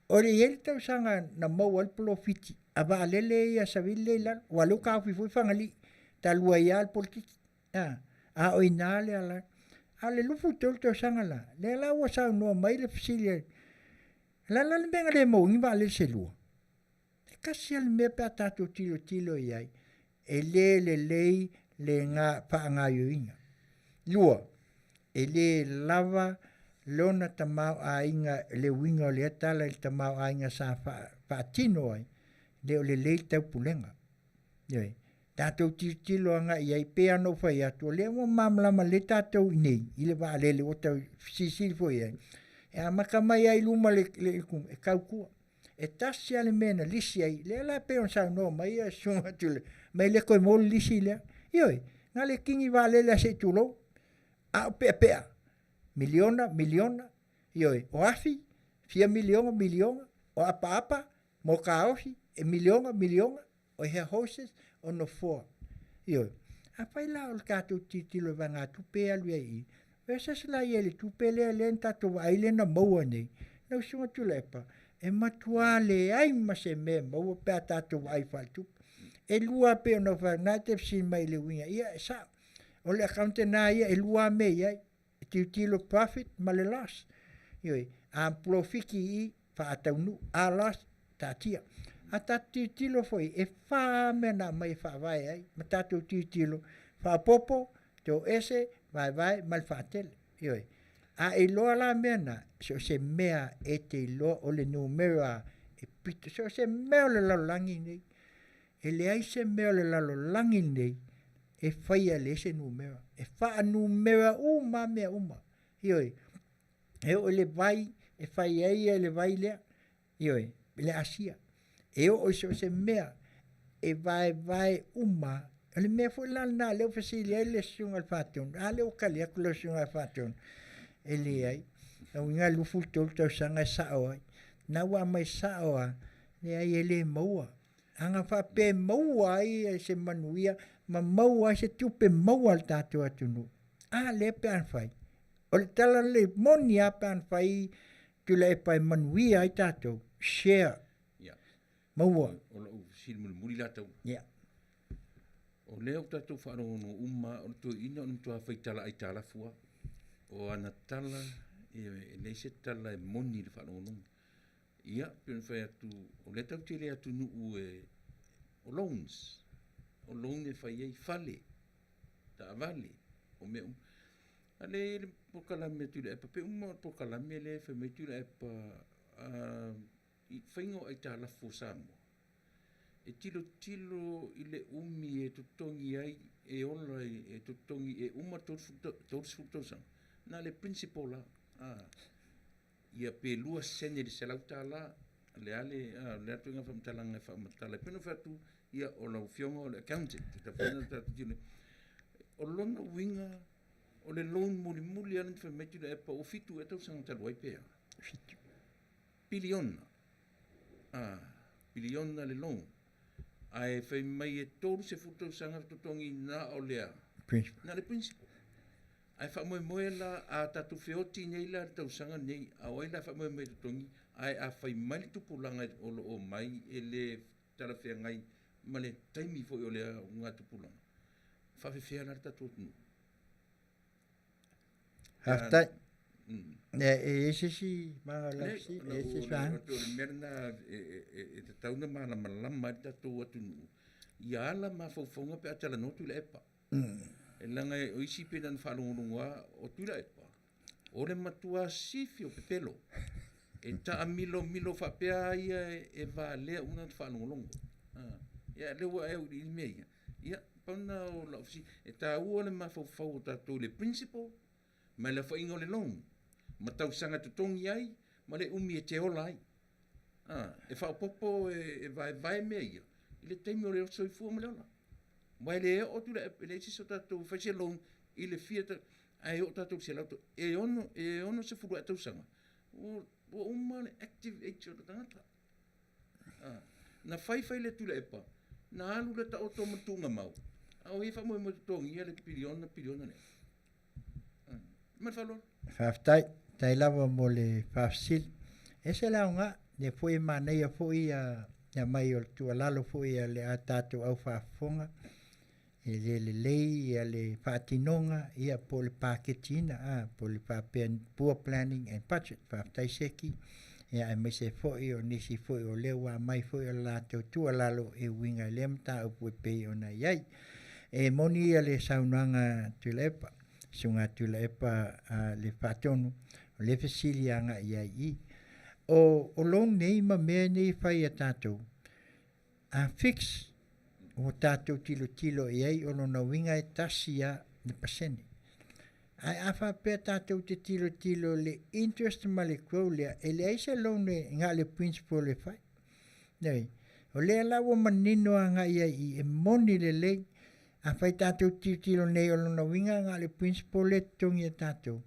[SPEAKER 3] o le i ai le tausaga na maua ai le polofiti a vaalele ia savili lea i lalo, aua o lea ua taofi foi Fagalii talu ai lava le polokiki. A o i ina le ala. A o le 23 tausaga la, lea la ua saunoa mai le fesili, o le a la le mea na le maua ai ni vaalele se lua? E tasi lava le mea pe a tatou tilotilo i ai, e le lelei le faagaoioiga. Lua, e le lava lona tamaoaiga, le uiga o lea tala i le tamaoaiga sa faatino ai, le o lelei le taupulega. Ioe. Tatou tilotilo agai i ai, pei lava ona ou fai atu, o lea ua malamalama lelei tatou i inei i le vaalele ua tau fesilisili foi i ai, e amata mai lava i luma i le e tau i tua. E tasi lava le mea na lisi ai, lea la pei ona saunoa mai le Susuga Tuilaepa, fai mai e le toe maua le lisi lea. Ioe, na o le kini vaalele lava se i tulou, a o peapea, miliona, miliona, ioe, o afi, fia miliona, miliona, o apaapa mo taofi, e miliona, miliona, o air hostess, o nofoa. Ioe. Afai la o le tatou tilotilo i vaegatupe ia e alu ai i i, versus la i ai i le tupe lea na tatou vaai lea na maua nei, lau Susuga Tuilaepa, e matua leai ma se mea e maua pe a tatou vaai faaletupe. E lua lava pei ona ou fai atu, o lena e te fesili mai i le uiga, ia e sao. O le accountant lava ia e lua lava mea e i ai, e tilotilo profit ma le loss. Ioe. A polofiti i i, faataunuu, a loss, taatia. A tatou tilotilo foi, e fa lava mea na aumai e faavae ai ma tatou tilotilo, faaopoopo, toese, vaevae ma le faatele. Ioe. A e iloa la mea na, so o se mea e te iloa o le numera e pito, so o se mea o le lalolagi lenei, e leai se mea o le lalolagi lenei e faia e leai se numera. E faanumera uma lava mea uma. Ioe. E oo i le vai e fai ai le vai lea, ioe, i le asia. E oo i so o se mea, e vaevae uma. O le mea foi la lena lea ua fesili ai le Susuga i le Faatonu, a lea ua tali atu lau Susuga i le Faatonu, e leai. O lona uiga e 23 tausaga e sao ai. Na ua aumai sao lava, leai e le maua. Ana faapea e maua ai se manuia ma maua ai se tupe maua a le tatou atunuu, a lea pe ana fai? O le tala lelei moni lava pe ana fai Tuilaepa e manuia ai tatou, share, maua.
[SPEAKER 12] O lau fesili mulimuli la Taula.
[SPEAKER 3] Yeah.
[SPEAKER 12] O lea ua tatou faalogologo uma lava, o le toeaina o le matua faitala aitalafu lava. O ana tala, e leai se tala e moni i le faalogologo. Ia, pei ona fai atu, o lea tatou te le atunuu e, o loans, o loan e fai ai fale, taavale, o mea uma. A lea e i ai le polokalame a Tuilaepa, pei uma o le polokalame lea e fai mai Tuilaepa i faiga o aitalafu a Samoa, e tilotilo i le umi e totogi ai, e ola e totogi, e uma le 30 tausaga, na o le principal lava. Ia pe 2 sene i le $100, le a le a ituaiga faamatalaga e faamatala ai. Pei ona fai atu, ia o lau Afioga o le accountant, e tatau ona tatou tilotilo. O lona uiga, o le loan mulimuli lava lea na fai mai Tuilaepa ua 7 ea tausaga talu ai pe a?
[SPEAKER 3] 7.
[SPEAKER 12] Piliona. Piliona le loan. Ae fai mai e 30 tausaga totogi na o le a?
[SPEAKER 3] Principal.
[SPEAKER 12] Na o le principal. Ae faamoemoe la, a tatou feoti nei la i le tausaga nei, a o ai la e faamoemoe e totogi? Ae a fai mai le tupulaga o lo o mai e le talafeagai ma le taimi foi o le augatupulaga, e faafefea la le tatou atunuu?
[SPEAKER 3] Faafetai. E i ai se isi vaega o lau fesili? E i ai se isi vaega?
[SPEAKER 12] O le mea lena e tatau ona malamalama ai le tatou atunuu ia ala mafaufauga pe a talanoa Tuilaepa. E leaga o isi pei na ona faalogologo lava o Tuilaepa, o le matua sifi o pepelo. E taamilomilo faapea ia e valea uma ona faalogologo. Ia lea ua e auiliili mea ia. Ia, pau lena o lau fesili. E taua le mafaufau o tatou i le principal ma le aofaiga o le loan ma tausaga e totogi ai ma le umi e te ola ai. E faaopoopo e vaevae mea ia i le taimi o le soifua ma le ola. Aua e le oo Tuilaepa, e leai se isi o tatou e fai se loan i le fia ae oo tatou i le 100, e 60 ea tausaga ua uma le active age o le tagata. Na fai fai le Tuilaepa, na alu le taoto ma le tuugamau, a o ia e faamoemoe e totogia le piliona piliona lea. Ma le faaaloalo.
[SPEAKER 3] Faafetai, faafetai lava mo le faafesili. E ese le aoga, lea foi e manaia foi ia mai o le tuualalo foi a le a tatou au faafofoga, e le lelei ia le faatinoga ia po o le paketiina po o le faapea poor planning and budget. Faafetai Seki, ia aemaise foi o nisi foi o lea ua aumai foi o le latou tuualalo e uiga i lea mataupu e pei ona i ai. E moni ia le saunoaga Tuilaepa, Susuga Tuilaepa le Faatonu, o lea fesili agai i ai i. O loan nei ma mea nei e fai a tatou, a fix. ua tatou tilotilo i ai o lona uiga e tasi a le pasene. Ae a faapea tatou te tilotilo i le interest ma le grow lea, e leai se loan e na o le principal e fai. Ioe. O lea la ua manino agai i ai i i, e moni lelei, afai tatou te tilotilo nei o lona uiga na o le principal lea e totogi e tatou,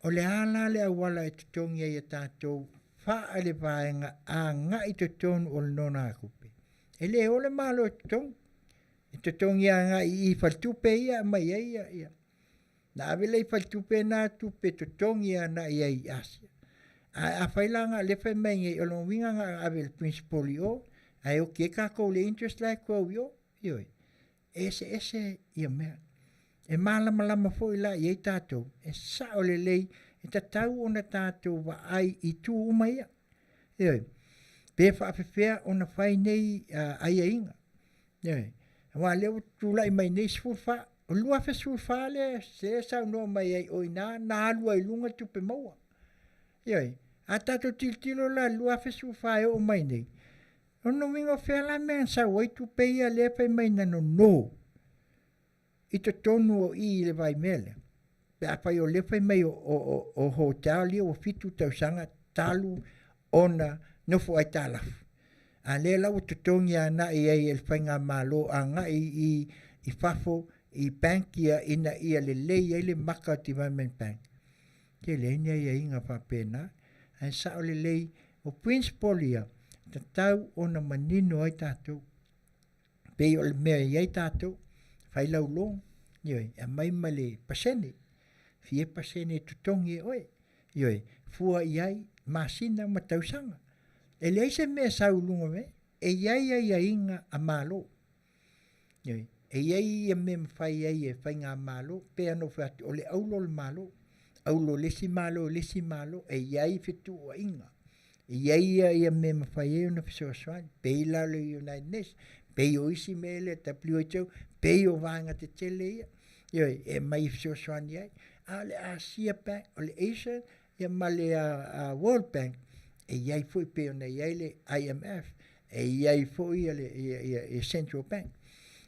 [SPEAKER 3] o le a la le auala e totogi ai e tatou faa le vaega agai i totonu o le nonogatupe? E le o le Malo e totogi, e totogi agai i i faletupe ia e aumai ai ia. Na ave lea i faletupe na tupe totogi agai ai i Asia. Ae afai la na o lea e fai mai nei o lona uiga na ave i le principal i o, ae oti ai tatou i le interest la e grow i o. Ioe. E eseese ia mea. E malamalama foi la i ai tatou, e sao lelei, e tatau ona tatou vaai i itu uma ia. Ioe. Pe faapefea ona fai nei aiaiga. Ioe. Aua o lea ua tulai mai nei 14, o le 2014 lea se saunoa mai ai o i ina na alu ai i luga tupe maua. Ioe. A tatou tilotilo la i le 2014 e oo mai nei, o lona uiga o fea la mea na sau ai tupe ia lea fai mai na nono i totonu o i i le vaimea lea? Pe afai o lea fai mai o hotel ia ua 7 tausaga talu ona nofo aitalafu, a lea la ua totogi agai ai e le faigamalo agai i fafo i bank ia ina ia lelei ai le maka o Development Bank. Ke leai ni aiaiga faapena, ae sao lelei o principle ia tatau ona manino ai tatou. Pei o le mea e i ai tatou, fai lau loan, ioe, e aumai ma le pasene, fia pasene e totogi e oe, ioe, fua i ai masina ma tausaga. E leai se mea e sau i luga me, e i ai aiaiga a Malo. Ioe, e i ai ia mea e mafai ai e faigamalo, pei ona ou fai atu, o le aulo o le Malo, aulo o le isi Malo i le isi Malo, e i ai fetuuaiga, e i ai ia mea e mafai ai ona fesoasoani, pei la o le United Nations, pei o isi mea lea WHO, pei o vaega tetele ia, ioe, e aumai e fesoasoani ai. A o le Asia Bank, o le Asia ia ma le World Bank, e i ai foi pei ona i ai le IMF, e i ai foi ia le ia Central Bank.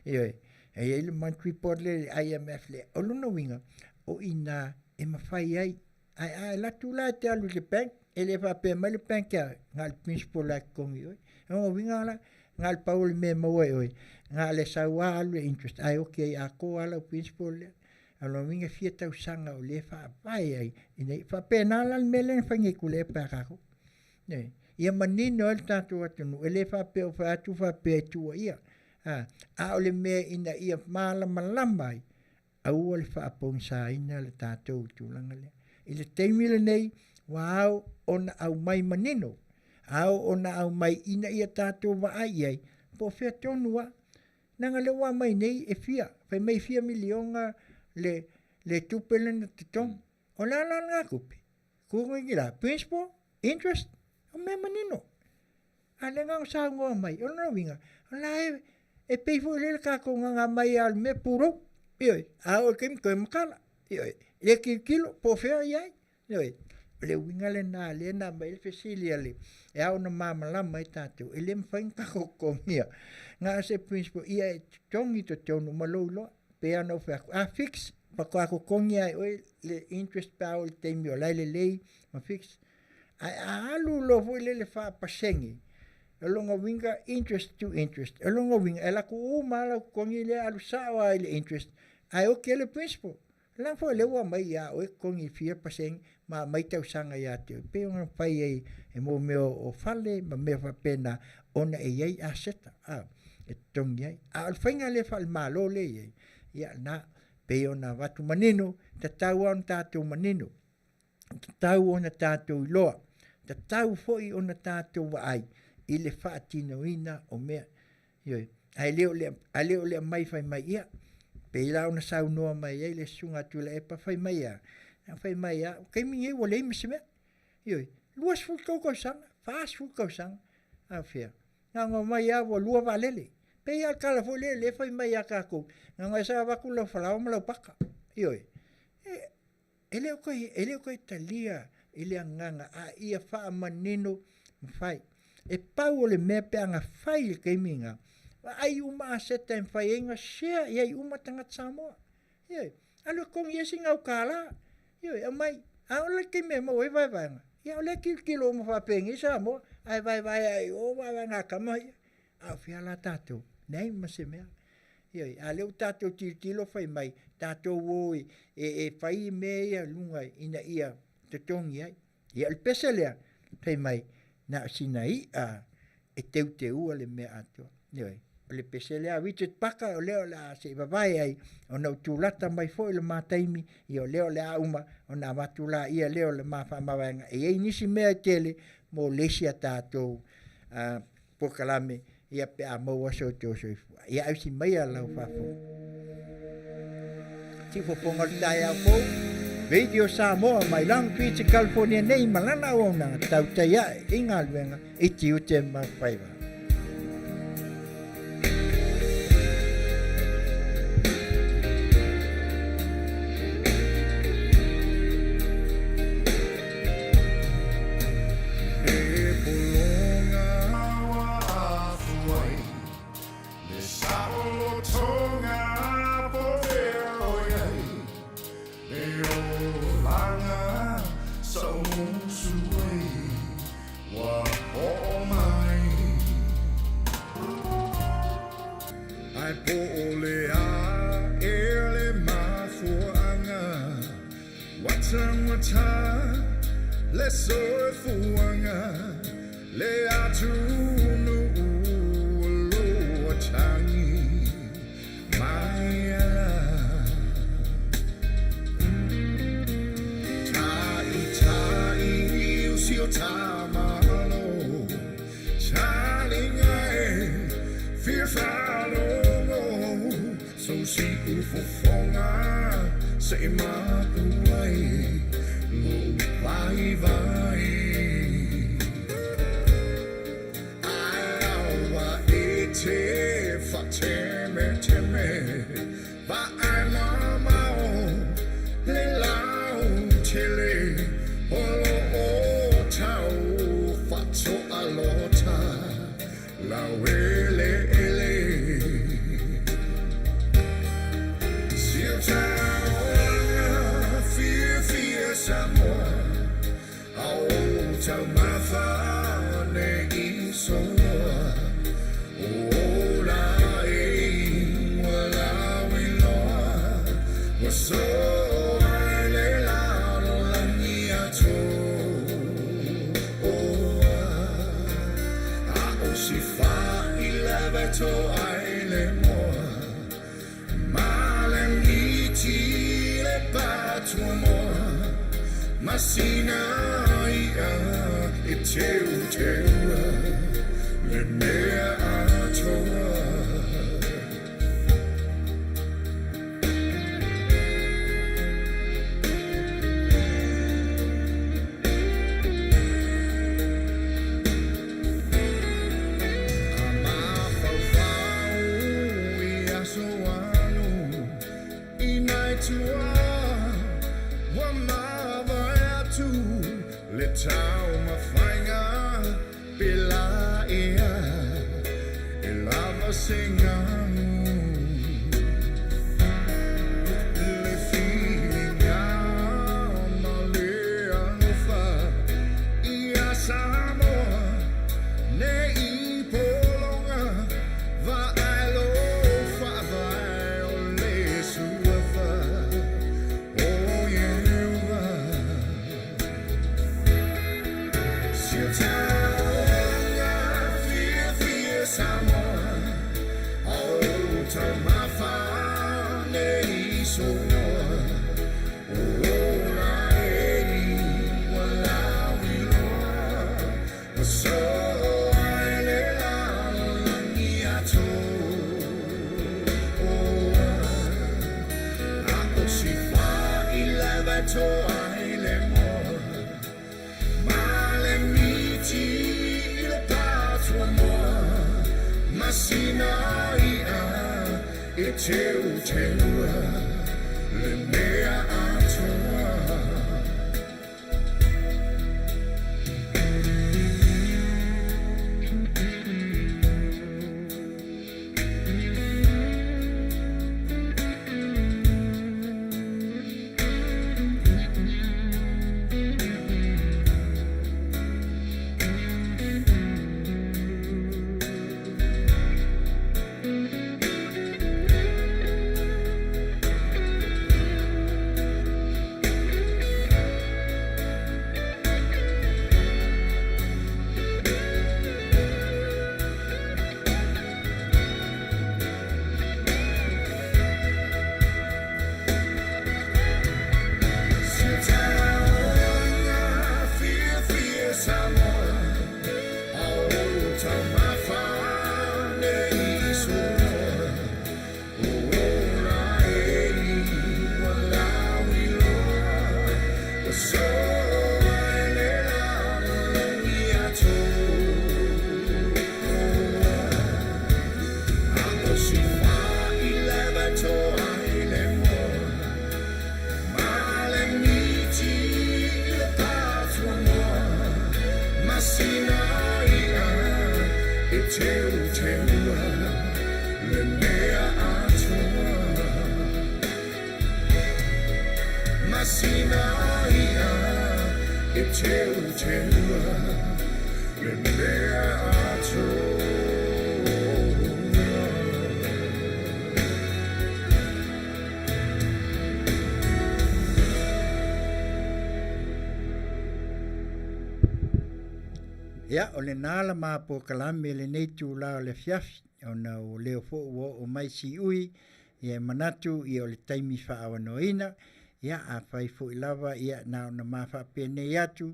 [SPEAKER 3] Ioe, e i ai le Monetary Board lea, le IMF lea. O lona uiga, o i ina e mafai ai, ae a alu atu la e te alu i le bank, e le faapea mai le bank ia, na o le principal la e totogi i oe. O lona uiga la, na o le pau o le mea e maua e oe, na o le sau lava alu le interest, ae oti ai atoa lava lau principal lea. O lona uiga e fia tausaga o lea e faavae ai, ina ia faapena la le mea lea na fai nei Tuilaepa ia tatou. Ia manino ai le tatou atunuu, e le faapea o fai atu faapea e tuuaia, a o le mea ina ia malamalama ai, aua le faapogisaina le tatou i tulaga lea. I le taimi lenei, ua ao ona aumai manino, ao ona aumai ina ia tatou vaai i ai, po o fea tonu lava. Leaga lea ua aumai nei e fia, fai mai e fia miliona le tupe lea na totogi. O le a la lena tupe? Totogi la, principal, interest, o mea manino. A lea na ona saunoa mai, o lona uiga, o la e pei foi lea le tatou gaga mai lava o le mea pulou. Ioe, a oo i le taimi toe matala. Ioe, le tilotilo po o fea i ai. Ioe, o le uiga lena lea na aumai ai le fesili a le, e ao ona malamalama ai tatou, e le mafai ona tatou totogia na o se principal, ia e totogi i totonu ma lou iloa. Pei lava ona ou fai atu, a fix, faatoa totogi lava e oe le interest pe a oo i le taimi o la e lelei ma fix. Ae a alu loa foi lele faapasene, o lona uiga interest to interest, o lona uiga e alu atu uma lava lau totogi lea alu sao lava i le interest, ae oti ai le principal. Leaga foi o lea ua aumai ia oe totogi fia pasene ma aumai tausaga ia te oe, pei ona fai ai e mo mea o fale ma mea faapena, ona e i ai aseta e totogi ai. A o le faiga lea faale-Malo lea e i ai, ia na, pei ona avatu manino, tatau lava ona tatou manino, tatau ona tatou iloa, tatau foi ona tatou vaai i le faatinoina o mea. Ioe, ae le o le, ae le o le aumai fai mai ia, pei la ona saunoa mai ai le Susuga a Tuilaepa fai mai a, fai mai a, o taimi nei ua leai ma se mea. Ioe, 23 tausaga, 40 tausaga, a o fea? Na ona omai lava ua lua vaalele. Pei lava o le tala foi lea lea fai mai ia tatou, na ona e sa avatu lau falaoa ma lau paka. Ioe, e le o toe, e le o toe talia i le agaga a ia faamanino ma fai. E pau o le mea pe a na fai i le taimi lena, Vaai uma aseta e mafai ai ona share i ai uma tagata Samoa. Ioe. Alu e totogi ai sina au kālā. Ioe, aumai. A o le taimi e maua ai vaevaega, ia o lea e tilotilo uma faapenei Samoa, ae vaevae lava i o vaevaega a tama ia. A o fea la tatou? Leai ma se mea. Ioe, a o lea ua tatou tilotilo fai mai, tatou o e fai mea ia i luga ina ia totogi ai. Ia o le pese lea, fai mai, na o sina i'a e teuteua le mea atoa. Ioe, o le pese lea a Richard Parker, o lea o le a se i vavae ai, ona ua tulata mai foi le ma taimi, ia o lea o le a uma ona avatu laia lea o le ma faamavaega. E i ai nisi mea e tele mo le isi a tatou polokalame, ia pe a maua so outou soifua. Ia ausi maia lau faafofoga. Siufofoga o le taeao fou, Radio Samoa mai Long Beach, California nei ma lana auaunaga tautai ae i galuega i tiute ma faiva.
[SPEAKER 13] masina ia e teuteua le mea atoa.
[SPEAKER 3] Ia, o lenā la mapōkalame lenei tūlā o le afiafi, ona o leo foʻu ua oo mai siui, ia e manatu ia o le taimi faaavanoaina, ia afai foʻi lava ia na ona ma faapenei atu,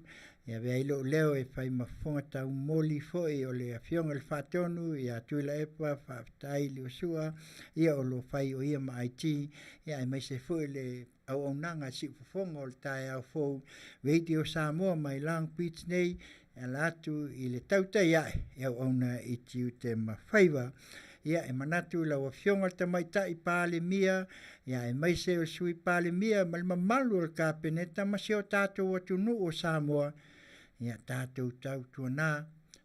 [SPEAKER 3] ia avea ai loʻu leo e fai ma fofoga taumoli foʻi o le afioga i le Faatonu ia Tuilaepa faafetai Liosua, ia o lo o fai o ia ma IT, ia aemaise foi le auaunaga siufofoga o le taeao fou Radio Samoa mai Long Beach nei e ala atu i le tautai ae e auauna i tiute ma faiva. Ia e manatu i lau afioga le Tamaitai Palemia, ia aemaise o le Sui Palemia ma le mamalu o le Kapeneta ma si o tatou atunuu o Samoa, ia tatou tautuanā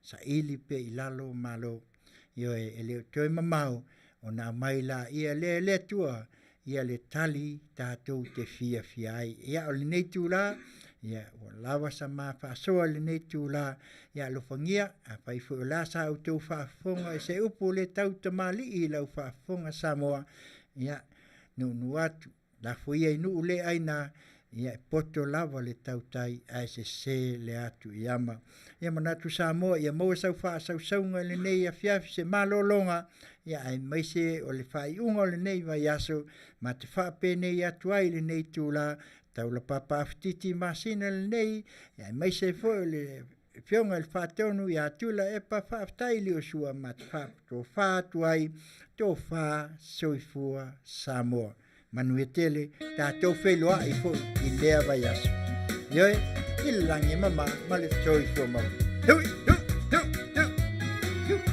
[SPEAKER 3] saili pea i lalo malo. Ioe, e le o toe mamao ona aumai laia lea e le Atua ia le tali tatou te fiafia ai. Ia o lenei itulā, ia ua lava sa ma faasoa i lenei itulā, ia alofagia, afai foi o le a sa outou faafofoga i se upu le tautamalii i lau faafofoga Samoa, ia nuunuu atu, lafo ia i nuu le aina, ia e poto lava le tautai ae sese le atu i ama. Ia manatu Samoa, ia maua sau faasausauga i lenei afiafi se malologa, ia aemaise o le faaiuga o lenei vaiaso, ma te faapenei atu ai i lenei itulā, taulapapa afititi masina lenei, ia aemaise foi o le afioga i le Faatonu ia Tuilaepa, faafetai Liosua ma te faatofa atu ai, tofa soifua Samoa. Manuia tele, tatou feiloai foi i lea vaiaso. Ioe, i le lagi e mamā ma le soifua maua. Hui, hui, hui, hui, hui.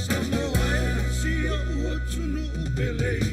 [SPEAKER 13] Samoa e si o ua tunu upele.